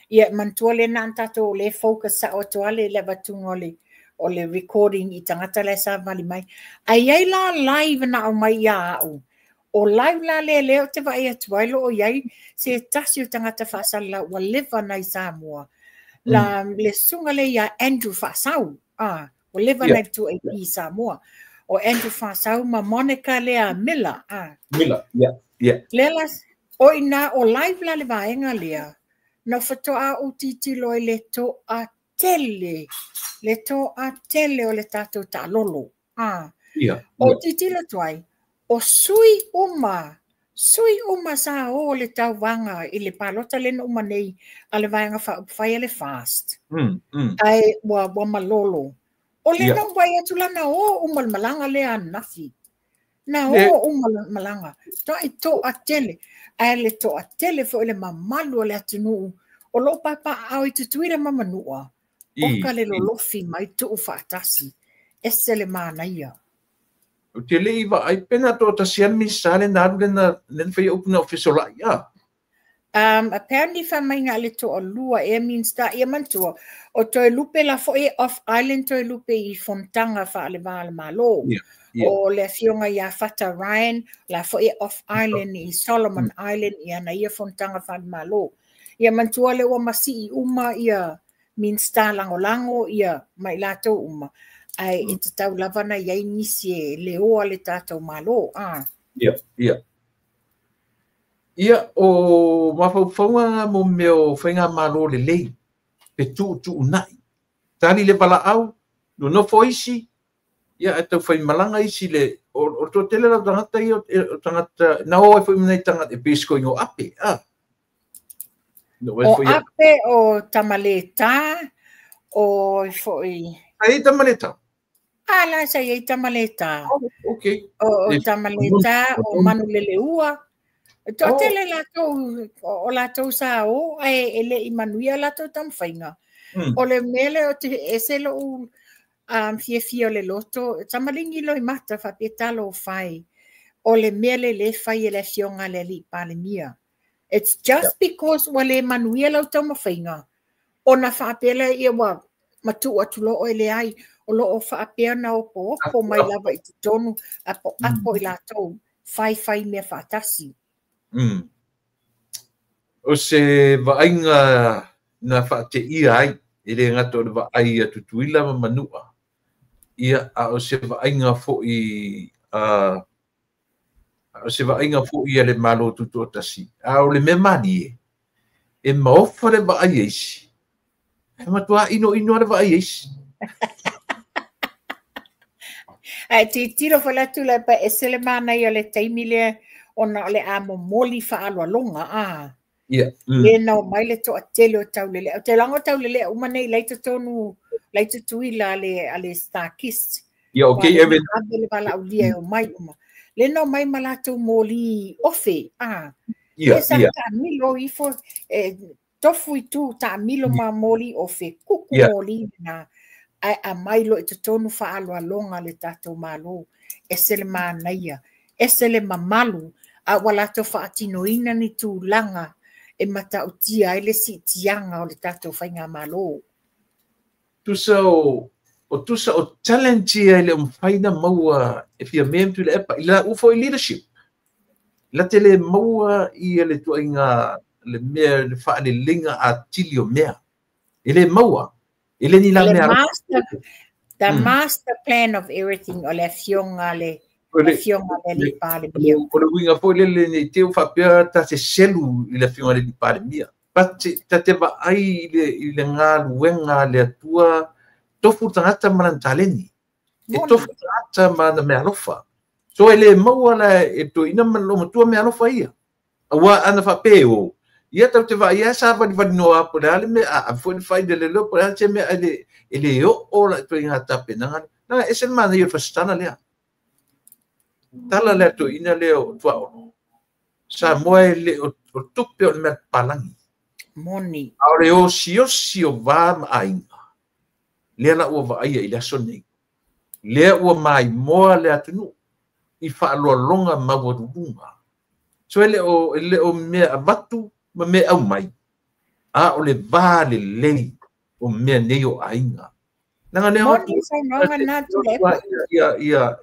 Ia, manatua lea na o tatou lea focus sao atu lava le avatuga o le recording i tagata la e savavali mai. Ae i ai la live na aumai ia au. O live la lea lea ou te vaai atu ai lo o i ai se tasi o tagata faasalalau ua leva na i Samoa. La le susuga lea ia Andrew Faasau. Ah, ua leva na i 2AP i Samoa. O Andrew Faasau ma Monica lea Miller. Ah. Miller, yeah, yeah. Lea la, o ina o live la le vaega lea, na faatoa ou tilotilo ai le toatele, le toatele o le tatou taalolo. Ah. O tilotilo atu ai, o sui uma sa o le tauvaga i le palota le na uma nei a le Vaega Faaupufai a le FAST. Ae ua malolo. O le na vaai atu la na o uma le malaga lea ananafi. Na o uma le malaga. Toai toatele. Ae le toatele foi le mamalu o le atunuu o loo paepaeao i Tutuila ma Manua. O ka le lolofi mai tuu faatasi. Ese le manaia. O te le i vaai pena toatasi a le Minisita le na alu lena lena faia upu na o fesolai a. Apparently fai mai na o le toalua ea Minista ia manatua o Toelupe la foi e off island Toelupe i fonotaga faale-va o le Malo. O le afioga ia Fata Ryan la foi e off island i Solomon Island i ana ia fonotaga faale-Malo. Ia manatua le ua masii uma ia Minista lagolago ia ma i latou uma. Ae e tatau lava na i ai nisi e leoa le tatou Malo. Ah. Ia. Ia, o mafaufauga mo mea o faigamalo lelei, pe tuutuunai. Tali le valaau, nonofo isi, ia e taufaimalaga isi le, o le toatele la o tagata ia, o tagata, na o ai foi ma nai tagata, e pei se koiga o Ape, a. O Ape, o Tamaleta, o foi. Ai Tamaleta. A la sa i ai Tamaleta. Oh, okay. O Tamaleta, o Manuleleua. Toatele latou, o latou sa o, ae e le i manuia latou taumafaiga. O le mea lea o te ese lou fiafia o le loto, tamaligi loimata faapea talofa e, o le mea lea le fai e le afioga a le alii Palemia. It's just because ua le manuia lau taumafaiga, ona faapea lea ia ua matuu atu loa oe leai, o loo faapea na opoopo mai lava i totonu, apoapo i latou, fai mea faatasi. O se vaaiga na faateia ai, e le gata o le vaai a Tutuila ma Manua, ia, a o se vaaiga foi a o se vaaiga foi a le Malo Tutoatasi. A o le mea malie, e maofa le vaai a isi, e matua inoino le vaai a isi. Ae tilotilo foi la Tuilaepa e ese le manaia o le taimi lea ona o le a momoli faaaloaloga a. Le na omai le toatele o taulelea. O te laga o taulelea uma nei lai totonu, lai Tutuila a le StarKist. Ia, okay, ave le valaaulia e omai uma. Le na omai ma latou moli ofe, a. E sa taamilo ifo, e, tofu i tu taamilo ma moli ofe, kuku moli na. Ae aumai loa i totonu faaaloaloga le tatou Malo. Ese le manaia, ese le mamalu, a ua latou faatinoina ni tulaga e matautia ai le siitiaga o le tatou faigamalo. Tusa o tusa o talent ia e le o mafai ona maua e Fiame ma Tuilaepa i la foi leadership. La te le maua ia le tuaiga le mea le faaleleiga atili o mea. E le maua. E le ni la mea. The master plan of everything o le afioga le afioga le alii Palemia. O le uiga foi lele nei te ua faapea ta te selu i le afioga i le alii Palemia. Ta te vaai i le galuega a le Atua, tofu tagata ma lana taleni. E tofu tagata ma lana meaalofa. So e le maua la e toeaina ma le matua meaalofa ia. Aua ana faapea o, ia tau te vaai ia sa valivali noa po le a le mea, a ave foi le fai le leleo po le a se mea e le oo la ituaiga tapenaga. Na ese le manaia o le fasitala lea. Tala lea toeaina lea o Tuaolo. Samoa e le o tupe o le mea papalagi. Moni. A o le osiosi o va ma aiga, lea la ua vaaia i le aso nei. Lea ua maimoa le atunuu i faaaloaloga maualuluga. So e le o mea avatu ma mea au mai. A o le vā lelei o mea nei o aiga. Nanga lea moni saunoaga na Tuilaepa.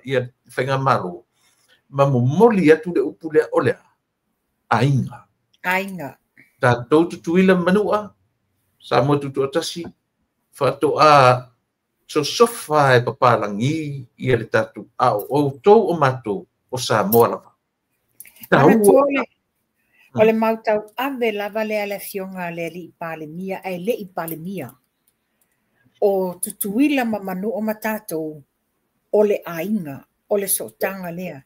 Ia whainga malo. Ma momoli atu le upu lea o lea. Aiga. Aiga. Tātou Tutuila manua. Samoa tutuatasi. Whaatoa sosofa e papalangi ia le tātou. A o outou o mātou o Samoa lava. O le mautau ave lava le ale fionga le li palemia e le i palemia. O Tutuila ma manu o matatou o le aiga o le sootanga lea.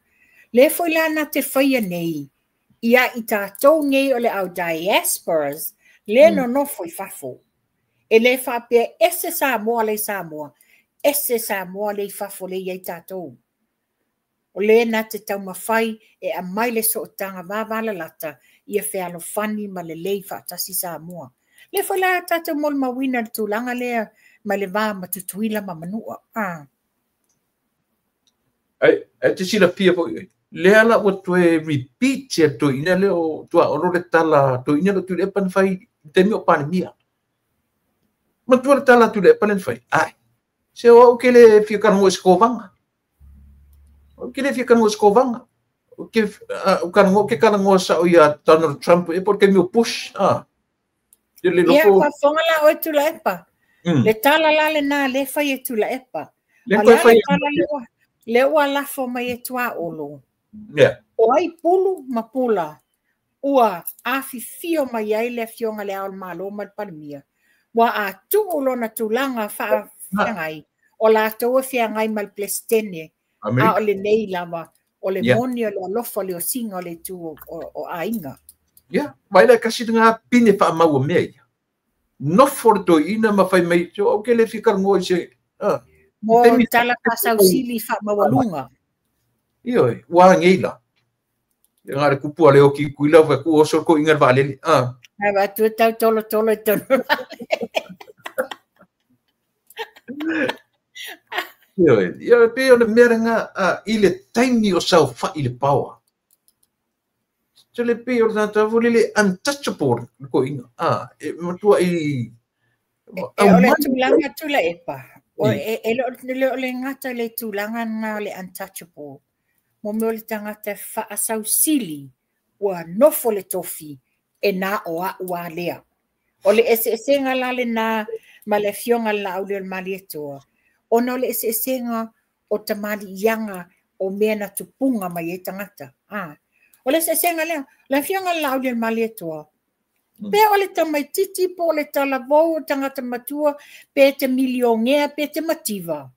Le foi la na te whaia nei ia i tātou nei o le au diasporas le nonofo i fafo. E le whapea ese Samoa le Samoa, ese Samoa le i fafo le ia i tātou. O le na te taumawhai e a mai le sootanga vāvala lata ia whealofani ma le lei whaatasi Samoa. Le foi la tātou mol mawina le tūlanga lea ma le vā ma Tutuila ma manua. Ai te sila pia foi. Lea la ua toe repeat ia toi ina leo tua oro le tala toi ina le Tuilaepa na fai te mi o panemia. Ma tua le tala Tuilaepa na fai. Ai, se o au ke le fia kanagoa i se kovanga. O ke le fia kanagoa i se kovanga. O ke o ke kanagoa sa o ia Donald Trump e po ke mi o Bush. Ia, whafonga la oe Tuilaepa. Le tala la le nā le fai e Tuilaepa. Le koe fai e le ua lafo mai e tua olo. O ai pulu ma pula. Ua awhiwhio mai ai le fionga le ao malo ma le palemia. Ua a tuu lona tūlanga whaangai. O lātou e whiangai ma le plestene. A o le nei lava. O le moni o le alofa le o singa o le tū o ainga. Ia, mai le kasi ngā pine whaamaua mea ia. Nofo le toi ina ma whai mai, o ke le whikarangoa i se... Mo tala whasausili whaamaua lunga. Ioi, ua ngeila. Ngā le kupu a leo ki kuila, wha ku oso ko inga vaalele. Ai wa tu tau tolo tolo i tonu vaalele. Ioi, ia pe o le mea ngā i le taimi o sau wha i le pawa. Te le pe o le tātou fo lele untouchable ko inga. E matua i... E o le tūlanga Tuilaepa. E le o le ngata le tūlanga ngā le untouchable. Mo meo le tangata whaasausili ua nofo le tofi e nā o a ua lea. O le ese esenga la le nā ma le fionga la au le malietoa. Ona o le ese esenga o tamali ianga o mea na tupunga mai e tangata. O le ese esenga lea, le fionga la au le malietoa. Pe o le tamaititi po o le talavou o tangata matua pe te miliongea pe te mativa.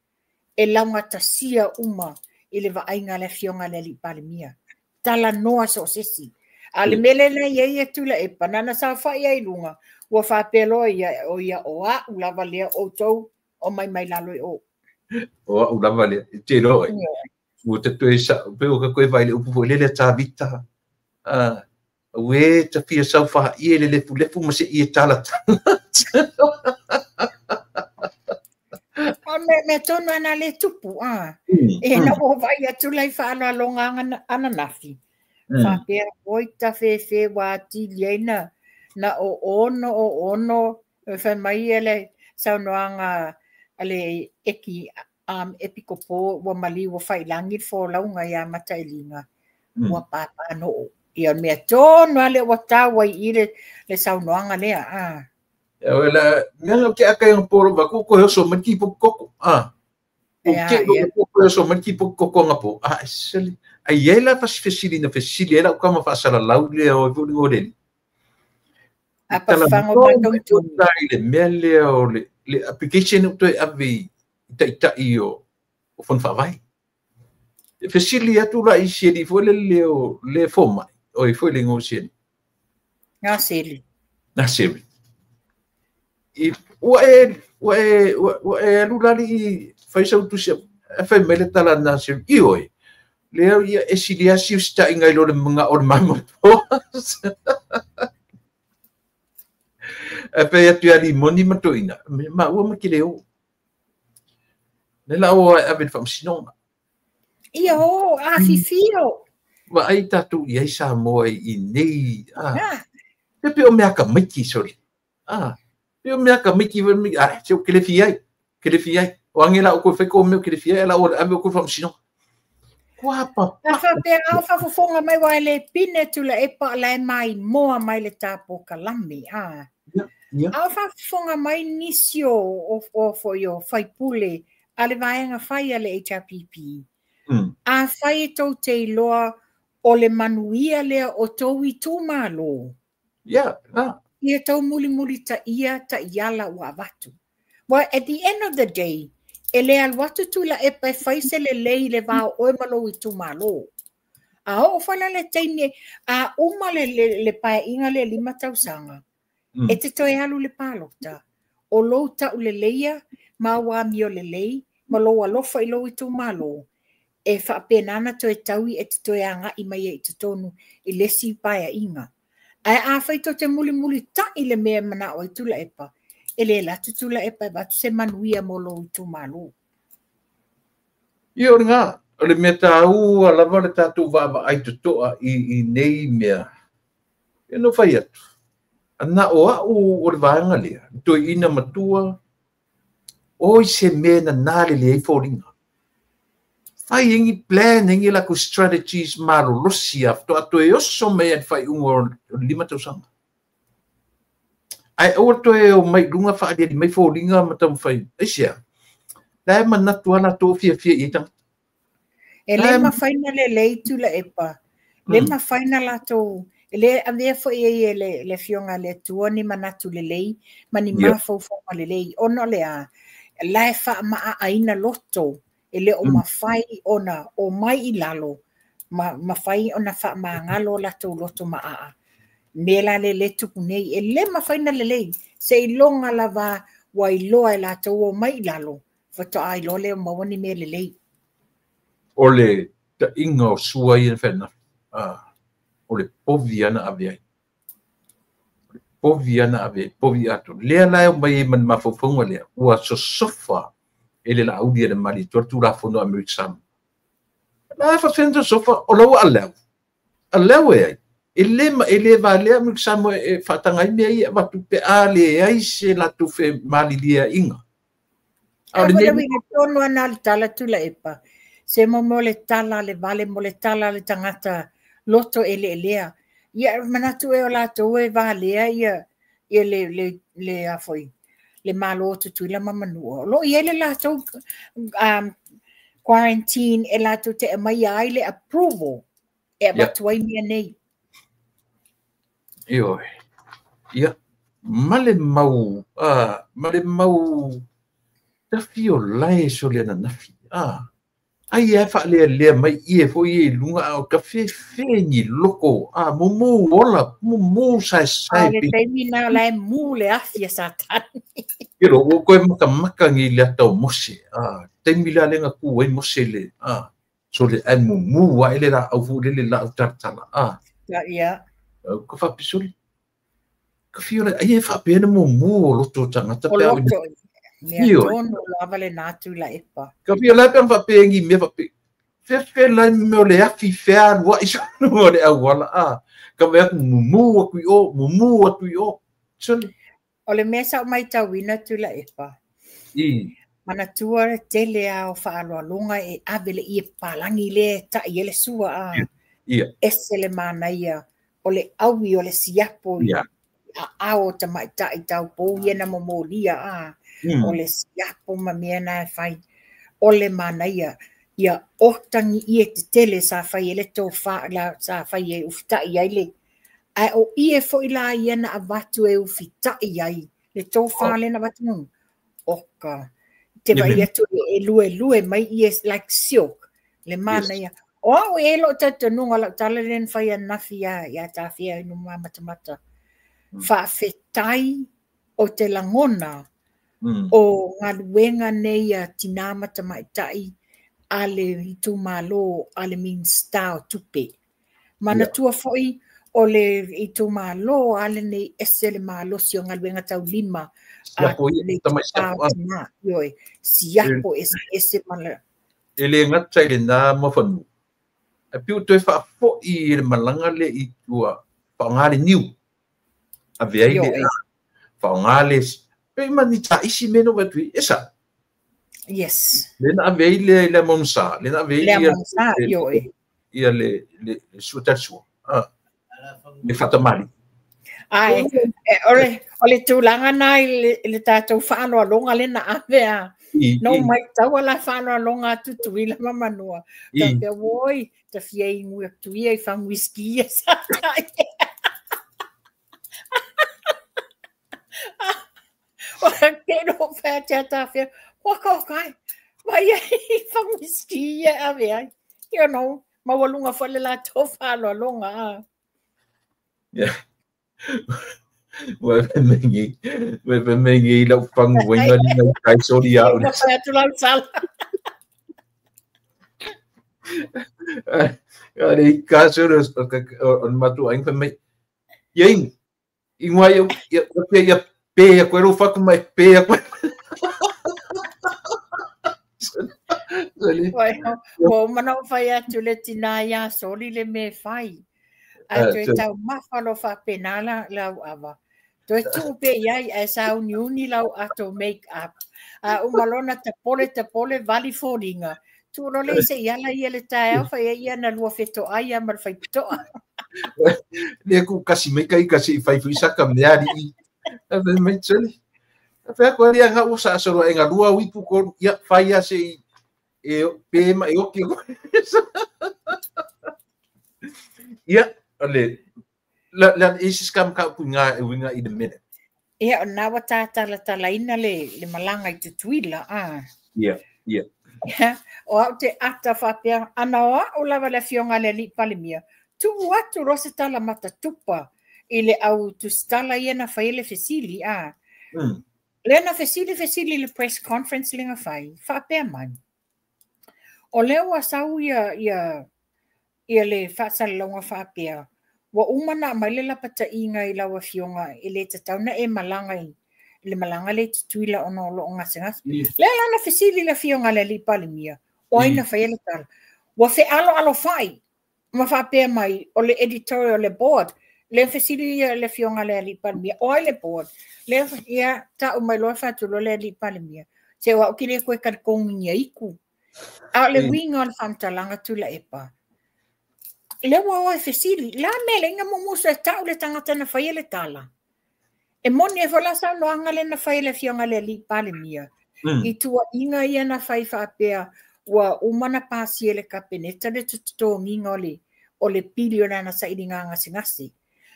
E laungatasia uma i le vaaiga le fionga le li palemia. Tala noa so sesi. A le mele na ia ia Tuilaepa nana sa whai ai lunga. Ua whapelo ia o ia o a ulava lea o tau o mai mai lalo i o. O a ulava lea. Te roa. Ua te toe sa, pe o ka koe vai le upu fo lele tā vita. Ue ta fia sau whaha ie le lefu lefu ma se ie tala tala. O me tonu ana le tupu, E na o vai atu lai whaaloalonga ananafi. Whapea oi ta whewhe wā tili na na o ono, whai mai ele saunoanga ale eki epikopo wa mali wa whailangi fōlaunga ia matailinga. Ua pāpāno. Ia mea tonu ale wa tāwai i le saunoanga lea. Ia wela, mea ke aka yang poro ba ko ko so man ki po koko. O ke ko so man ki po koko ngapo. Sele. Ai ela fas fesili na fesili ela o kama fasala lau le o fu ngore. A pa fango ba tong le mea le o le application o toe ave tai o fon whawai. Fesili atu la i seli fo le leo le foma o i fo le ngo seli. Ngā seli. Ngā seli. I ua e alu lali i whaisau tusi e whai mele tala nā seli. I oi. Leo ia e sili asi o sita ingai lo le mga o le mama po. E pe atu ia limoni matoina. Ma ua makile o. Le la o e ave whamsinonga. Ia o, a fifio. Vaai tatou i ai Samoa i nei, e pe o mea ka maiki sole. Pe o mea ka maiki se o kelefi ai, kelefi ai. O ange la o koe whai ko mea kelefi ai, la o ave o koe whamasino. Kua pa. A whapea au whafofonga mai wai le pine tula e pa la e mai moa mai le tāpo kalame. Au whafofonga mai nisi o foi o whaipule a le vaenga whai a le HRPP. A whai e tau te iloa o le manuia lea o tau i tūmālō. Ia tau muli muli ta ia ta iala ua avatu. Well, at the end of the day, e le alu atu tula e pe whaise le lei le vāo oe malo i tūmālō. A o whala le teine, a uma le pae inga le 5 tausaga. E te toe alu le pālota. O lou tau le leia, ma wā mio le lei, ma lou alofa i lou i tūmālō. E whaapenana toe taui e te toe anga i mai e i te tonu i lesi pae inga. Ae a whai tō te muli muli ta i le mea mana o i tula epa. E le latu tula epa e watu se manuia mō lou i tūmālō. Ia o ngā, o le mea tāua lava le tātou vava ai totoa i nei mea. E no whai atu. Ana o au o le vaanga lea, toi ina matua, oi se mea na nā le le ei fōringa. Whai engi plan, engi lako strategies malolosi a to ato e oso me an whai ungo o 5 tausaga. Ai aua toe o mai runga whaaliali mai fōringa ma tamu whai. Aisea, lae manatu ala tō fia fia i tangata. E le mawhaina le lei tula epa. Le mawhaina latou, e le avea foi e e le fionga le tua ni manatu le lei, ma ni mawhauwhauma le lei. Ono le a, lae wha maa aina loto. E le o mawhai ona o mai i lalo, mawhai ona wha maangalo latou loto maa. Me la le le tupu nei, e le mawhai na le lei, se i longa lava wa i loa e latou o mai i lalo, whatoa ai loa le o mawani me le lei. O le ta inga o sua i whena, o le povi ana ave ai. O le povi ana ave ai, povi atu. Lea lae o mai e mani mawhauwhaunga lea, ua sosofa e le la uli e le mali, tua tu la fono Amerika Samoa. La fa fenda sofa, o lau alau. Alau e ai. E le valea Amerika Samoa e whatangai mea ia watu pe a le ai se la tufe malilia inga. A le winga tono ana le tala tula epa. Se mo le tala le vale mo le tala le tangata loto e le elea. Ia manatu e o latou e valea ia le afoi. Le malo tutuila mamanua. Lo ia le latou quarantine e latou te mai ai le approval e avatu ai mea nei. Ioe. Ia, male mau, male mau tawhi o lae so le ananafi. Ai e whaalea lea mai ie fo ie lunga o ka whewhe ni loko. Mumu ola, mumu sae sae. A le taimi nā lae mū le awhia satani. Kero, o koe makamaka ngi le atau mose. Taimi la lenga ku ai mose le. So le ai mumu wa ele la au fu le la au taratala. Ia. Ka whapisuri. Ka whiore, ai e whapena mumu o loto tangata. O loto. Mea tonu lava le nātu la epa. Ka whio lai pe whapengi mea whape. Whewhe lai mea le awhi whea rua i sonu o le awala. Ka mea mumu atu i o, mumu atu i o. Soli. O le mea sao mai tauina tu la epa. Manatua tele a o whaaloalonga e ave le ie palangi le ta i ele sua a. Ese le manaia o le awi o le siapo i a ao ta mai tai tau pō ia na momolia a. O le siapo ma mea nā e whai o le manaia ia otangi ie te tele sa whai ele tō wha la sa whai e ufitai ai le. Ai o ie fo i la ia na avatu e ufitai ai le tō wha le na avatu ngungu. Oka. Te vai atu e lue lue mai ie like silk. Le manaia. O au e lo tatanunga lau tala len whai anafi ia tāwhia inu mā matamata. Whaafetai o te langona o ngaluenga nei a tina matamaitai a le itumalo a le minsta o tupe. Manatua foi o le itumalo a le nei ese le malosi o ngaluenga taulima a le tina. Ioe, siapo ese mana. E le ngata i le nā mawhanu. E piu toe faafo'i i le malaga le i tua faaaogā le niu ave ai le faaaogā le pei ma ni taisi mea na ou atu ai e sa'o. Yes. Le na ave ai le le amonusa, le na ave ai le amonusa, ioe. Ia le sua talisua, le faatamali. Ae, o le tulaga na i le tatou faaaloaloga le na ave a. No mai taua la faaaloaloga a Tutuila ma Manua. Faapea, oi, ta fia inu atu ia i fagu whisky ia sa tai. O ke no whea te atawhea, waka o kai, mai ai fagu whisky ia ave ai. Maualuga foi le latou faaaloaloga a. Yeah. Ua mengi, ua mengi lau fagu uenga ni ngai kai sori au. Ua whai atu lau sala. Ale i ka sori o matu ainga mai. Ia ingu, ingua ia ia ia pe ia koe ro whaku mai pe ia koe. Ua mana o whai atu le tina ia soli le me whai. Ae toe taumafa loa faapena la lau ava. Toe tuu pea i ai ae sauniuni lau ato make up. A uma loa na tapole tapole vali foliga. Tuu loa lea se i ala ia le taeao fai ai ia na lua fetoai ia ma le faipitoa. Le ku kasi mai kai kasi fai fui saka mea ali. Ave mai tseli. Ave ko ali anga usa solo enga lua wipu ko ia fai ia se e pe ma e oki. Ia ale la la isi skam ka ku nga e winga i the minute. Ia o na wa tātalatalaina le malaga i Tutuila a. Yeah. O au te ata faapea, ana o a'u lava le afioga le alii Palemia, tuu atu loa se tala matatupa i le au tusitala ia na fai le fesili a. Lea na fesili fesili le press conference le na fai, faapea mai. O lea ua sau ia ia ia le faasalalauga faapea, ua uma na aumai le lapataiga i lau afioga e le tatau na e malaga i le malaga le Tutuila ona o loo gasegase. Lea la na fesili le afioga le alii Palemia, o ai na faia le tala. Ua fealoalofai ma faapea mai o le editorial le board. Le fesili ia le afioga le alii Palemia, o ai le board. Le ia tau mai loa faatuloa le alii Palemia. Se o au ki le koe kalikogigia iku. A o le uiga o le faamatalaga Tuilaepa. Le ua o e fesili, la mea le inga mumusu e tau le tagata na faia le tala. E moni e fola saunoaga le na fai le afioga le alii Palemia. I tuaiga ia na fai faapea ua uma na pasia le kapeneta le tototogiga o le pili o lana sailiga gasegase.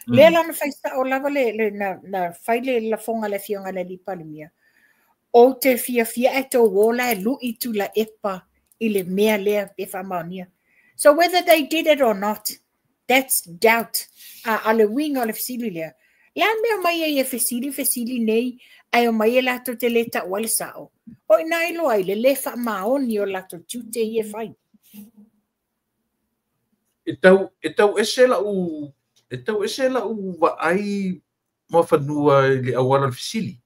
Lea la na fai sao lava le na fai le lafoga le afioga le alii Palemia. Ou te fiafia e tou ola e lui Tuilaepa i le mea lea pe faamaonia. So whether they did it or not, that's doubt. A le uiga o le fesili lea. Le a mea mai ai e fesili fesili nei, ae o mai e latou te le taua le sao. O ina iloa ai le le faamaoni o latou tiute ia e fai. E tau ese lau e tau ese lau vaai ma fanua i le auala o le fesili.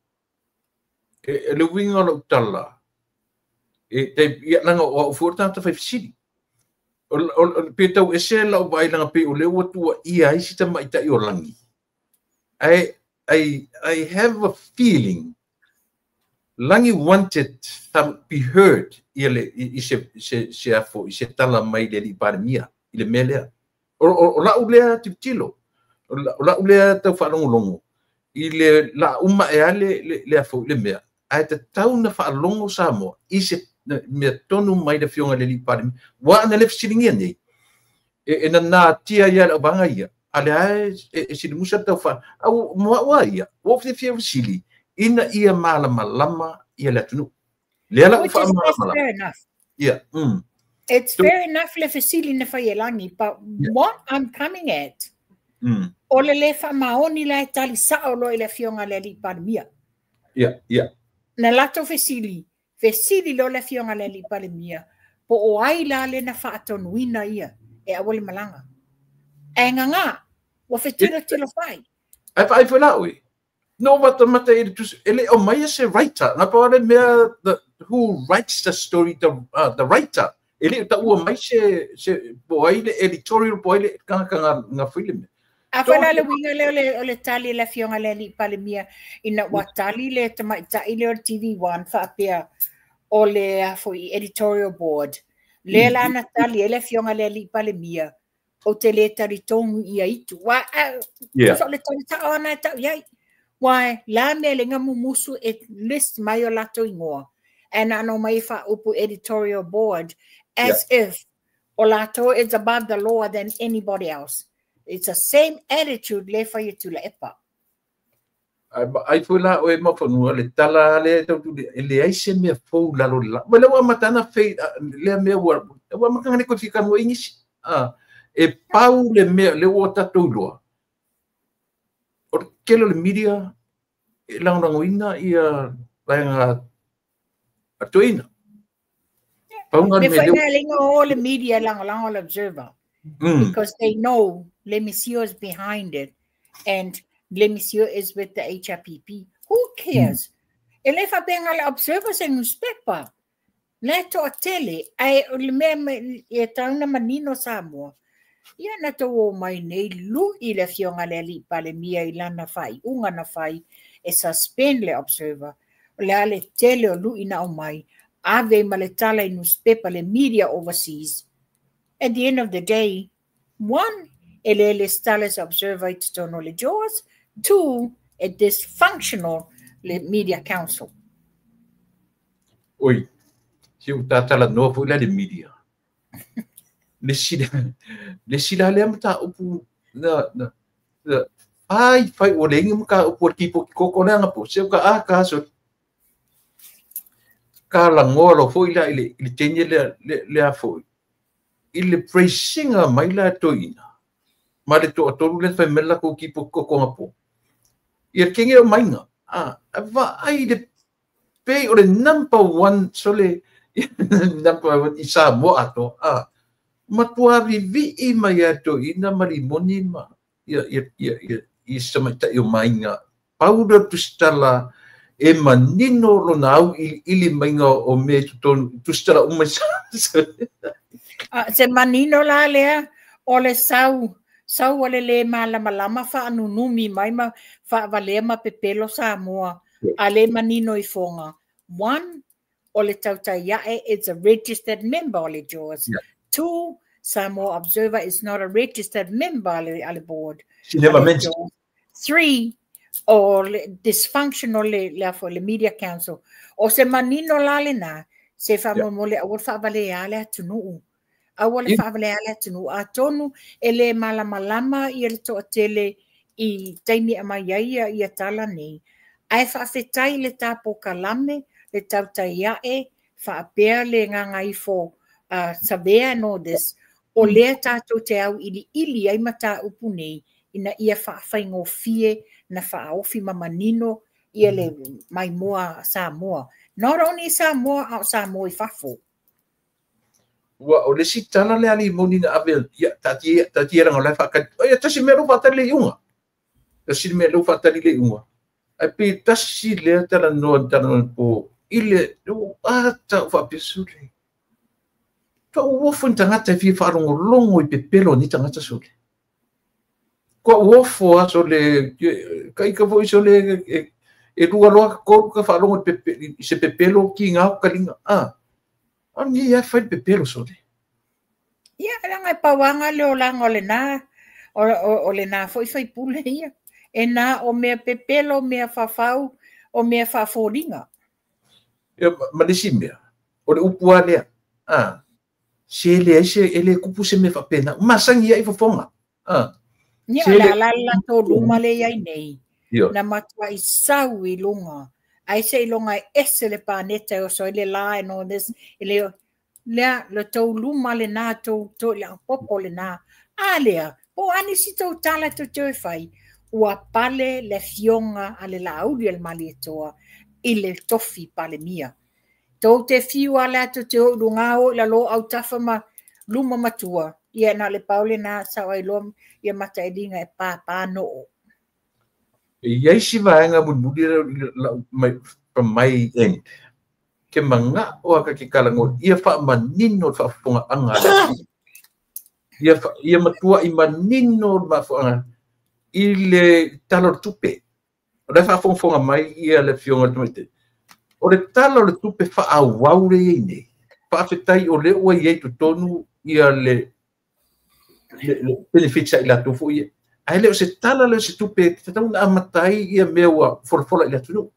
E le uiga o lau tala, e te ia langa o au fua tata fai fesili. O pe tau ese lau vaai langa pe o le ua tua ia ai si tamaitai o Lagi. I have a feeling Lagi wanted to be heard ia le i se se se afo i se tala mai le alii Palemia i le mea lea. O lau lea tilotilo. O lau lea tau faalogologo i le la uma e ale le afo i le mea. Ae tatau na faalogo Samoa i se mea tonu mai le afioga i le alii Palemia. Ua ana le fesiligia nei. E nanatia ia le auvaga ia. A le ae e silimusa tau wha. Au mua ua ia. Ua fiafia fesili. Ina ia malamalama ia le atunuu. Lea la u Which is that's faamalamalama. Fair enough. Ia. It's fair enough le fesili na fai e Lagi, but what I'm coming at, o le le faamaoni la e tali sao loa i le afioga le alii Palemia. Ia. Na latou fesili, fesili loa le afioga le alii Palemia, po o ai la le na faatonuina ia e aua le malaga. Ae gagā, ua fetilotilo fai. Ai whaai wha lau e. No wata mata e le tusi, e le o mai e se writer. Ngā pa wale mea, who writes the story, the writer. E le taua mai se po ai le editorial po ai le tagata na fai le mea. Afai la le uiga lea o le tali a le Afioga i le Alii Palemia ina ua tali le tamaitai lea o le TV1 faapea o le a foi editorial board lea la na tali ai le Afioga i le Alii Palemia, ou te le talitonu ia itu. Wa tusa o le tali sao lava na e tau i ai. Uae la mea le mumusu e list mai o latou igoa ae na ona omai e faaupu editorial board as if o latou is above the law than anybody else. It's the same attitude le fai e Tuilaepa. Ai ai foi la oe mafanua le tala le tau tuli e leai se mea fou lalo le la. Wa le ua amata ana fei lea mea ua amata le koe fika mo ingisi. E pau le mea le ua tatou iloa. O le tele o le media e lagolagoina ia vaega a toeaina. Pau na le mea lea. Le o le media lagolago le Observer. Because they know Lemisio is behind it and Lemisio is with the HRPP. Who cares? E le faapea le Observer se newspaper. Le toatele, ai o le mea e tauna manino Samoa. Ia na tou o mai nei lui le Afioga le Alii Palemia i lana faaiuga na fai e suspend le Observer. O le a le tele o lui na aumai, ave ma le tala i newspaper le media overseas. At the end of the day, one, e le lesitala se Observer i totonu o le JAWS. Two, e dysfunctional le Media Council. Oi, si u talanoa foi la le media. Le sila lea mataupu na ai fai o le inga mataupu o le kipo ki koko le anga po se ka a ka so ka langoa lo foi la i le tenya le a foi i le praising mai la toina ma le to tolu le fai mela ko kipo koko nga po ia kenge o mainga a va ai le pe o le number one so le number one i Samoa ato a matua vivi'i mai a toeaina ma limoni ma ia ia ia ia i se tamaitai o mainga pau le tusitala e manino lona au iliili maiga o mea i totonu tusitala uma i Se manino la lea o le sau sau o le lē malamalama faanunumi mai ma faavalea ma pepelo Samoa a lē manino i foga. One, o le tautai ae it's a registered member o le JAWS. Two, Samoa Observer is not a registered member a le board. She never mentioned. Three, o le dysfunctional le afo le Media Council. O se manino la lena, se faamolemole aua le faavalea le atunuu. Aua le faavalea le atunuu. Atonu e le malamalama ia le toatele i taimi aumai ai ia tala nei. Ae faafetai le tapokalame, le tautai ae, faapea le gagaifo savea and all this. O lea tatou te au iliili ai mataupu nei ina ia faafaigofie na faaofi ma manino ia le maimoa Samoa. Not only Samoa, a o Samoa i fafo. Ua o le isi tala lea limoni na ave ia taatia taatia leaga o la e faatali ia tasi mea lea ua faatali le iuga. Tasi le mea lea ua faatali le iuga. Ae pe tasi lea talanoa na talanoa po i le a tau faapea sole. Ua uofo ni tagata e fia faalogologo i pepelo o nei tagata sole. Kua uofo a sole ka ika foi sole e lua loa ka tolu ka faalogo i se pepelo ki ngā o kalinga. A ni e fai le pepelo sole. Ia, leaga e pauaga le olaga o lena, o lena foi faipule ia. E na o mea pepelo, mea fafau, o mea faafoliga. Ia, ma le isi mea, o le upu lava lea, se leai se, e le kupu se mea faapena, masani ai fofoga. Ia, o le a la le latou luma lea i ai nei, na matuai sau i luga, ai seiloga e ese le paneta e oso ai le la and all this, e le lea le tou luma lena, tou lapopo lena. A lea, po o a nisi tou tala tou te o e fai, ua pale le afioga a le Laauli o le Malietoa i le tofi Palemia. Tou te fiu a lea tou te o i luga o i lalo autafa ma luma matua, ia na o le pau lena sao ai loa ia matailiga e pāpā noo. E i ai si vaega mulimuli lau mai, from my end. Ke mana'o a ka ke kalago ia faamanino le faafofogaaga a le atunuu. Ia matuai manino le mafuaaga i le Tala o le Tupe. O la e faafogafoga mai ia le Afioga i le Tamaitai. O le Tala o le Tupe faaauau lea e i ai nei, faafetai o lea ua i ai i totonu ia le benefits a i latou foi ia. Ae le o se tala lea o se tupe e tatau ona amata ai ia mea ua folafola i le atunuu.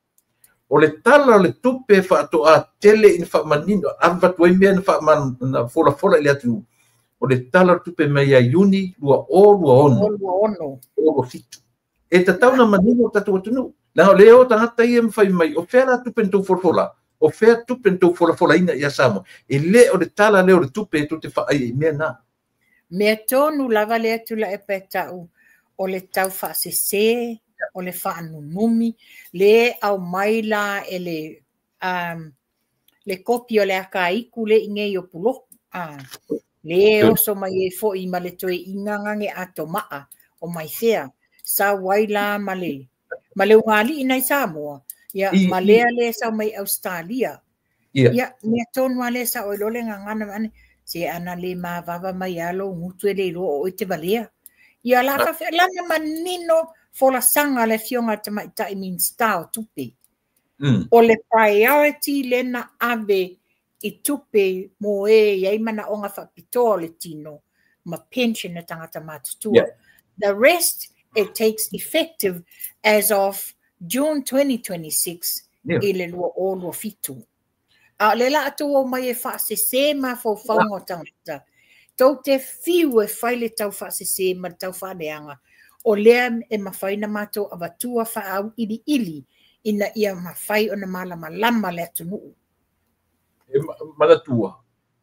O le Tala o le Tupe faatoa tele ina faamanino, avatu ai mea na folafola i le atunuu. O le Tala o le Tupe mai ia Iuni 2026. 27. E tatau ona manino le tatou atunuu. Leaga o lea e o tagata ia ma fai mai, o fea la tupe na tou folafola? O fea tupe na tou folafolaina ia Samoa? E le o le Tala lea o le Tupe tou te vaai ai i mea na. Mea tonu lava lea Tuilaepa e tau o le taufaasese, o le faanunumi, le aumai la e le le kopi o le akaiku le i nei o Puloku, le oso mai ai foi ma le toe inagage atomaa o mai fea, sau ai la ma le ma le ugalii nai Samoa, ia ma lea le sau mai Ausetalia. Ia, mea tonu lava lea sao ai loa le gagana ma ane, se ana le mavava mai lava lou gutu e le iloa o oe te valea. Ia la faafefea, lana manino folasaga a le Afioga i le Tamaitai Minisita o Tupe. O le priority lea na ave i tupe mo e i ai manaoga faapitoa o le tino ma pension a tagata matutua. The rest, it takes effective as of June 2026 i le 2027. A o lea la a tou omai e faasese mafaufauga o tagata, tou te fiu e fai le tau faasese ma le tau faaleaga, o lea e mafai ona matou avatua faaauiliili ina ia mafai ona malamalama le atunuu. E manatua,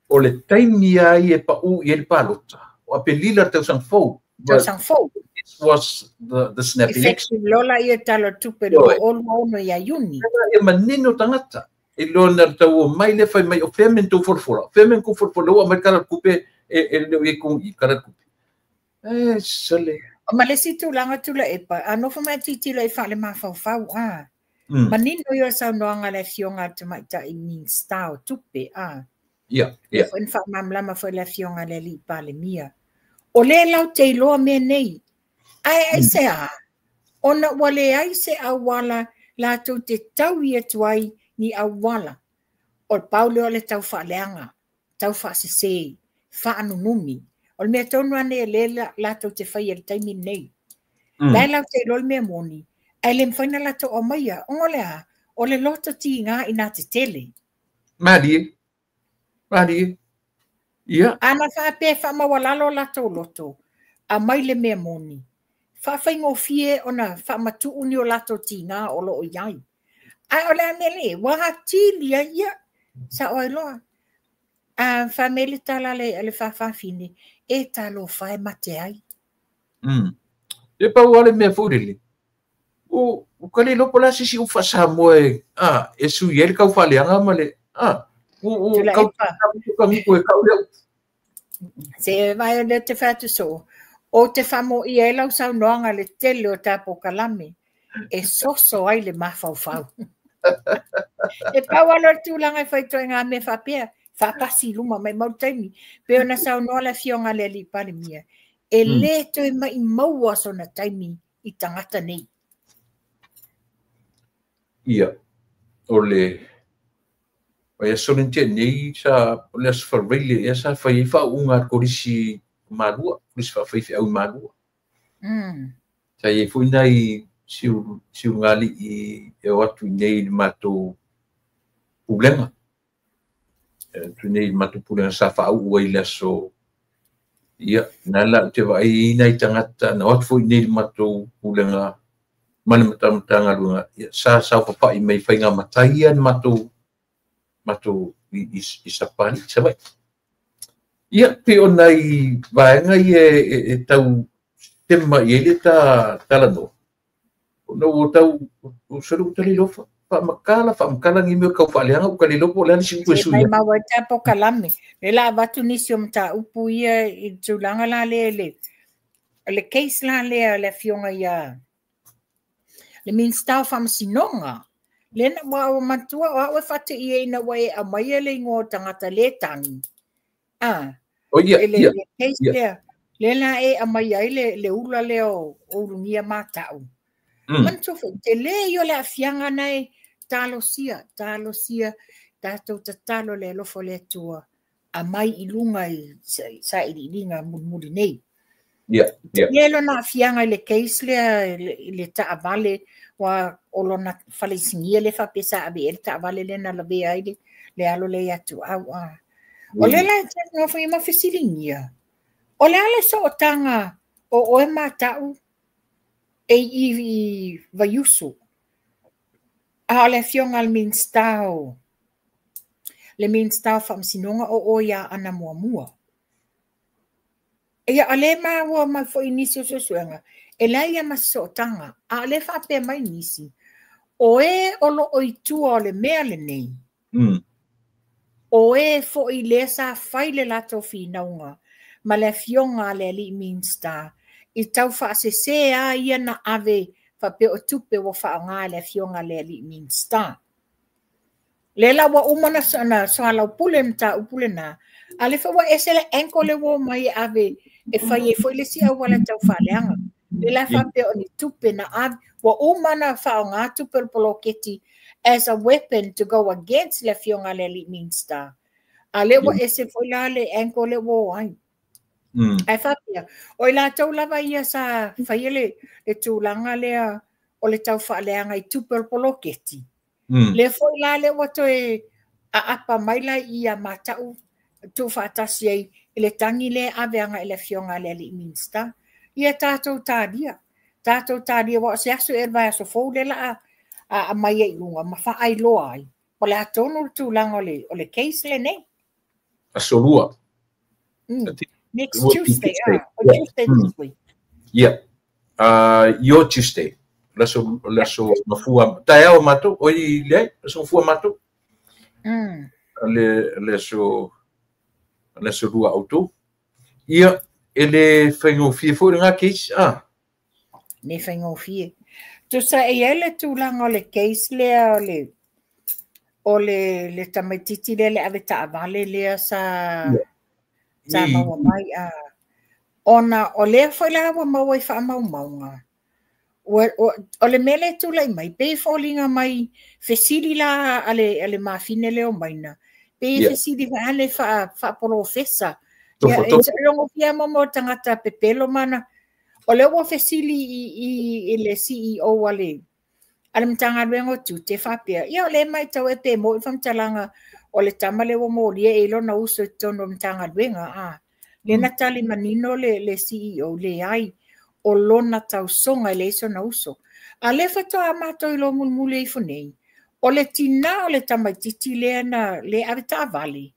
o le taimi lava ia e pau i ai le palota, o Aperila le tausaga fou. Tausaga fou. This was the snap election. Effective loa ia Tala o le Tupe 2026 ia Iuni. Ia manino tagata. I loa na tau o mai le fai mai o fea mea na tou folafola. O fea mea na tou folafola ua aumai le Tala o le Tupe e le o i ai i le Tala o le Tupe. E sole. Ma le isi tulaga Tuilaepa, a nofo mai a tilotilo i faalemafaufau, a. Manino ia o le saunoaga a le Afioga a le Tamaitai Minisita o Tupe, a. Lea foi na faamalamalama foi e le Afioga i le Alii Palemia. O lea latou te iloa mea nei, ae aisea? Ona ua leai se auala latou te taui atu ai ni auala. O le pau lea o le tau faaleaga, tau faasese, faanunumi. O le mea tonu lava lenei o lea latou te faia i le taimi lenei. La e latou te iloa le mea moni, ae le mafai ona latou aumaia. Ona o le a? O le loto tiga ina tetele. Malie. Malie. Ia. Ana faapea e faamaualalo o latou loto, aumai le mea moni, faafaigofie ona faamatuu ni o latou tiga o lo o i ai. Ae o le a mea le, ua atili ai, ia, sao ai loa. A fai mai le tala a le faafafine, e talofa e mate ai. E pau lava le mea foi lele, ua ka le iloa po o le a se isi upu faa-Samoa e, a, e sui ai le tau faaleaga ma le, a, ua kau e kau lea upu. Se vai o lea te fai atu soo, ou te faamoia ai lau saunoaga i le tele o ta polokalame e soso ai le mafaufau. E pau lava lea o le tulaga e fai ituaiga mea faapea, faapasi i luma maimau le taimi. Pei ona saunoa le Afioga i le Alii Palemia, e le toe maimaua sona taimi i tagata nei. Ia, o le vaiaso lea na tea nei, sa, o le Aso Faraile ea sa fai ai faauuga a le Kolisi Malua, Kolisi Faafaifeau i Malua. Sa i ai foi nai siugalii e o atu i inei i le matou pulega. E atu i inei i le matou pulega sa faauu ai i le aso. Ia, na la ou te vaai i nai tagata na o atu foi i inei i le matou pulega ma le Matagaluega, ia, sa saofafai mai faigamatai ia na matou i Sapani, i Savaii. Ia, pei o nai vaega ia e tau sema i ai le ta talanoa, ona ua tau, ua sole ua ta le iloa faamatala, faamatala ni mea tau faaleaga, ua ta le iloa po o le a le isi upu e sui ai. Maimau ai ta polokalame. Lea la avatu nisi o mataupu ia i le tulaga la lea le case la lea a le Afioga ia le Minisita o Faamasinoga, Lea na ua manatua o au e faateia ina ua e aumaia le igoa o le tagata le tagi. A, Oh, ia, e le, ia, le case ia. lea. Lea la e aumai ai le ula lea o Ulugia Matau. Manatua foi, tele ia o le aafiaga na e talosia, talosia, tatou tatalo le alofa o le Atua, aumai i luga i sailiiliga mulimuli nei. Ia, ia. Tele lona aafiaga i le case lea i le taavale, ua o lona faleisinia lea faapea sa ave i ai le taavale lea na lavea ai le alo lea ia Tuau. A. O lea la e nofo ma fesiligia, o le a le sootaga o oe Matau e i Vaiusu, a o le afioga a le Minisita o le Minisita o Faamasinoga o oe ia Ana muamua. Ia, o lea maua mai foi nisi o suesuega, e leai ia ma se sootaga, a o lea faapea mai nisi, o e o loo i tua o le mea lenei, o e foi lea sa fai le latou finauga ma le afioga a le alii Minisita i tau faasese a ia na ave faapea o tupe ua faaaoga e le afioga a le alii Minisita. Lea la ua uma na soalaupule le mataupu lena, a lea foi ua ese le ankle le ua omai e ave e fai ai foi le isi auala tau faaleaga. Lea la faapea o ni tupe na ave, ua uma na faaaoga tupe o le poloketi as a weapon to go against le afioga a le alii Minisita. A lea ua ese foi la le ankle le ua o ai. Ae faapea, o i latou lava ia sa faia le tulaga lea o le tau faaleaga i tupe o le poloketi. Lea foi la lea ua toe aapa mai la ia Matau tuufaatasi ai i le tagi lea ave agai i le afioga a le alii Minisita. Ia tatou talia, tatou talia, aua o se aso ea i le vaiaso fou lea la a aumai ai i luga ma faailoa ai. O le a tonu le tulaga o le case lenei. Aso Lua. Next It will be Tuesday, Tuesday. Or Tuesday this week. Yeah. Your Tuesday. Le aso mafua. Taeao matou. Oi, leai, aso mafua matou. Le aso Lua autou. Ia, e le faigofie foi lena case. Ah. Ne faigofie. Tusa e i ai le tulaga o le case lea o le tamaititi lea le ave taavale lea sa maua mai a ona o lea foi la ua maua i faamaumauga. O le mea le tulai mai, pe foliga mai fesili la a le mafine lea o maina. Pe fesili ale faapolofesa. Ia, Tofo, tofo. e logofia mo tagata pepelo mana. O lea ua fesili i le CEO a le Matagaluega o Tiute faapea, ia o lea matau e pe mo i faamatalaga o le tama lea ua molia e lona uso i totonu o le Matagaluega. A. Lea na tali manino le CEO, leai, o lona tausoga e leai sona uso. A lea faatoa matou iloa mulimuli ifo nei, o le tinā o le tamaititi lea na le ave taavale,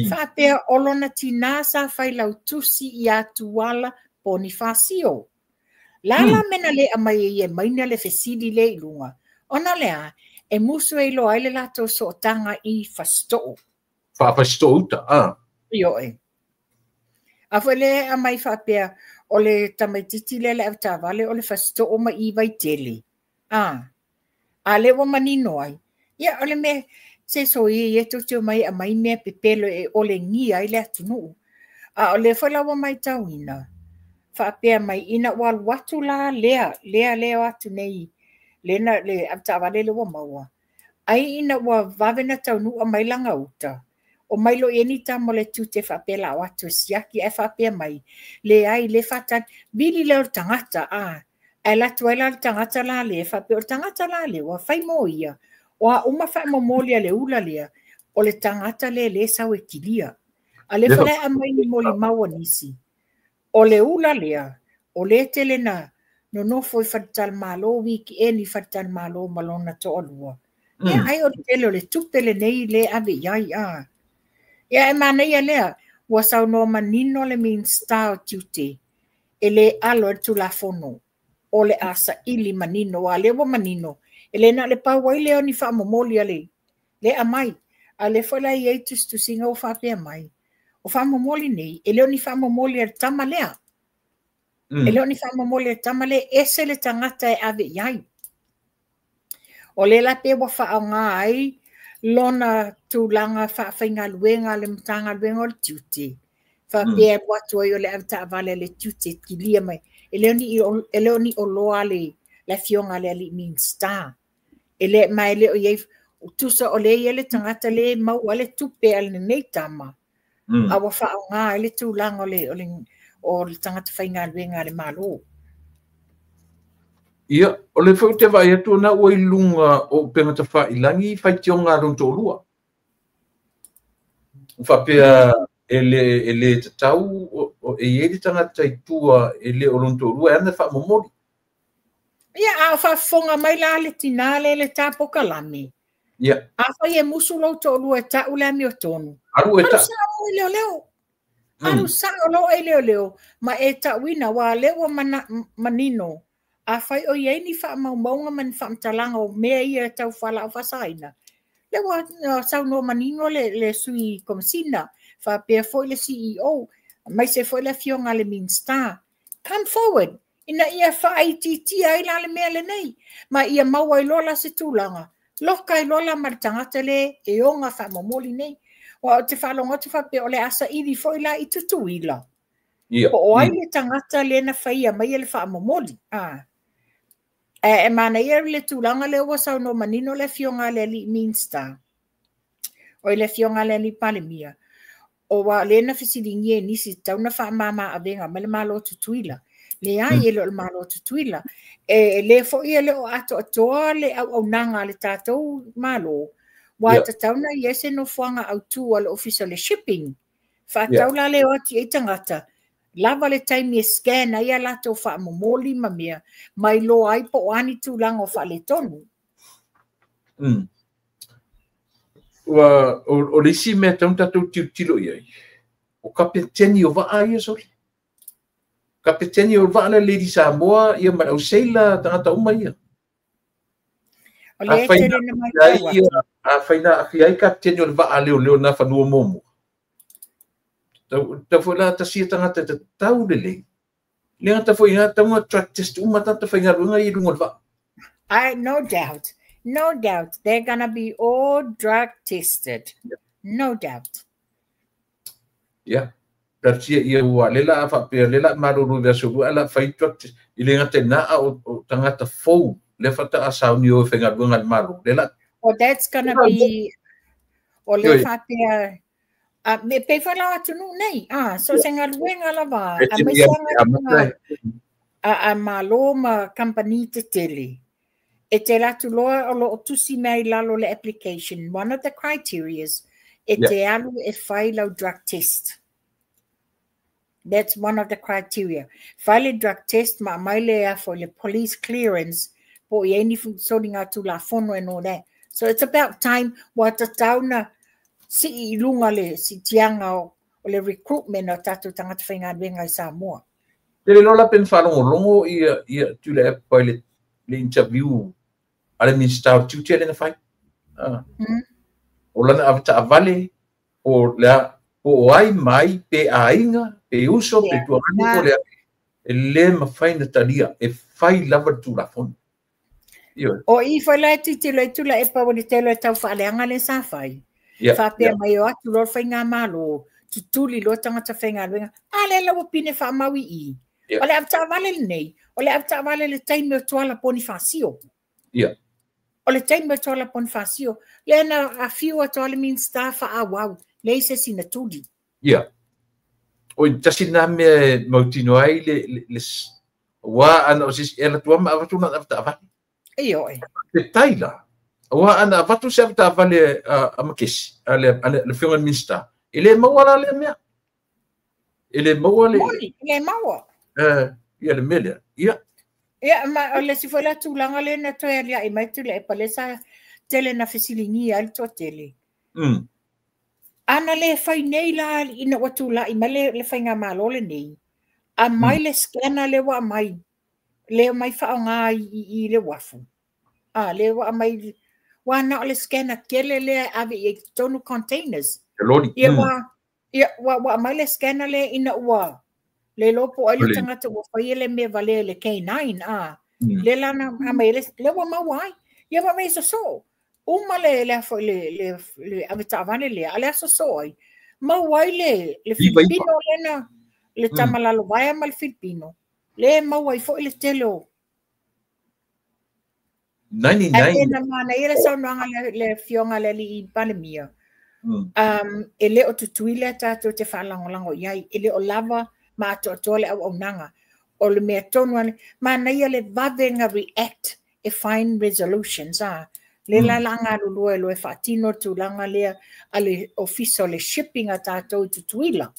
faapea o lona tinā sa failautusi ia Tuala Ponifasio. La la mena le aumai ai e maina le fesili lea i luga. Ona lea, e musu e iloa ai le latou sootaga i Fasitoo. Faafasito uta. Ah. Ioe. A foi le aumai faapea, o le tamaititi lea le ave taavale o le Fasitoo ma i Vaitele. A. A lea ua manino ai. Ia, o le mea, se so ia ia tou te omai e aumai mea pepelo e olegia ai le atunuu. A o lea foi la ua matauina, faapea mai ina ua alu atu la lea, lea lea o atu nei, le na le ave taavale lea ua maua. Ai ina ua vave na taunuu mai laga uta, o mai lo i ni tama o le tiute faapea la o atu e siaki ae faapea mai, leai le faatali, vili lea o le tagata, a. Ae alu atu ai la le tagata la lea, faapea o le tagata la lea ua fai mo ia. O a uma faamomoli a le ula lea, o le tagata lea le sau e kilia. A lea foi la e aumai ni molimau a nisi. O le ula lea, o le tele na nonofo i faletalimalo, weekend i faletalimalo ma lona toalua. Ia, ai o le tele o le tupe lenei le ave i ai. A. Ia, e manaia lea, ua saunoa manino le Minisita o Tiute, e le alo e le Tulafono, o le a saili manino, a lea ua manino, e le na le pau ai lea o ni faamomoli a le aumai. A lea foi la e i ai tusitusiga ua faapea mai. O faamomoli nei, e le o ni faamomoli a le tama lea. E le o ni faamomoli a le tama lea, ese le tagata e ave i ai. O lea la pe ua faaaoga ai lona tulaga faafaigaluega a le Matagaluega o le Tiute, faapea e alu atu ai o le avetaavale a le tiute e kilia mai. E le o ni oloa a le afioga a le alii Minisita. E le, ma e le o i ai, tusa o lea e i ai le tagata lea e maua ai le tupe a lenei tama, a ua faaaoga ai le tulaga o le tagata faigaluega a le Malo. Ia, o le foi ou te vaai atu ona ua i luga o upega tafailagi faitioga a lona toalua. Faapea e le tatau e i ai le tagata i tua e le o lona toalua e ana faamomoli. Ia, a o faafofoga mai la le tinā lea i le tapokalame. Ia. Afai e musu lou toalua e tau le amiotonu. Alu e tau. Alu sao i leoleo. Alu sao loa i leoleo ma e tauina, aua lea ua manino. Afai o i ai ni faamaumauga ma ni faamatalaga o mea ia e tau fualaau faasaina, lea ua saunoa manino le sui Komesina, faapea foi le CEO, aemaise foi le afioga a le Minisita. Come forward, ina ia faaitiitia ai la le mea lenei, ma ia maua ai loa la se tulaga, loka ai loa la ma le tagata le e oga faamomoli nei. Aua ou te faalogo atu faapea o le a saili foi la i Tutuila. Ia. Po o ai le tagata lea na faia mai le faamomoli. E manaia le tulaga lea ua saunoa manino le afioga a le alii Minisita, o le afioga a le alii Palemia, o aua lea na fesiligia e nisi tatau na faamama avega mai le Malo o Tutuila. Leai, e le o le Malo o Tutuila. E le foi e le o atoatoa le auaunaga a le tatou Malo, aua e tatau na i ai se nofoaga autu a le Ofisa o le Shipping. Faatau la le o atu i ai tagata, lava le taimi e scan ai a latou faamomoli ma mea, ma iloa ai po o a ni tulaga o faaletonu. Ua, o le isi mea tatau ona tatou tilotilo i ai, o kapeteni o vaa ia, sole. Kapeteni o vaa le Lady Samoa, ia ma le au seila, tagata uma ia. O lea e tele na matau atu. Afai na aafia ai kapeteni o le vaa leoleo na fanua muamua, tau foi la tasi ia tagata e tatau lelei. Le gata foi i tatau ona drug test uma tagata faigaluega ia i luga o le vaa. I, no doubt. No doubt. They're gonna be all drug tested. No doubt. Yeah. Tausia ia ua le la faapea le la malolo i le aso lua la fai drug test. I le gata i lena a o tagata fou le faatoa sauni o e faigaluega a le Malo. Le la. Well, that's gonna be o le faapea me pei foi la o atunuu nei. So se galuega lava aemaise galuega a Malo ma kamupani tetele. E te alu atu loa o lo o tusi mea i lalo le application. One of the criterias e te alu e fai lau drug test. That's one of the criteria. Fai le drug test ma aumai le afo le police clearance po o i ai ni soliga tulafono and all that. So it's about time ua tatau na sii i luga le siitiaga o le recruitment o tatou tagata faigaluega i Samoa. Tele loa la pe na faalogologo ia Tuilaepa i le interview a le Minisita o Tiute lea na fai. O lana avetaavale o le po o ai mai pe aiga, pe uso, pe tuaani, po o le a, e le mafai na talia, e fai lava le Tulafono. O i foi la e tilotilo ai Tuilaepa ua le tele o tau faaleaga lea sa fai. Faapea mai o atu loa le faigamalo, tutuli loa tagata faigaluega, a lea la ua pine faamau i i. O le avetaavale lenei, o le avetaavale le taimi o Tuala Ponifasio. O le taimi o Tuala Ponifasio, lea na afiu atu lava le Minisita faaauau, leai se isi na tuli. Ia. O i tasi lena mea e mautinoa ai le aua ana o se isi e alu atu lava ma avatu lana avetaavale. Ioe. Faafetai la. Aua ana avatu se avetaavale a Makesi, a le afioga i le Minisita, e le maua la lea mea. E le maua le... Moni, e le maua. Ia le mea lea. Ia. Ia, ma o le isi foi la tulaga lea na toe aliae mai Tuilaepa, lea sa tele na fesiligia ai le toatele. Ana le fai nei la ina ua tulai mai le faigamalo lenei, aumai le scanner lea ua aumai, lea aumai faaaoga i le uafu. Lea ua aumai, ua na o le scanner tele lea e ave i ai totonu containers. Loli. Ia ua aumai le scanner lea ina ua le iloa po o ai le tagata ua faia le mea valea i le K9. Lea la na aumai lea ua maua ai. Ia ma mea sosoo. Uma le le foi le avetaavale lea, a le aso sosoo ai. Maua ai le Filipino lena, le tama lalovaea ma le Filipino. Le maua ai foi le tele o 99. Ae na manaia le saunoaga le afioga le alii Palemia. E le o Tutuila tatou te faalagolago i ai, e le o lava ma atoatoa le auaunaga. O le mea tonu lava, manaia le vave na react e find resolutions. Le la la galulue lo e faatino le tulaga lea a le ofisa o le shipping a tatou i Tutuila.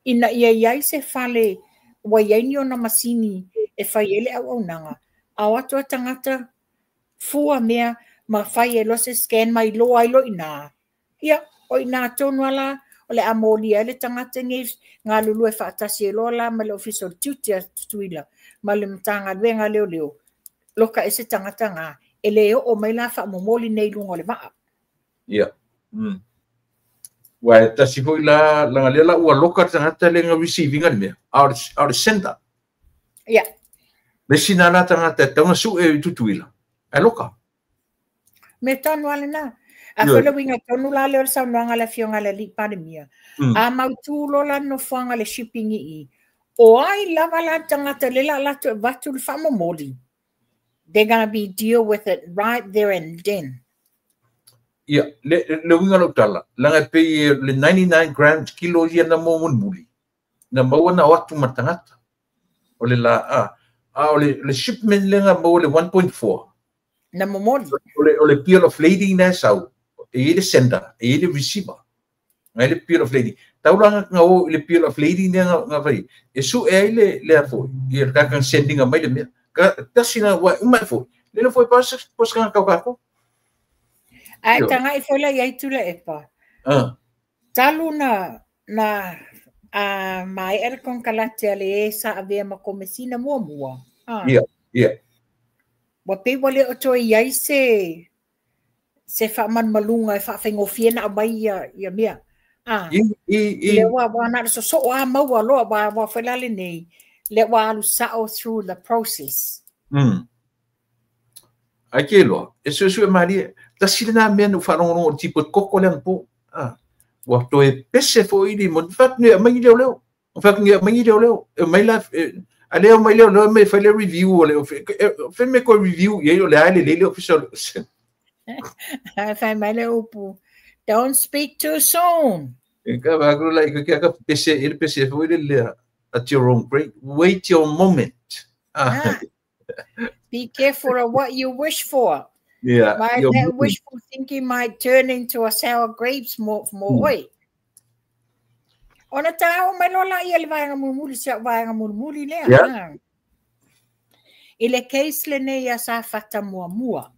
Ina ia i ai se fale ua i ai ni ona masini e fai ai le auaunaga. A o atu a tagata fua mea ma fai e loa se scan mai loa ai lo ina. Ia, o ina tonu ala o le amolia ai le tagata nei galulue faatasi e loa la ma le ofisa o le tiute a Tutuila ma le Matagaluega leoleo. Loka e se tagata ngā, e le o mai la faamomoli nei lunga o le vaa. Ia. Ua e tasi foi la, langa lea la ua loka le tagata le nga receiving le mea, a o le sender. Ia. Le sina la tagata e taunga su e i Tutuila, e loka. Me tonu ale nā. A foi le winga tonu la leo le saunoaga le afioga le alii Palemia. A mautu loa la nofoaga le shipping i. O ai lava la tagata le la latou e avatu le faamomoli. They're gonna be deal with it right there and then. Ia, le uiga lau tala, langa e pei le 99 grams kilo ia na mo mulimuli, na maua na o atu ma tagata. O le la, a o le shipment le nga maua le 1.4. Na momoli. O le bill of lading na sau, e i le sender, e i le receiver. Ngai le bill of lading. Taulanga nga o le bill of lading nga nga vai. E su e ai le afo, i le kakang sending a mai le mea. Tasi na wa uma foi. Le foi pas pos ka ka ka. Ai tanga i foi la iai tula epa. Talu na a mai el kon kalate ale e sa avea ma komesina mua mua. Ia, ia. Wa pe wale o toi iai se whaamanmalunga e whaawhaingofie na mai ia mea. Le wa wa na so so a maua loa wa wa whailale nei. Le wa alu sao through the process. Ai ke loa, e suesue malie, tasi lena mea nu whalongorongo o tipo koko le anpo. Wa toe pese fo ili, mo whatu ni mai leo leo. O whatu ni mai leo leo. E mai la, a leo mai leo leo, me whai le review o leo. Whai me koe review, iei o le aile lele official. Whai mai le upu. Don't speak too soon. E ka whakuru la, i ka pese, e le pese fo ili lea. At your own great, wait your moment. Be careful of what you wish for. Yeah. That wishful thinking might turn into a sour grapes more oi. Ona tāo mai lola ia le vaenga mulimuli, se au vaenga mulimuli lea. Yeah. I le case le nei ia sa fata muamua.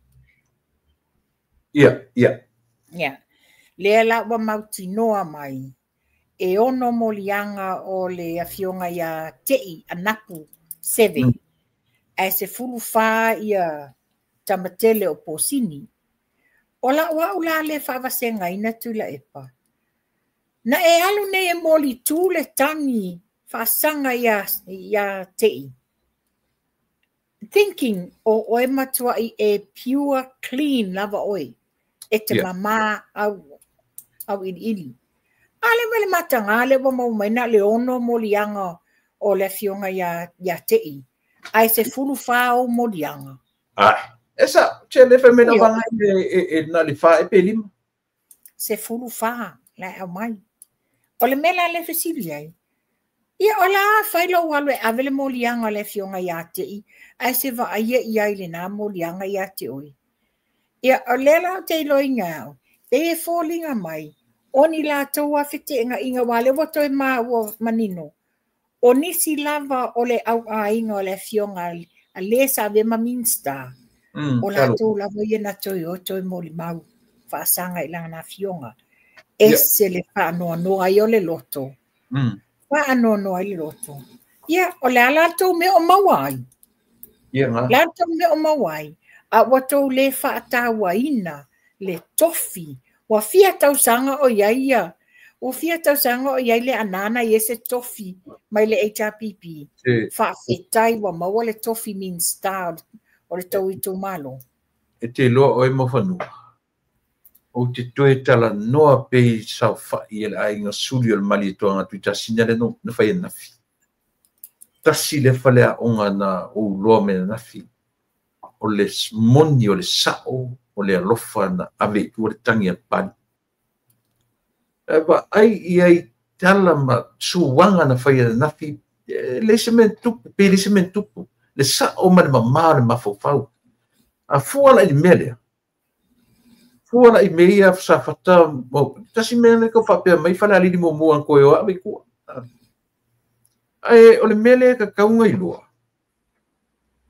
Yeah, yeah. Yeah. Lea la ua mautinoa mai. E ono molianga o le afioga ia Tei Anapu 7. Ae se fulu whā ia tamatele o Posini. O la ua ula le whaavasenga ina tula epa. Na e alu nei e moli tū le tangi whaasanga ia Tei. Thinking o oe matua i e pure clean lava oe. E te mama au ili ili. Ale mele matanga le wa mau mai na le ono molianga o le afioga ia Tei. Ai se fulu whā o molianga. Esa, che le wha mena wanga e na le whā e pe lima. Se fulu whā, la au mai. O le mela le fesili ai. Ia o la whaila o alu e ave le molianga o le afioga ia Tei. Ai se wa aia ia i le nā molianga ia te oi. Ia o le la o te iloinga au. Te e fōlinga mai. O ni lātou a white inga inga wā le wato e mā ua manino. O nisi lava o le au ainga o le afioga a le sa ve ma minsta. O lātou lava ia na toi o toi moli mau whaasanga i langa na afioga. Ese le whaanoanoa i o le loto. Whaanoanoa i le loto. Ia, o le ala tau mea o mauai. La tau mea o mauai. A watou le whaatauaina, le tofi. Wa fia tausanga o ia ia. O fia tausanga o ia le anana i ese tofi mai le HRPP. Whaafetai wa maua le tofi minsta o le tau i tō malo. E te loa oe mafanua. O te toe tala noa pei saofai e le aiga suli o le mali e toanga tuitasina le no na fai nafi. Tasi le fale a onga na o loa me nafi. O le moni o le sao o le alofa na ave i tua le tangi a pali. E va ai i ai tala ma suanga na fai nafi le se men tupu, pe le se men tupu. Le sao ma le mamā le mafaufau. A fua la i mea. Fua la i mea sa fata mo tasi mea le ko faapea mai fale alili mo mua koe o ave kua. Ai o le mea le ka kaunga i loa.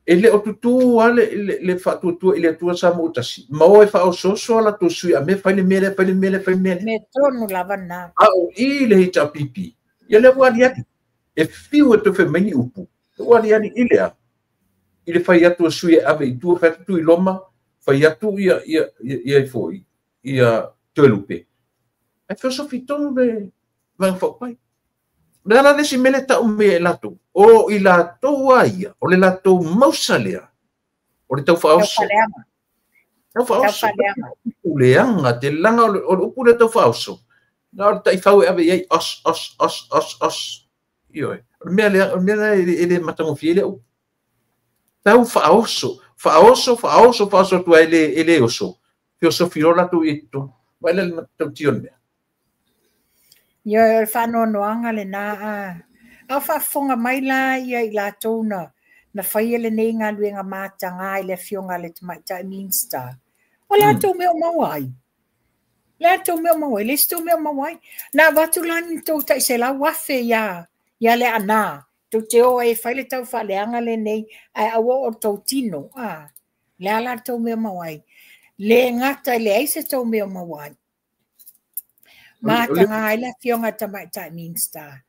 E le o tutu ale le faatuatua i le Atua sa mo tasi. Ma o e faaososo la to sui a me fai le mea le fai le mea le fai le mea. Me tonu lava na. A o i le HRPP. Ia le ua aliali. E fiu e tofe mai ni upu. Ua aliali i lea. I le fai atu a sui e ave i tua fai atu i loma, fai atu ia ia ia i foi, ia Toelupe. Ai filosofi tonu le vanga whaupai. Le ala le si mele tau me e latou. O i latou a ia, o le latou mausa lea. O le tau whaoso. Tau whaoso. O leanga, te langa o le upu le tau whaoso. Na o le taifau e ave i ai, os, os, os, os, os. Ioe. O le mea lea, o le mea lea e le matagofie le upu. Tau whaoso, whaoso, whaoso, whaoso tua e le oso. Filosofi o latou i tō. Vai le tau tio mea. Ia o le whaanoanoanga le nā a. Au whaafonga mai la ia i latou na whaia le nei ngā luenga mātanga i le fionga le tamaitai Minsta. O latou mea o mauai. Latou mea o mauai, le isi mea o mauai. Nā watu la ni tō tai se lau afe ia le anā. Tau te oa e whai le tau whaaleanga le nei, ai aua o tau tino. Le ala tau mea mauai. Le ngata le aise tau mea mauai. Mātanga ai la fionga tamaitai Minsta.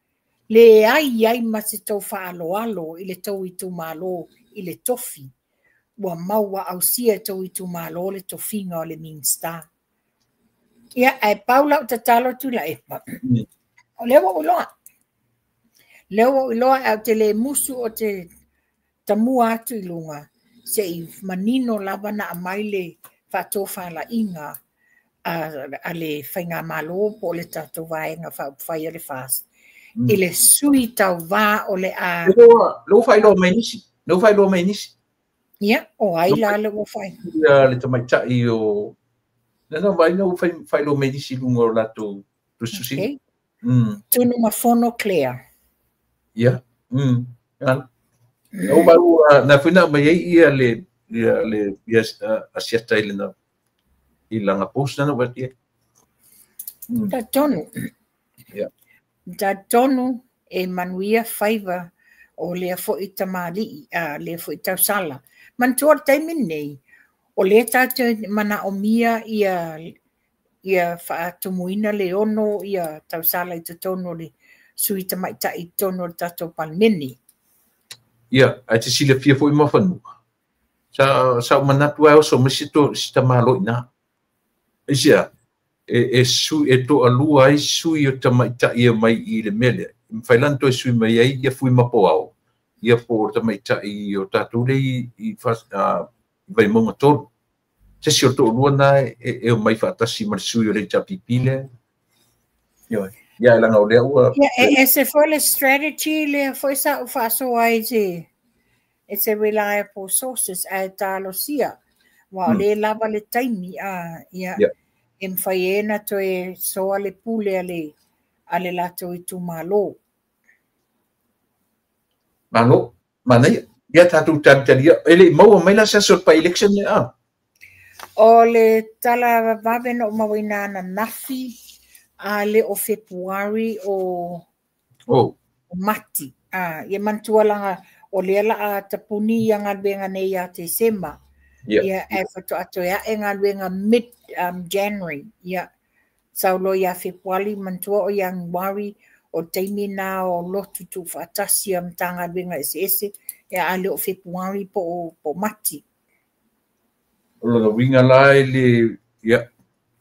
Le ai ai ma se tau whaaloalo i le tau i tūmalo i le tofi. Ua maua ausia tau i tūmalo le tofinga o le Minsta. Ia, ai paula o tatalo tu la epa. O lea wa uloa. Lea wa uloa au te le musu o te tamua atu i lunga. Se i manino lava na amai le whaatōwhala inga a le whainga malo po le tātou vaenga whaupwhai o le fast. I le sui tau vā o le a... Lou whailoa mai nisi. Lou whailoa mai nisi. Ia, o ai la le ua whai. Ia le tamaitai o... Nana vai na whailoa mai nisi lunga o latou tususi. Okay. Tunu mafono Claire. Ia. O vai ua... Nā whina mai ei ia le... Ia le... Ia asiata i le na... I langa post nana wati e. Ta tonu. Ia. Ta tonu e manuia whaiva o lea foi tamali, a lea foi tausala. Mantua le taimi nei, o lea tātou mana o mia ia whaatumuina le ono ia tausala i te tono le sui tamaitai i tono le tātou palmeni. Ia, ai te sila fia foi mawhanua. Sa manatu ai oso misi to sita malo ina. Isia, e sui e to alua ai sui o tamaitai e mai i le mele. Mwhailan toi sui mai ai ia fui mapo au. Ia po tamaitai o tātou le i vai monga tolu. Se si o to alua nā e o mai whaatasi ma le sui o le chapipile. Ia e langa o lea ua. Ia e se foi le strategy le foi sa o whaaso ai te. It's a reliable sources ai tālosia. Wa le lava le taimi a ia. E mwhai e na toe soa le pule a le lato i tūmalo. Malo, manai, ia tātou tāmitalia, e le maua mai la seso pa election le a? O le tala vave no mawina na nafi a le o Februari o Mati. Ia mantua langa o le ala a tapuni ia ngā nei a te sema. Ia e whato ato ia e ngā luenga mid January. Ia saulo ia Februari mantua o Januari o teimi nā o lotu tu whaatasi a mtanga luenga ese ese ia ale o Februari po Mati. O lona winga la e le ia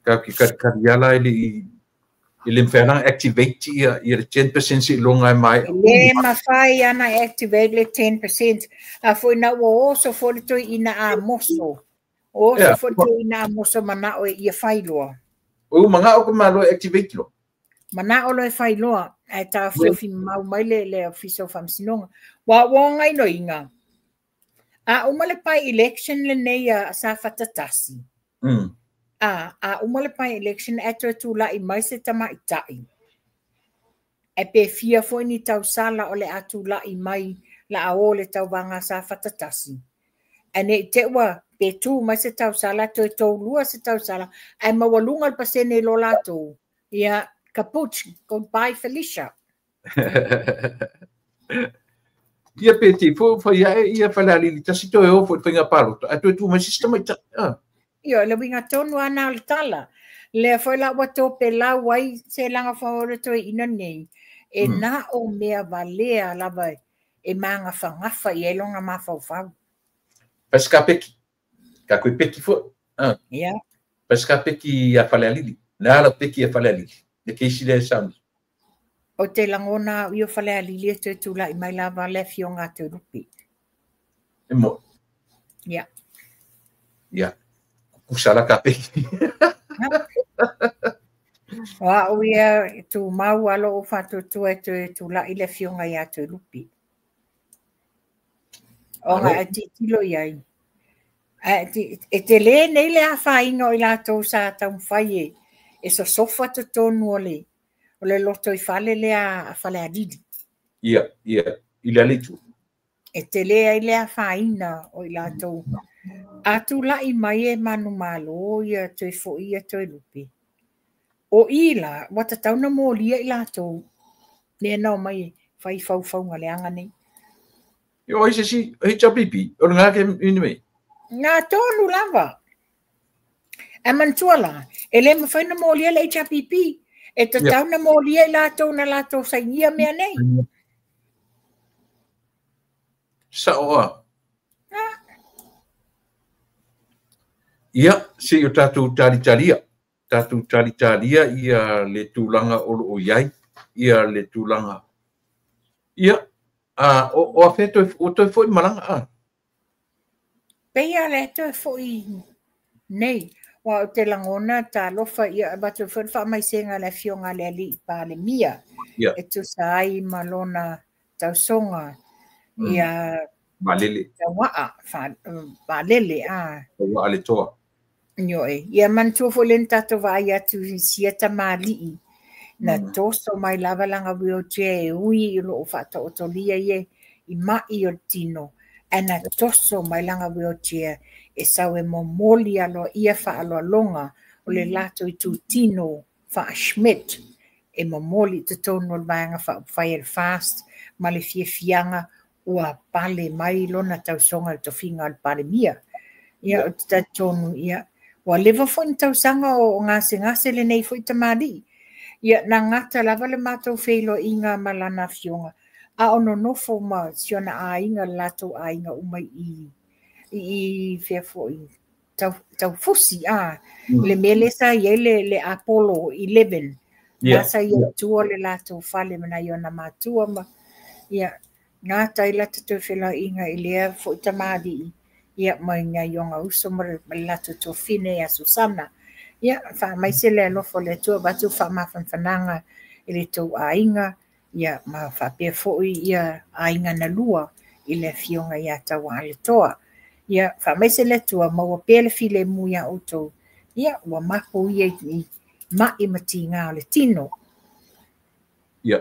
ka ki kariala e le i le mwhana activate ia le 10% si longa e mai. Le mawhai ana activate le 10%. A foi na ua oso foi le toi ina a moso. O se foi ina moso manao e ia failoa. O mangao ko malo activate lo. Manao lo e failoa ai ta fiofi mau mai le ofisa o Faamasinoga. Wa wonga ino inga. A uma le pai election le nei a Safata tasi. A uma le pai election e toe tula'i mai se tamaitai. E pe fia foi ni tausala o le atula'i mai la a o le tauvaga Safata tasi. E nei te ua pe tu mai se tausala toe tōlua se tausala ai maualuga le pasene i lo latou. Ia kaput, goodbye Felicia. Ia pe te fo fai ae ia Falealili tasi toe o foi whainga palota. A toe tu mai se tamaitai. Ia, le winga tonu ana o le tala. Lea foi la ua tope lau ai se langa whaore toe ina nei. E nā o mea valea lava e maga whangafa i e longa mafaufau. Pasika peki. Ka koe peki fo. Ia. Pasika peki a Falealili. Le ala peki a Falealili. Le keisi le sauni. O te langona o Falealili e toe tūlai mai lava le fionga te rupi. E mo. Ia. Ia. Kusala ka peki. Wa o ia tū mau alo o whatutua e toe tūlai le fionga ia te rupi. O ngā e titilo iai. E te le nei le a whainga o i lātou sa taumwhai e sosofa te tonu o le loto i whale le a Falealili. Ia, ia, i le alitu. E te lea i le a whaina o i lātou. A tūlai mai e manu malo ia toe fo ia toe lupi. O i la, wata tauna mōlia i lātou. Nea nao mai whai whauwhaunga le anga nei. Io ai se si HRPP, o ngā ke ini mei. Ngā tonu lava. E mantua la, e le mawhai na mōlia le HRPP. E te tauna mōlia i lātou na lātou sainia mea nei. Sa oa. Ia, se o tātou talitalia. Tātou talitalia ia le tūlanga o lo o iai. Ia le tūlanga. Ia, o a whea o toi foi malanga a? Peia le toi foi nei. Wa o te langona ta lofa ia batu foi fa mai senga le fionga le ali pa le mia. E tusa ai malona tausonga ia valele. Waa fa valele a. Wa ale toa. Nyoe. Ia mantua foi le tato vai atu sia tamali. Na toso mai lava langa wheelchair e ui i lo whataotolia ie i mai o tino. Ana toso mai langa wheelchair e sau e momoli alo ia whaaloalonga o le lato i tūtino wha Schmidt e momoli te tonu o le vaenga wha el fast ma le fiafianga ua pale mai lona tausonga le tofinga o le pale mia. Ia o te tonu ia. Ua lewa fo ni tausanga o ngase ngase le nei fo i tamari. Ia nā ngata lava le mātou wheilo i ngā malana fionga. A ono nofo ma siona a inga lato a inga umai i whea fo i tau fusi a. Le mele sa ia le Apollo 11. Nā sa ia tua le lato whale mana i ona mātua ma. Ia ngā tai lata tau whela inga i lea fo i tamari. Ia mai ngā ionga uso ma le lato tō whine ia Susana. Ia, wha mai se le alofo le tua batu wha mawhanwhananga i le tau ainga, ia ma whapea foi ia ainga na lua i le fionga ia tau a le toa. Ia, wha mai se le tua maua pea le file mu ia outou. Ia, ua mapo ia i mai mati ngā o le tino. Ia,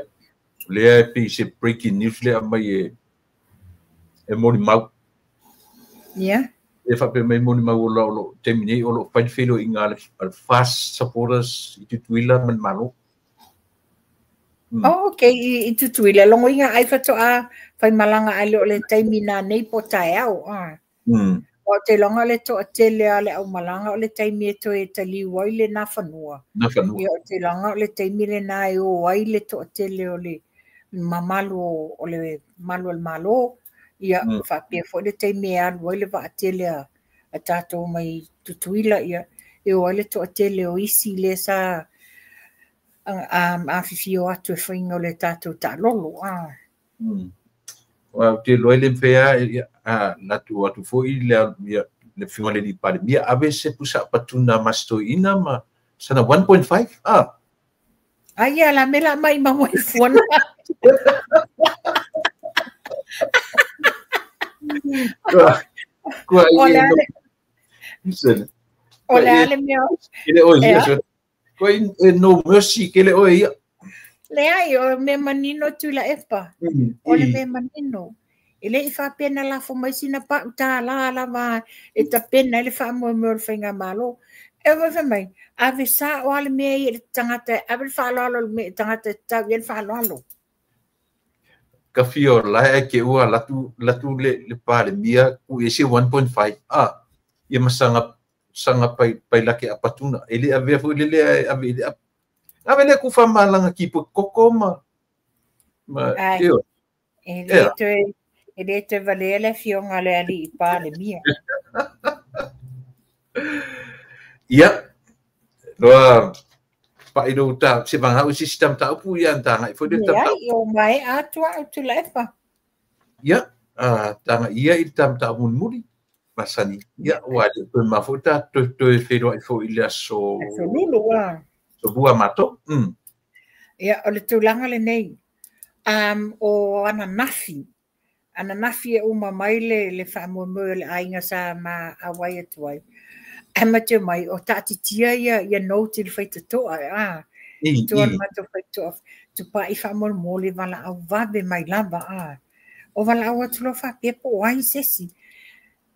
lea e pei se breaking news lea mai e mori mau. Ia. E whape mai moni mau o lo temine o lo whaifelo i ngā le fast supporters i Tutuila man malo. Oh, okay, i Tutuila. Longo inga ai whato a whai malanga ai le o le taimi nā nei po tae au. O te longa le toa tele a le au malanga o le taimi e toe taliu ai le nā whanua. Nā whanua. Ia o te longa o le taimi le nā e o ai le toa tele o le mamalu o le malu o le malo. Ia, whapea fo le taimi e alu ai le vaatele a tātou mai Tutuila, ia, e o ai le toa tele o isi le sa a whiwhio atu e whainga o le tātou tālolo. Wa te loe le mwhea, natu atu fo i le le Afioga i le Palemia ave se pusa patuna ma ina ma sana 1.5 ah. Ai ala mela mai ma mo fuana. Kua Ola le mea. Ele oi ia. Kua no mercy ke le oi ia. Le ai o me manino tu la epa. O le me manino. Ele i whapena la fo mai sina pa uta la la va e tapena le wha mo mo le whainga malo. E wa mai ave sa o ale mea i le tangata ave le whaloalo le mea tangata tau i le whaloalo. Ka fio la e ke ua latu latu le pale mia ku e se 1.5 ah ia masanga sanga pai lake apatuna ele ave fu le ave le ave le ku fa malanga ki po koko ma io ele te vale le fionga le ali i pale mia. Ia loa pa i ta se vanga o system ta upu ia tanga i fo de ta o mai atua o tu lepa. Ia tanga ia i tam ta mun muri masani ia wa de pe ma fo ta to whenua i fo i le so so lulu wa so bua mato. Ia o le tulaga lenei o ananafi e uma mai le whaamoemoe le aiga sa ma awai atu ai. E te mai o taatitia ia note le whaitatoa a. Tua mato whaitoa tupa i whaamolemole wala au wawe mai lava a. O wala au atu lo whapea po ai sesi.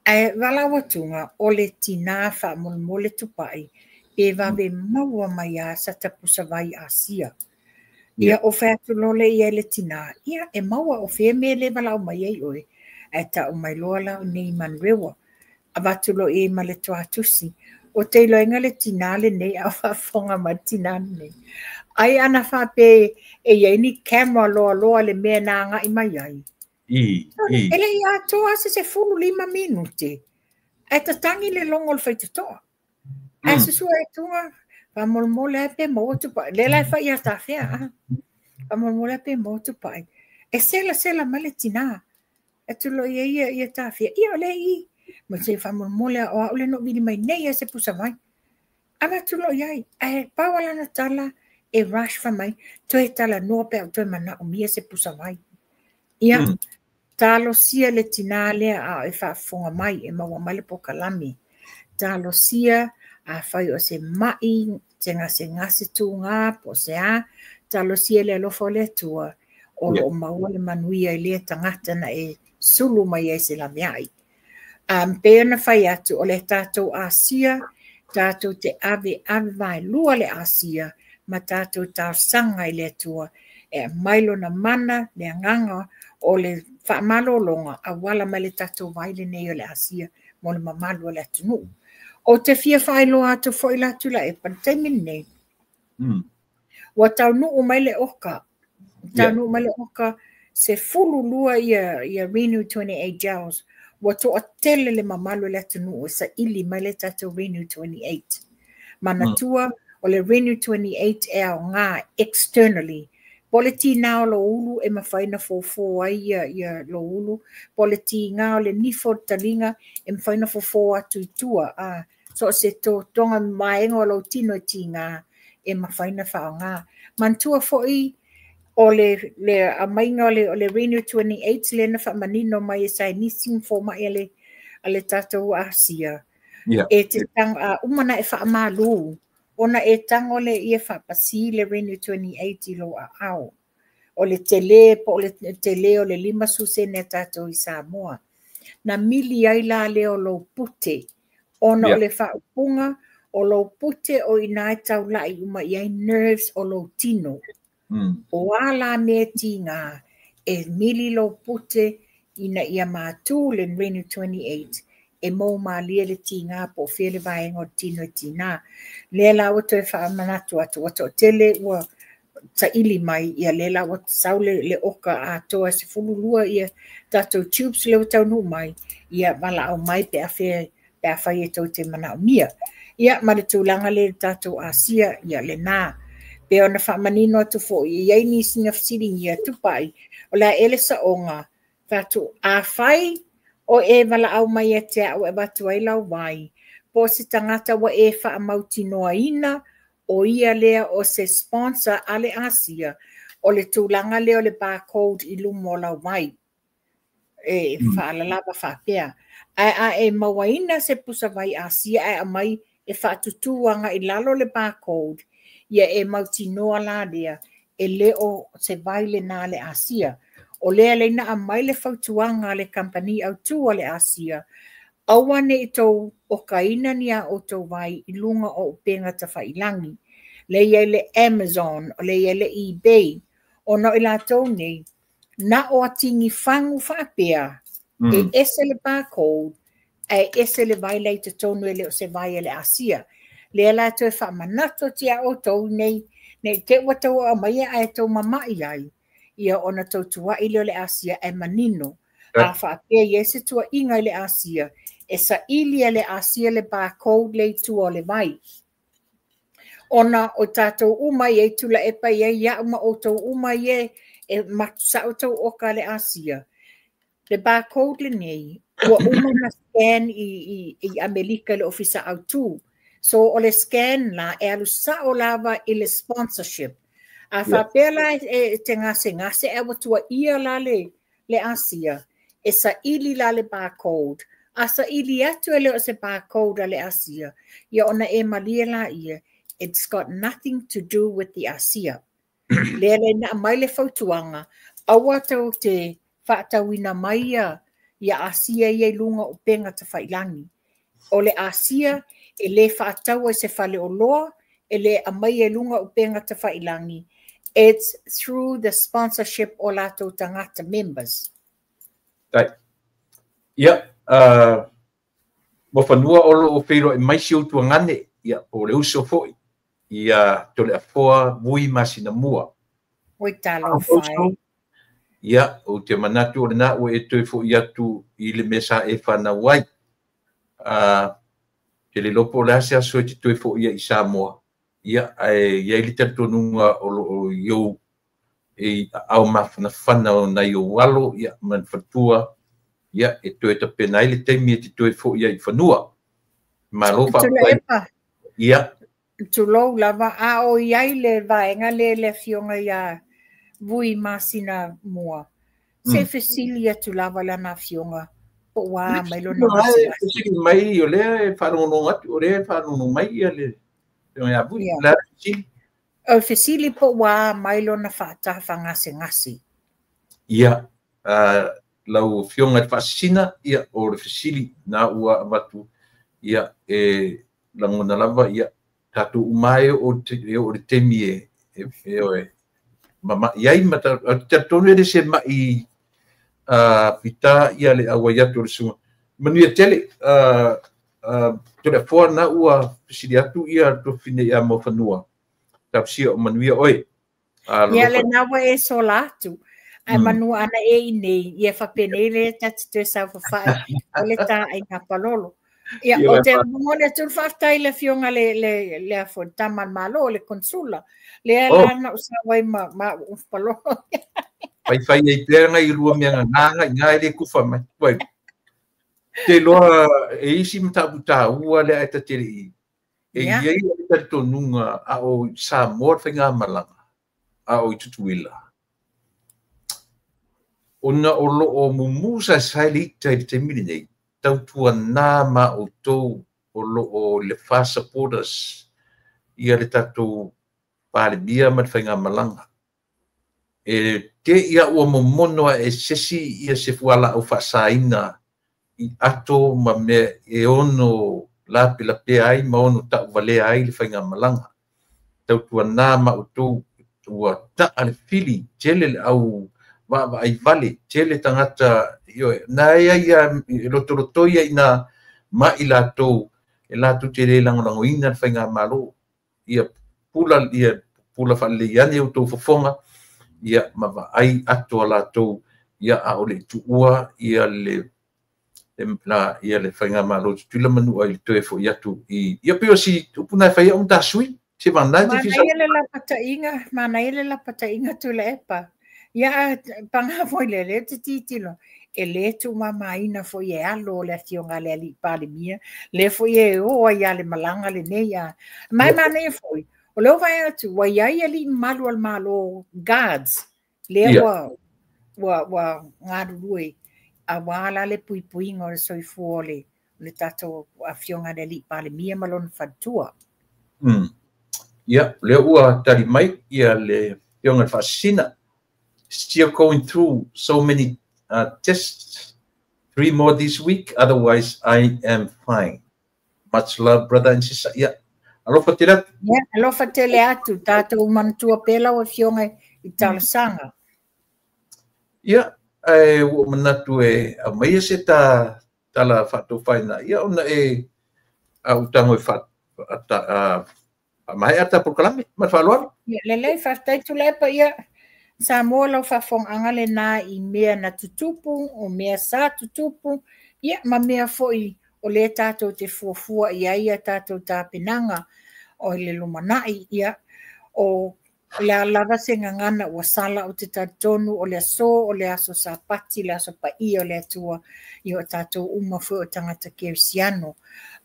E wala au atunga o le tina whaamolemole tupai pe wawe maua mai a sa tapusa vai asia. Ia o whea lole ia le tina. Ia e maua o whea me le wala o mai ai oe. E ta o mai loa la o nei manrewa. A watu lo e ma le tuatusi. O te iloenga le tina le nei a whafonga ma tina nei. Ai ana whape e ia ni camera loa loa le mea nā ngai mai ai. I. Ele ia toa se se fulu 5 minute. E tatangi le longo le whaitatoa. E susua e tunga. Whamolmole pe motu pai. Le lai whai a tawhea. Whamolmole pe motu pai. E sela sela male tina. E tulo ia ia ia tawhea. Ia ole i. Ma se whamolmole o aule no vili mai nei e se pusa mai. Ama tulo iai. E pawala tala e rush wha mai. Toe tala noa pe au toe mana o mia se pusa mai. Ia. Talo sia le tina lea a e whaafonga mai e maua mai le pokalami. Talo sia a whai o se mai, te ngase ngase tūngā, po se a, talosia le alofa o le atua, o lo maua le manuia i lea tangata na e sulu mai ai se laveai. Pe ona whai atu o le tātou Asia, tātou te ave ave vai lua le Asia, ma tātou tāsanga i le atua, e mailo na mana, le anganga, o le whaamalolonga, a wala mai le tātou vaile nei o le Asia, mo le mamalu o le atunuu. O te fia whailoa atu fo i latu la e pantaimi nei. Wa tau nuu mai le oka. Tau nuu mai le oka se fulu lua ia Renew 28 gels. Wa toa tele le mamalu le atu nuu sa ili mai le tato Renew 28. Manatua o le Renew 28 e au ngā externally. Po le tīnā o lo ulu e mawhaina fōfō ai ia lo ulu. Po le tīngā o le nifo talinga e mawhaina fōfō atu i tua. So se tō tonga maenga o lo tino e tīngā e mawhaina whaongā. Mantua foi o le amainga o le Renew 28 le na whamanino mai e sai nisi mfo mai a le tātou Asia. E te tang, umana e whaamalu. Ona e tango le ia whapasi le Renew 28 i lo a ao. O le tele, po o le tele o le lima susene tātou i Samoa. Na mili ai la le o lo pute. Ona o le whaupunga o lo pute o inai taulai uma i ai nerves o lo tino. O ala mea tīngā e mili lo pute ina ia mātū le Renew 28. E mō mālia le tīngā po whia le vaenga o tino e tīnā. Le la ua toe whaamanatu atu, ua tele ua taili mai, ia le la ua sau le oka atoa se fululua ia tātou tubes le ua taunu mai, ia wala au mai pe a whai e tau te mana o mia. Ia ma le tūlanga le tātou Asia, ia le nā. Pe ona whaamanino atu fo, ia i ni singa whasiringi ia tupai, o la ele sa onga, tātou a whai, O e valaau mai ia te a'u e avatu ai lau vai, po o se tagata ua e faamautinoaina o ia lea o se sponsor a le Asia, o le tulaga lea o le barcode i luma o lau vai. E faalalava faapea. Ae a e mauaina se pusa vai Asia ae aumai e faatutū agai i lalo le barcode, ia e mautinoa la lea e le o se vai lenā a le Asia. O lea lea na aumai le fautuaga a le kamupani autū a le Asia, aua ne i tou okaina ni a outou vai i luga o upega tafailagi. Lea e i ai le Amazon, o lea e i ai le eBay, ona o i latou nei, na o atigi fagu faapea, e ese le barcode, ae ese le vai la i totonu e le o se vai a le Asia. Lea la e toe faamanatu atu ia outou nei, ne i te i ua tou aumaia ae tou mama'i ai, ia ona tou tua'i lea o le Asia ae manino. A faapea e i ai se tuuaiga i le Asia, e saili e le Asia le barcode lea i tua o le vai. Ona o tatou uma e i ai Tuilaepa, e i ai au ma outou uma ia e sao tou oka a le Asia. Le barcode lenei, ua uma ona scan i Amerika i le Ofisa Autū. So o le scan la, e alu sao lava i le sponsorship. A faapea la e te gasegase ae ua tuuaia la le Asia, e saili la le barcode. A saili atu e le o se barcode a le Asia, ia ona e malie la ia, it's got nothing to do with the Asia. Lea le na aumai le fautuaga, aua tou te faatauina mai ia Asia ia i luga o upega tafailagi. O le Asia e le faataua i se faleoloa, e le aumaia i luga o upega tafailagi. It's through the sponsorship o latou tagata members. Tai. Ia, Muafanua o lo o feiloai mai si ou tuagane, ia, po o le uso foi, ia Toleafoa Vui Masinamua. Oi talofa e. Ia, ou te manatu o lena ua e toe foi atu i le mea sa e fanau ai. Te le iloa po o le a se aso e te toe foi ai i Samoa. Ia, ae i ai le talitonuga o lo o i ou e aao mafanafana o nai ou alo, ia, ma le faletua, ia, e toe tapena ai le taimi e te toe foi ai i fanua. Malo faafetai. Tuilaepa. Ia. Tulou lava, a o i ai le vaega lea le afioga ia Vui Masina Mua. Se fesili atu lava lana afioga po ua a mai lona gasegase. Fesili mai, o lea e faalogologo atu, o lea e faalogologo mai ia le afioga ia Vui. O le a le fesili? O le fesili po ua a mai lona faatafa gasegase. Ia, lau afioga i le Faasisina, ia, o le fesili na ua avatu, ia, e lagona lava, ia, tatou uma e oo i le taimi e mama'i ai ma talitonu e le se ma'i fita ia le auai atu o le susuga. Manuia tele, Toleafoa na ua fesili atu ia le tuafafine ia Muafanua, talosia o manuia oe. Ia lena ua e sola atu. Ae manu ana e i nei, ia faapenei lea ta te toe saofafai o le taaiga palolo. Ia, o te momoli atu le faafetai i le afioga le afo le tama a le Malo, le konsula. Lea la na ou sau ai ma au ufu palolo. Faifai ai pea ngai lua mea ngā i ngā e le kufa mai. Wai, te loa e isi mataupu tāua lea e ta te i. E i ai le talitonuga a o Samoa le faigamalaga, a o i Tutuila. Ona o lo o mumu saesae le ita i le taimi lenei, tautuana ma outou o lo o i le FAR supporters ia le tatou Palemia ma le faigamalaga. E te ia ua momono ae se isi ia se fualaau faasaina i ato ma mea e ono lapelapea ai ma ono tauvalea ai le faigamalaga. Tautuana ma outou ua taa le fili, tele le au vaavaai vale, tele tagata, ioe, na e ai e lotolotoi ai na ma i latou e latou te le lagolagoina le faigamalo. Ia pula, ia pula faalelei ane outou fofoga, ia ma vaai ato a latou, ia a o le i tuua ia le la ia le faigamalo Tutuila manua i le toe foi atu i ia pei o si upu na e fai au ma ta sui se vana te fia Manaia le lapataiga, manaia le lapataiga Tuilaepa. Ia, paga foi lea, lea te titilo. E lē tuumamaina foi e alo o le afioga a le alii Palemia, lea foi e o ai ia le malaga lenei a. Ma e manaia foi, o lea ua vaai atu, ua i ai alii mamalu o le Malo, guards, lea ua galulue auā la le puipuiga o le soifua o le tatou afioga i le alii Palemia ma lona faletua. Ia, lea ua tali mai ia le afioga i le Faasisina. Still going through so many tests, 3 more this week, otherwise I am fine. Much love, brother and sister. Ia, alofa tele atu. Ia, alofa tele atu, tatou manatua pea lau afioga i talosaga. Ia, ae ua manatu e aumaia se ta tala faataufaina, ia ona e au tango e faamaea ta polokalame ma le faaaloalo. Ia, lelei, faafetai Tuilaepa, ia Samoa lau faafofogaaga lena i mea na tutupu, o mea sa tutupu, ia ma mea foi o lea tatou te fuafua i ai a tatou tapenaga o le lumanai, ia o le a lava se gagana ua sala o te talitonu o le aso, o le aso Sapati, le aso paia o le Atua, ia o tatou uma foi o tagata kerisiano.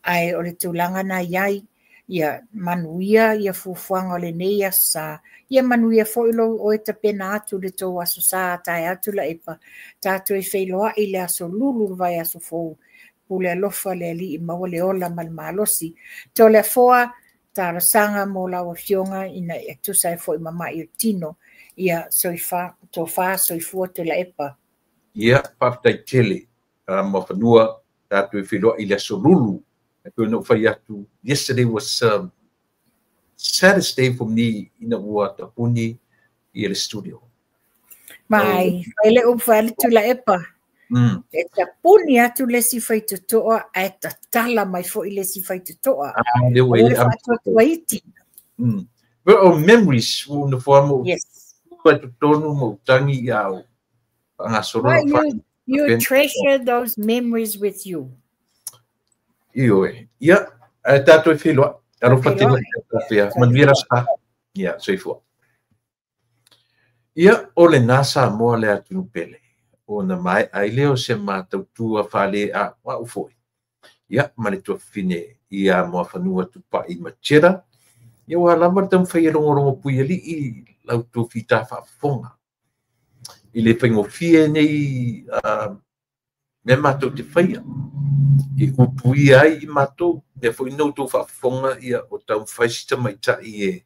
Ae o le tulaga na i ai, ia manuia ia fuafuaga o lenei aso sa, ia manuia foi lou oe tapena atu le tou aso sa taeao Tuilaepa, tatou e feiloai le aso Lulu le vaiaso fou, pule alofa le alii maua le ola ma le malosi. Toleafoa, talosaga mo lau afioga ina ia tusa ai foi ma mai o tino, ia soifa, tofa soifua Tuilaepa. Ia, faafetai tele Muafanua, tatou e feiloai le aso Lulu. E pei ona ou fai atu, yesterday was saddest day for me ina ua tapuni ia le studio. Mai, fai le upu fai le Tuilaepa. E tapuni atu le isi faitotoa ae tatala mai foi le isi faitotoa. Ah, le ua i le faatuatua iti. But o memories ua nofoa mo Yes. faitotonu ma utangi ia au. Whangasoro Well, you treasure those memories with you. Ioe. Ia, ae tātou e whenua. Alofa tele tātou. Manuia la sa. Ia, soifua. Ia, o le nā Samoa le atunu pele. O na mai ai leo se mātautua whale a wau foi. Ia, ma le tuafine ia Muafanua Tupai Matera. Ia ua lava le taumafai e logologo puialii lau tofita faafofoga. I le faigofie nei mea matou te faia. I upuia ai i matou, mea foi na outou faafofoga ia o taumafai si tamaitai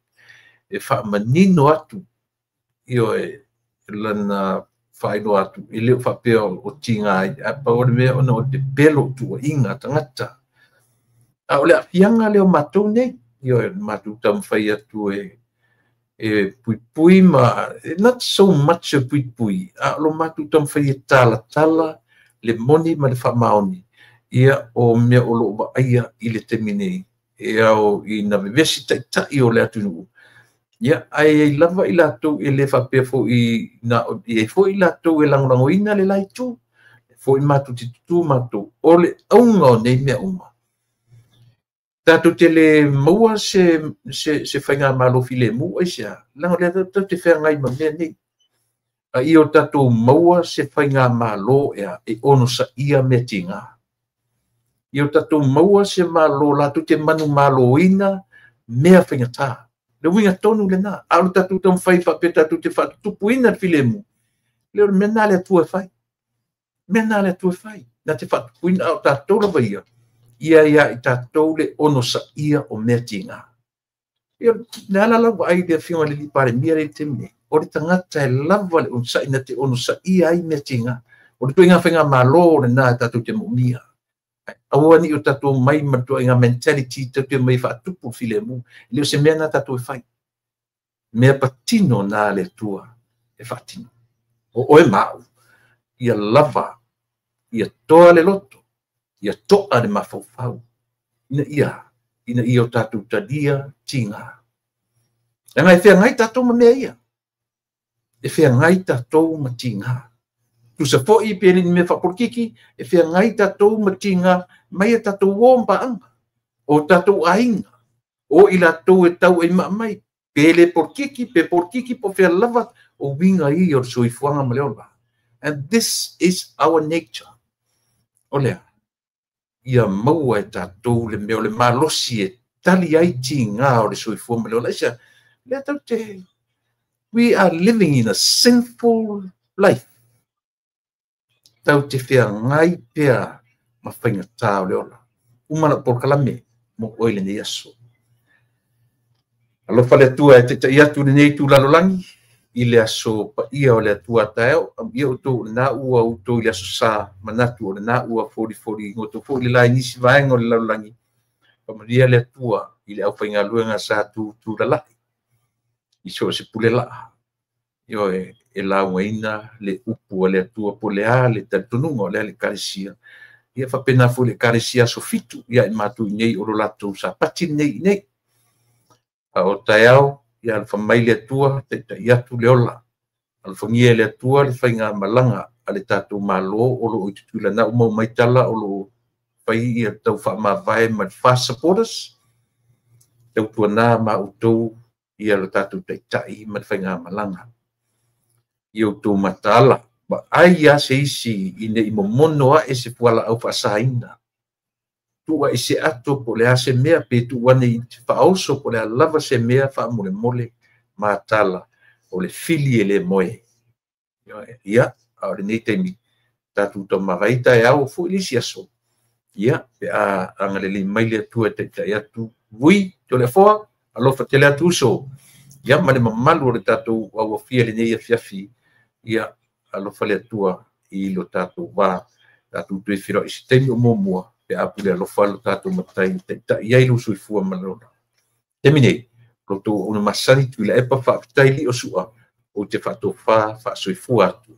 e faamanino atu ioe lana faailoa atu e le o faapea o tiga ai, ae pau o le mea ona o le pepelo o tuuaiga tagata. A o le aafiaga lea o matou nei, ioe matou taumafai atu e puipui ma, not so much e puipui, a o lo matou taumafai e talatala le moni ma le faamaoni, ia o mea o loo vaaia i le taimi nei, e ao i na vevesi taitai o le atunuu. Ia, ae ai lava i latou e le faapea foi na i ai foi latou e lagolagoina le la itu, foi matou te tutu matou o le auga o nei mea uma. Tatou te le maua se faigamalo filemu ai se a, leaga o lea tatou te feagai ma mea nei. A ia o tatou maua se faigamalo ea e onosaia mea tiga. Ia o tatou maua se malo latou te manumaloina mea faigata. Le uiga tonu lena, a o le tatou taumafai faapea tatou te faatutupuina le filemu, lea o le mea na le Atua e fai. Mea na le Atua e fai. Na te faatupuina a o tatou lava ia, ia ia i tatou le onosaia o mea tiga. Ia, le ala lau vaai le afioga i le Palemia le taimi nei, o le tagata e lava le onosai na te onosaia ai mea tiga. O le ituaiga faigamalo lena e tatou te moomia. Aua ni o tatou mai ma le ituaiga mentality tatou te mai faatupu le filemu. E le o se mea na tatou e fai. Mea patino na le Atua e faatino. O oe ma au, ia lava, ia toa le loto, ia toa le mafaufau, ina ia o tatou talia tiga. Leaga e feagai tatou ma mea ia. E feagai tatou ma tiga. Tusa foi pe le ni mea faapolokiki, e feagai tatou ma tiga mai e tatou o ma paaga, o tatou aiga, o i latou e tau ai maa mai, pe le polokiki, pe polokiki po fea lava, o uiga ia o le soifuaga ma le ola. And this is our nature. O lea, ia maua e tatou le mea o le malosi e tali ai tiga o le soifua ma le ola. Aisea? Lea tatou te, we are living in a sinful life. Tatou te feagai pea ma faigata o le ola. Uma lau polokalame mo oe i lenei aso. Alofa le Atua e taitai atu lenei itu lalolagi i le aso paia o le Atua a taeao. Amuia outou o lena ua outou i le aso sa, manatu o lena ua folifoli goto foi le la i nisi vaega o le lalolagi. Faamanuia le Atua i le aufaigaluega sa tutulalai i so o se pule laa. Ioe, e laugaina le upu a le Atua po o le a le talitonuga o le a le Ekalesia. Ia faapena foi le Ekalesia aso 7 ia i matou i nei o lo latou sapati lenei i nei. A o taeao, ia alofa mai le Atua, taitai atu le ola. Alofagia e le Atua le faigamalaga a le tatou Malo o lo o i Tutuila na ua maua mai tala o lo o fai ia tau faamavae ma le Fast Supporters. Tautuana ma outou ia lo tatou taitai ma le faigamalaga. Ia outou mataala, vaai lava se isi ina i momono ae se fualaau faasaina. Tuu ae se ato po o le a se mea, pe tuu ane i te faaoso po o le a lava se mea faamolemole mataala o le fili e le moe. Ia, a o lenei taimi, tatou taumavae taeao foi le isi aso. Ia, pe a agalelei mai le Atua e taitai atu, vui, Toleafoa, alofa tele atu uso. Ia, ma le mamalu o le tatou auafia lenei afiafi. Ia, alofa le Atua i lo tatou va. Tatou toe feiloai i se taimi o muamua, pe a pule alofa lo tatou matai taitai ai lou soifua ma le ola. Taimi nei, lo tou auauna masani Tuilaepa, faafetai lio sua, ou te faatofa faasoifua atu.